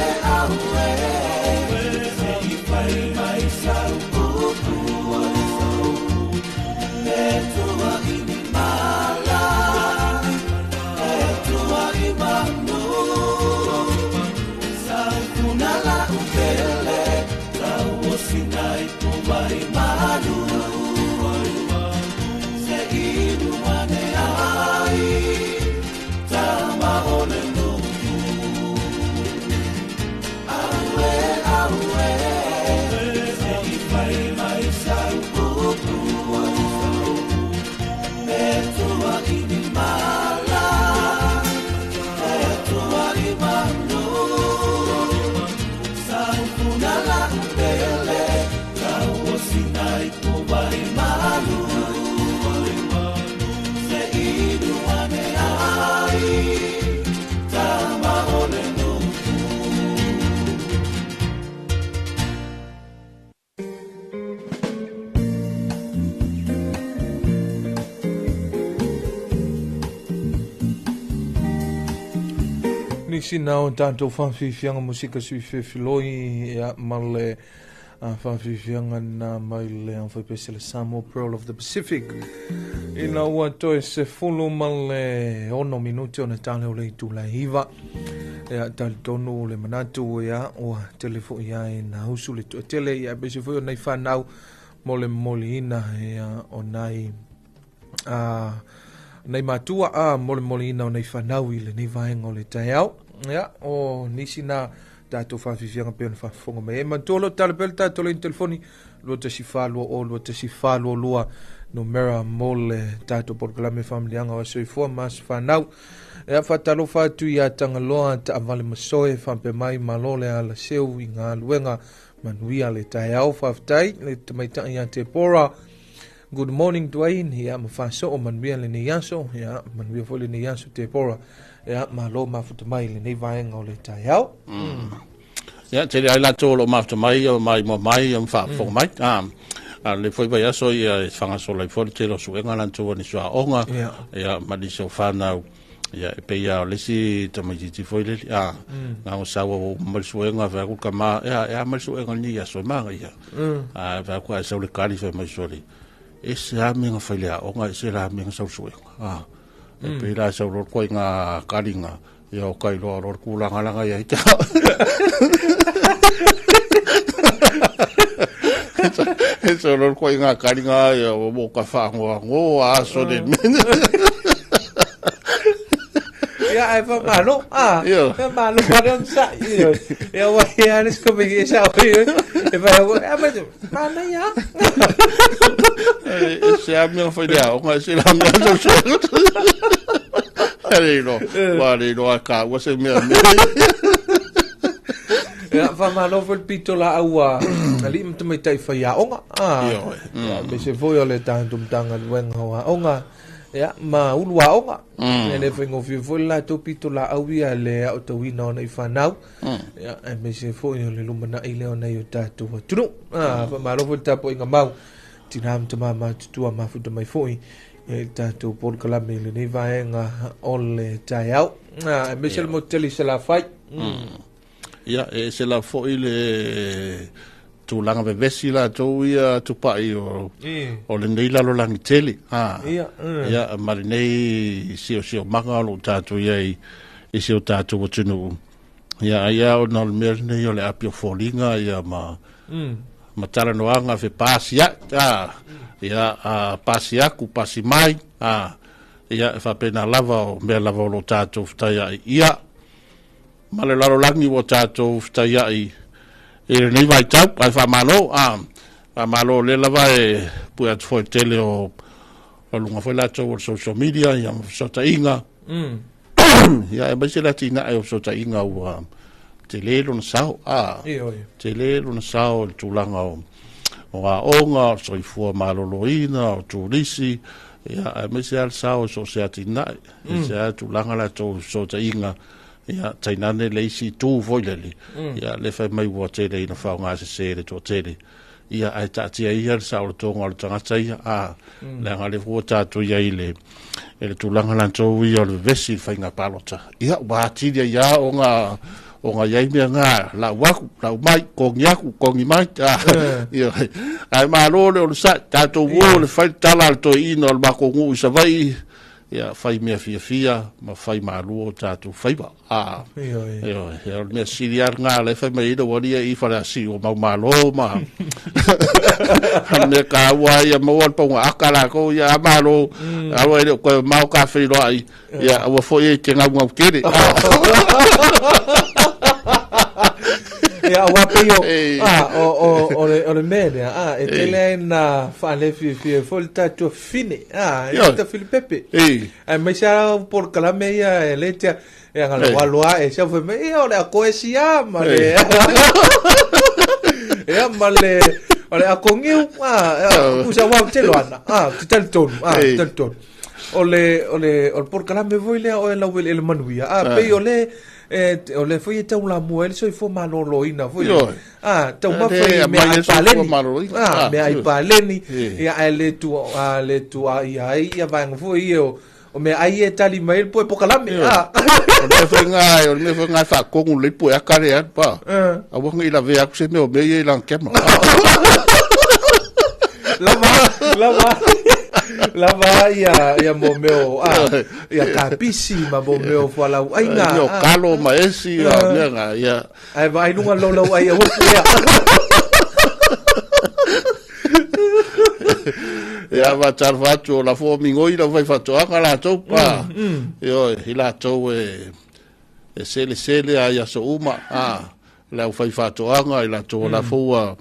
aue, se i fai mai. Nisi na o tātou whawhiwhianga musika sui whewhiloi ia ma le whawhiwhianga na mai le au whaipese le Samoa Pearl of the Pacific. Ina ua toe se fulu ma le 6 minuti ona tale o le itu lai hiva. Ia tali tonu le manatu ia ua tele fo ia e na usu le tua tele ia pese foi o nei whanau mo le moliina ia o nai nei matua a molemoliina o nei whanau i le nei vaenga o le taeao. Ia, o nisi na tātou whawhiwhianga pe ona whafonga mai. E matua lo tala pele tātou le telefoni 214 2 1422 numera mo le tātou polokalame whamlianga o soifua mas whanau. Ia whatalofa atu ia Tangaloa taavale masoe whampe mai malo le ala seu i ngā luenga manuia le taeao whawhitai le tamaitai ia te pora. Good morning Dwayne, ia ma whaso o manuia le nei aso, ia manuia foi le nei aso te pora, ia malo mafuta mai le nei vaenga o le taeao. Ia, te le ai latou o lo mafuta mai, o mai mo mai, o mawha mai. Le foi vai aso ia e whangasola i foi le tele o suenga lantou ani sua onga, ia ma nisi o whanau, ia e peia o lesi tamaititi foi leli, ngā o sawa o mali suenga, whea ku ka ma, ia, ia mali suenga ni ia soe manga ia. Whea ku ai sau le kari whea mai soli. E se a menga whailea onga, e se la menga sau suenga. E pei la sau lor koe ngā karinga, ia o kai loa lor kūlangalanga ia i te hao. E sau lor koe ngā karinga, ia o mō ka whangoa ngō a so ne mene. Ia, ai fa malo, fa malo pa ron sa, ia, ia wa ia aris ko me sa o ia, e fa wa, a ma mana ia. E se a mea whailea onga, e se la mea sau suenga. Re ro, wa re ro a ka, wa se mea mea. Ia, fa malo foi le pito la aua, ali ma tamaitai whai a onga. Ia, me se foi o le tāntu mtanga luenga o a onga. Ia, ma ulu a onga. E le whai ngōwhi foi la tō pito la au ia le au tauina o nei whanau. Ia, e me se foi o le lumana i leo nei o tātou atunu. Fa malo foi le tāpo i ngā mau. Tina am tama tutua mafuta mai foi. E tātou polokalame le nei vaenga o le taeao. E me se le moteli se la whai. Ia, e se la foi le tūlanga vevesi la tō ia tupai o le nei lalo langi tele. Ia, ma le nei sio sio manga o lo tātou ia i sio tātou atunu. Ia, ia o nā le mea nei o le api o fōlinga ia ma ma talanoaga fe pasi a, ia, pasi aku, pasi mai, ia, e whapena lava o mea lava o lo tātou whitai ai. Ia, ma le lalo langi o tātou whitai ai e le nei vai tau, ai whamalo, whamalo le lava e pui atu foi tele o lunga foi lātou o social media, ia ma sota inga. Ia, e mai se lati ina e o sota inga ua te le lona sao, te le lona sao le tūlanga o ngā onga, o soifua maloloina, o tūrisi, ia, e mai se al sao so se ati ina, e se a tūlanga lātou sota inga, ia, tainane le isi tū foi lele, ia, le whai mai ua tele ina whao ngā se se le tua tele, ia, ai taatia ia le sao le tōnga o le tangata ia, le anga le fua tātou ia i le, e le tūlanga lantou ia o le vesi le whainga palota. Ia, wā tiria ia o ngā iai mea ngā, lau aku, lau mai, kongi aku, kongi mai, ia, ai malo le o le sa, tātou ua le whai tala le toi ina o le mako ngu i sawai, ia, whai mea fia fia, ma whai mālua o tātou whaiwa. Ia, o le mea siri ar ngā le whai mai ina waria i whare asi o mau malo ma. A mea ka ua ia maua le paunga aka la ko ia a malo, aua ele o koe mau ka whiroa i, ia, aua foi e te ngau ngau kere. Ia, o wape o, o le mea lea, e tele ai na whaale fia fia foi le tātua fine, e ta Filipepe. Ai mai sa polokalame ia e le tia, e anga le waloa e sa foi mai, ia o le ako e sia, ma le, ia, ma le, o le ako ngiu, kusa wau telo ana, te tali tonu, te tali tonu. O le, o le, o le polokalame foi lea o e lau ele manuia, pei o le, o le foi e tau la mua ele soifua maloloina foi. Tau mafai mea ai paleni. Mea ai paleni. Ia, ai le tua, le tua ia ai, ia vaenga foi ia o O mea ai e tali mai le poe pokalame. Ah. O le mea foi ngā, o le mea foi ngā whaakongu le poe akare atu pa. Aua ngi la vea ku se mea o mea ia i lang kema. Lava, lava. Lava ia ia mo meo ah ia kapisi ma mo meo fualau aiga. Ia o kalo ma esi ia mea ngā ia. Ai vai lunga lolau ai aua puea. Ia ma tarfa atu o la fo mingoi la fai fatoanga la tou pa. Io i la tou e e sele sele a ia so uma a le au fai fatoanga i la tou la fo ua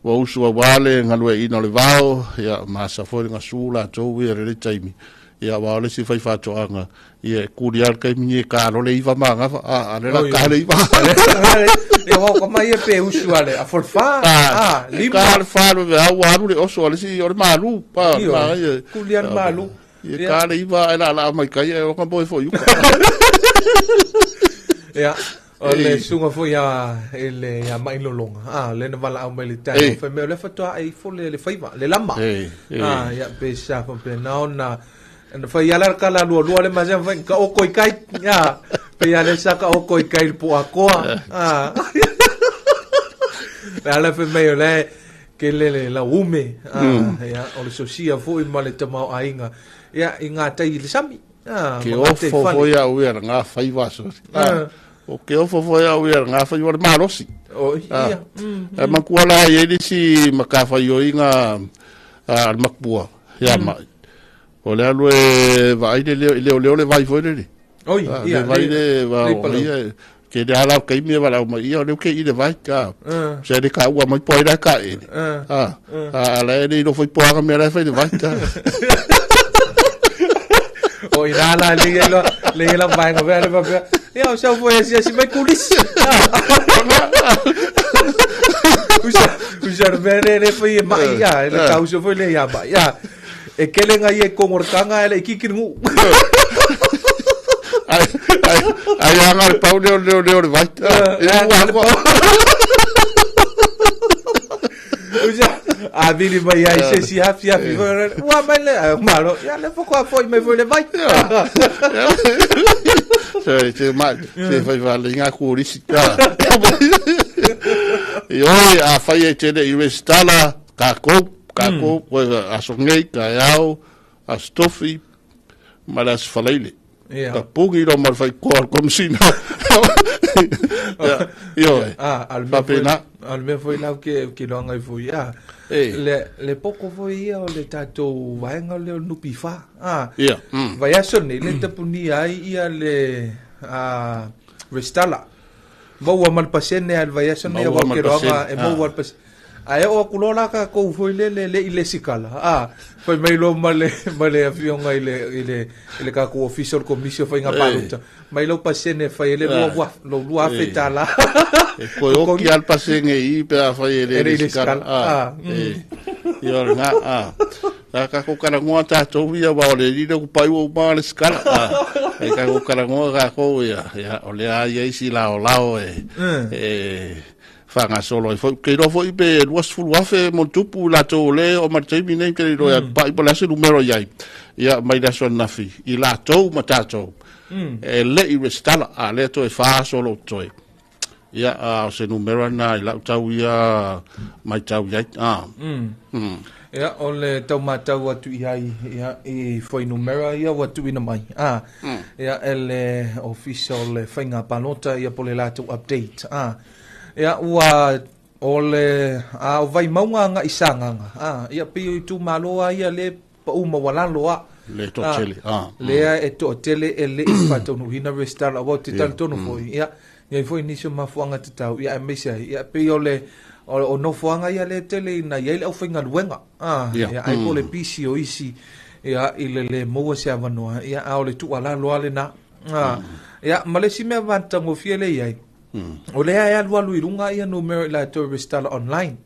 ua usu a wale ngalue ina le vao ia ma sa fo nga su la tou ia le taimi ia wa le si fai fatoanga ia e kuri al kai mingi ka lo le iva ma ngafa a a le la ka le iva Ia wau ka mai e pe usu ale a folfa a lima ka le fa le au alu le oso le si o le malu pa ma ia kuli al malu ia ka le iva e la la mai kai e o ka boe fo yuka ia o le sunga foi a ele a mai lolonga a le na wala au mai le tai fa me le fatoa e fo le le faiva le lama a ia pe sa fa pe na ona na fai ala ka la lua lua le mazem fai ka o koi kai ia pe ia le sa ka o koi kai po akoa a le ala fe mai o le ke le le la ume a ia o le sosia foi ma le tamau ainga ia i ngā tai le sami a ke ofo foi au ia ngā faiva so o ke ofo foi au ia ngā faiva le malosi o ia e makua la ia le si makawhai o inga a le makua ia mai o le alu e vaai le leo leo le vai foi le Oi, ia, le vai le va o ia ke le ala kai me wala mai ia le ke i le vai ka se le ka ua mai poi la ka e a a la le lo foi poanga me la foi le vai ka o ina la le le le la vai ngo le va ia o sa foi assim assim mai kulisi usa usa le le foi mai ia le ka usa foi le ia mai ia e kele ngai e kongorkanga ele ikikirungu ai ai ai anga le pau leo leo leo le vai ia ua usa a vili mai ai se si hafi hafi ua mai le malo ia le foko a foi mai foi le vai se se mai se fai vale ngā kurisi i oi a fai e tene i restala ka kou koe aso ngei ka au a stofi ma le aso faleile ka pungi ro mar fai koa komisina io papena al mea foi lau ke loanga i foi a le poko foi ia o le tātou vaenga le o nupi wha vai aso nei le tapuni ai ia le restala maua mal pasene al vai aso nei o ke loanga e maua al pasene Ae o akulola ka kou foi le le i le sikala. A foi mai lo male male afionga i le i le i le ka ku official commission foi nga paluta. Mai lo pasene foi le lua lo lua fetala. E koe oki al pasene i pe a foi le le sikala. A Io nga a. Ka ka ko karangoa tātou ia wa o le rire ku pai o ma le sikala. A e ka ko karangoa ka ko ia ia o le a ia isi lao lao e e whangasolo ai foi ke ro foi pe 20 afe mo tupu la to le o ma taimi nei ke ro ya pa i pala se numero iai ia mai la so nafi i la to ma tato e le i restala a le to e fa solo toi ia a se numero na i la tau ia mai tau ia a ia o le tau matau atu i ai ia i foi numero ia wa tu ina mai a ia ele official le fainga palota ia pole la to update a ia ua o le a o vai maunga nga isanga a ia pe i tu maloa ia le pa uma walalo a le to tele a le e to tele e le i fatonu hina restala o te tantonu foi ia ia foi nisio mafuanga te tau ia mesia ia pe o le o no fuanga ia le tele na ia le au fainga luenga a ia ai ko le pisi o isi ia i le le moa se avanoa ia a o le tu ala loa le na a ia malesi me vanta ngofia le ia O le ai alu alu i runga ia numero i la tau restala online.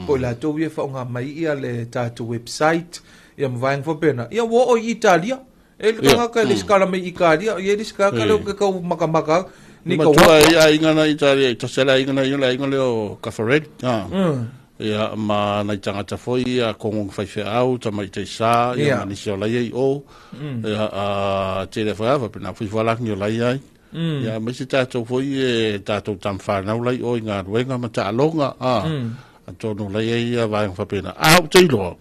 Po i la tau ia whaonga mai ia le tātou website ia mwaeng whapena. Ia wo o i Italia. E le kangaka le skala mai Italia. Ia le skala ka leo ke kau makamaka. Ni ka wapa. Matua ia ingana Italia. I tasela ingana ia la inga leo Cafarelli. Ia, ma nai tagata foi ia kogogi faifeau, tamaitaisā, ia ma nisi o la i ai o. Ia, a, tele foi lava faapena foi fualagi o la i ai. Ia, aemaise tatou foi e tatou tamafanau la i o i galuega ma taaloga, a, atonu o la i ai ia vaega faapena. A ou te iloa,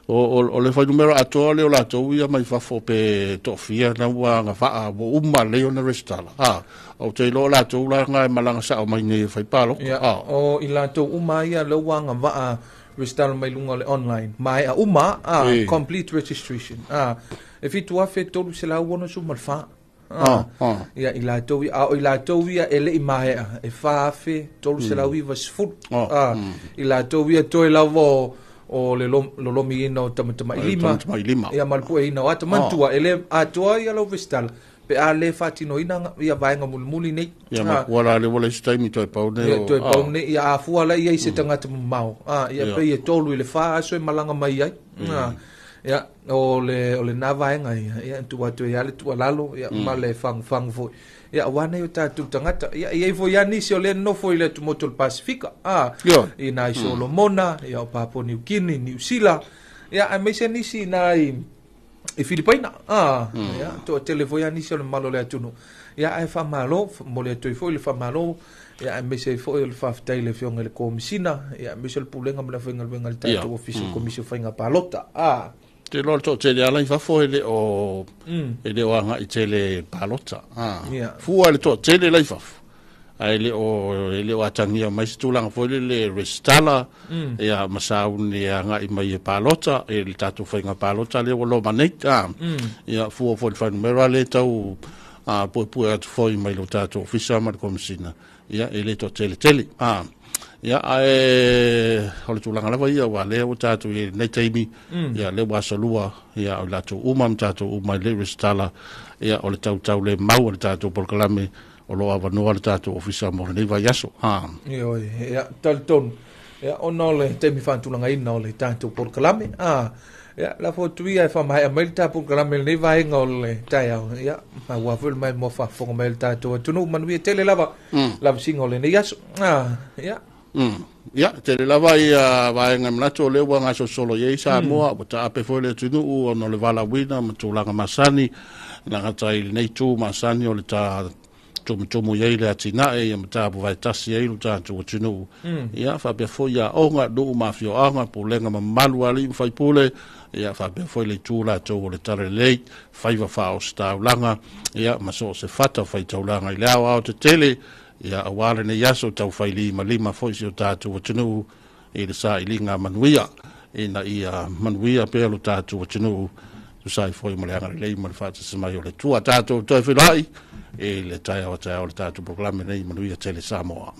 o le fuainumera atoa lea o latou ia mai fafo pe toafia na ua agavaa ua uma lelei ona resitala. A, ou te iloa o latou la na e malaga sao mai nei e fai palota. Ia, o i latou uma ia lea ua agavaa resitala mai luga o le online, maea uma, a, complete registration, a, e 7,364. Ia, i latou ia, a o i latou ia e le i maea, e 4,390. I latou ia toe lava o le lolomiina o tamatamailima. Tamatamailima. Ia, ma le pueina o ata. Manatua, e le atoa ia lau resitala, pe a le faatinoina ia vaega mulimuli nei. Ia, ma kua la le wala isi taimi toe pau nei. Ia, toe pau nei. Ia, a fua la ia i se tagata mamao. Ia, pei e 3 i le 4 aso e malaga mai ai. Ia, o le, o lena vaega ia, ia, tuu atu ai lava le tuualalo, ia, ma le fagufagu foi. Ia, aua nei o tatou tagata. Ia, e i ai foi lava nisi o lea e nonofo i le atumotu o le Pasifika, i nai Solomona, ia, o Papua Niu Kini, Niu Sila, ia, aemaise nisi i nai i Filipaina, ia, toatele foi lava nisi o le mamalu o le atunuu. Ia, ae faamalo, momoli atu ai foi le faamalo, ia, aemaise ai foi o le faafetai i le Afioga i le Komesina, ia, aemaise o le Pulega ma le aufaigaluega a le tatou Ofisa o Komisi o Faiga Palota. Te iloa o le toatele lava la i fafo e le o e le o agai tele palota. Fua i le toatele la i fafo, ae le o atagia mai se tulaga foi lele resitala, ia, ma sauni e agai mai e palota e le tatou faiga palota lea ua loma nei. Ia, fua foi i le fuainumera lea tau puepue atu foi mai lo tatou ofisa ma le komesina, ia, e le toatele tele. Ia, ae o le tulaga lava ia, ua lea ua tatou i lenei taimi, ia, lea ua aso lua, ia, o latou uma ma tatou uma i le resitala, ia, o le tautau le mau o le tatou polokalame, o lo o avanoa le tatou ofisa mo lenei vaiaso. Ioe, ia, talitonu, ia, ona o le taimi faatulagaina o le tatou polokalame, ia, lafo atu ia e faamaea mai le tatou polokalame i lenei vaega o le taeao, ia, aua foi le maimoa faafofoga mai o le tatou atunuu, manuia tele lava lavasiga o lenei aso. Ia. Ia, tele lava ia vaega e manatu o lea ua gasolosolo i ai Samoa, ua taape foi le atunuu ona o le valaauina ma tulaga masani, lagata i lenei itu masani o le ta tumutumu i ai le atinae ia ma tapuvae tasi ai lo tatou atunuu. Ia, faapea foi aoga, nuu ma afioaga, pulega mamalu a alii ma faipule, ia, faapea foi le itu latou o le talalelei, faiva faaositaulaga, ia, ma so o se fata faitaulaga i le aoao tetele, ia, aua lenei aso tau failimalima foi si o tatou atunuu i le sailiga manuia, ina ia manuia pea lo tatou atunuu, tusa ai foi ma le agalelei ma le faatasi mai o le Atua. Tatou toe feiloai i le taeao a taeao o le tatou polokalame nei. Manuia tele Samoa.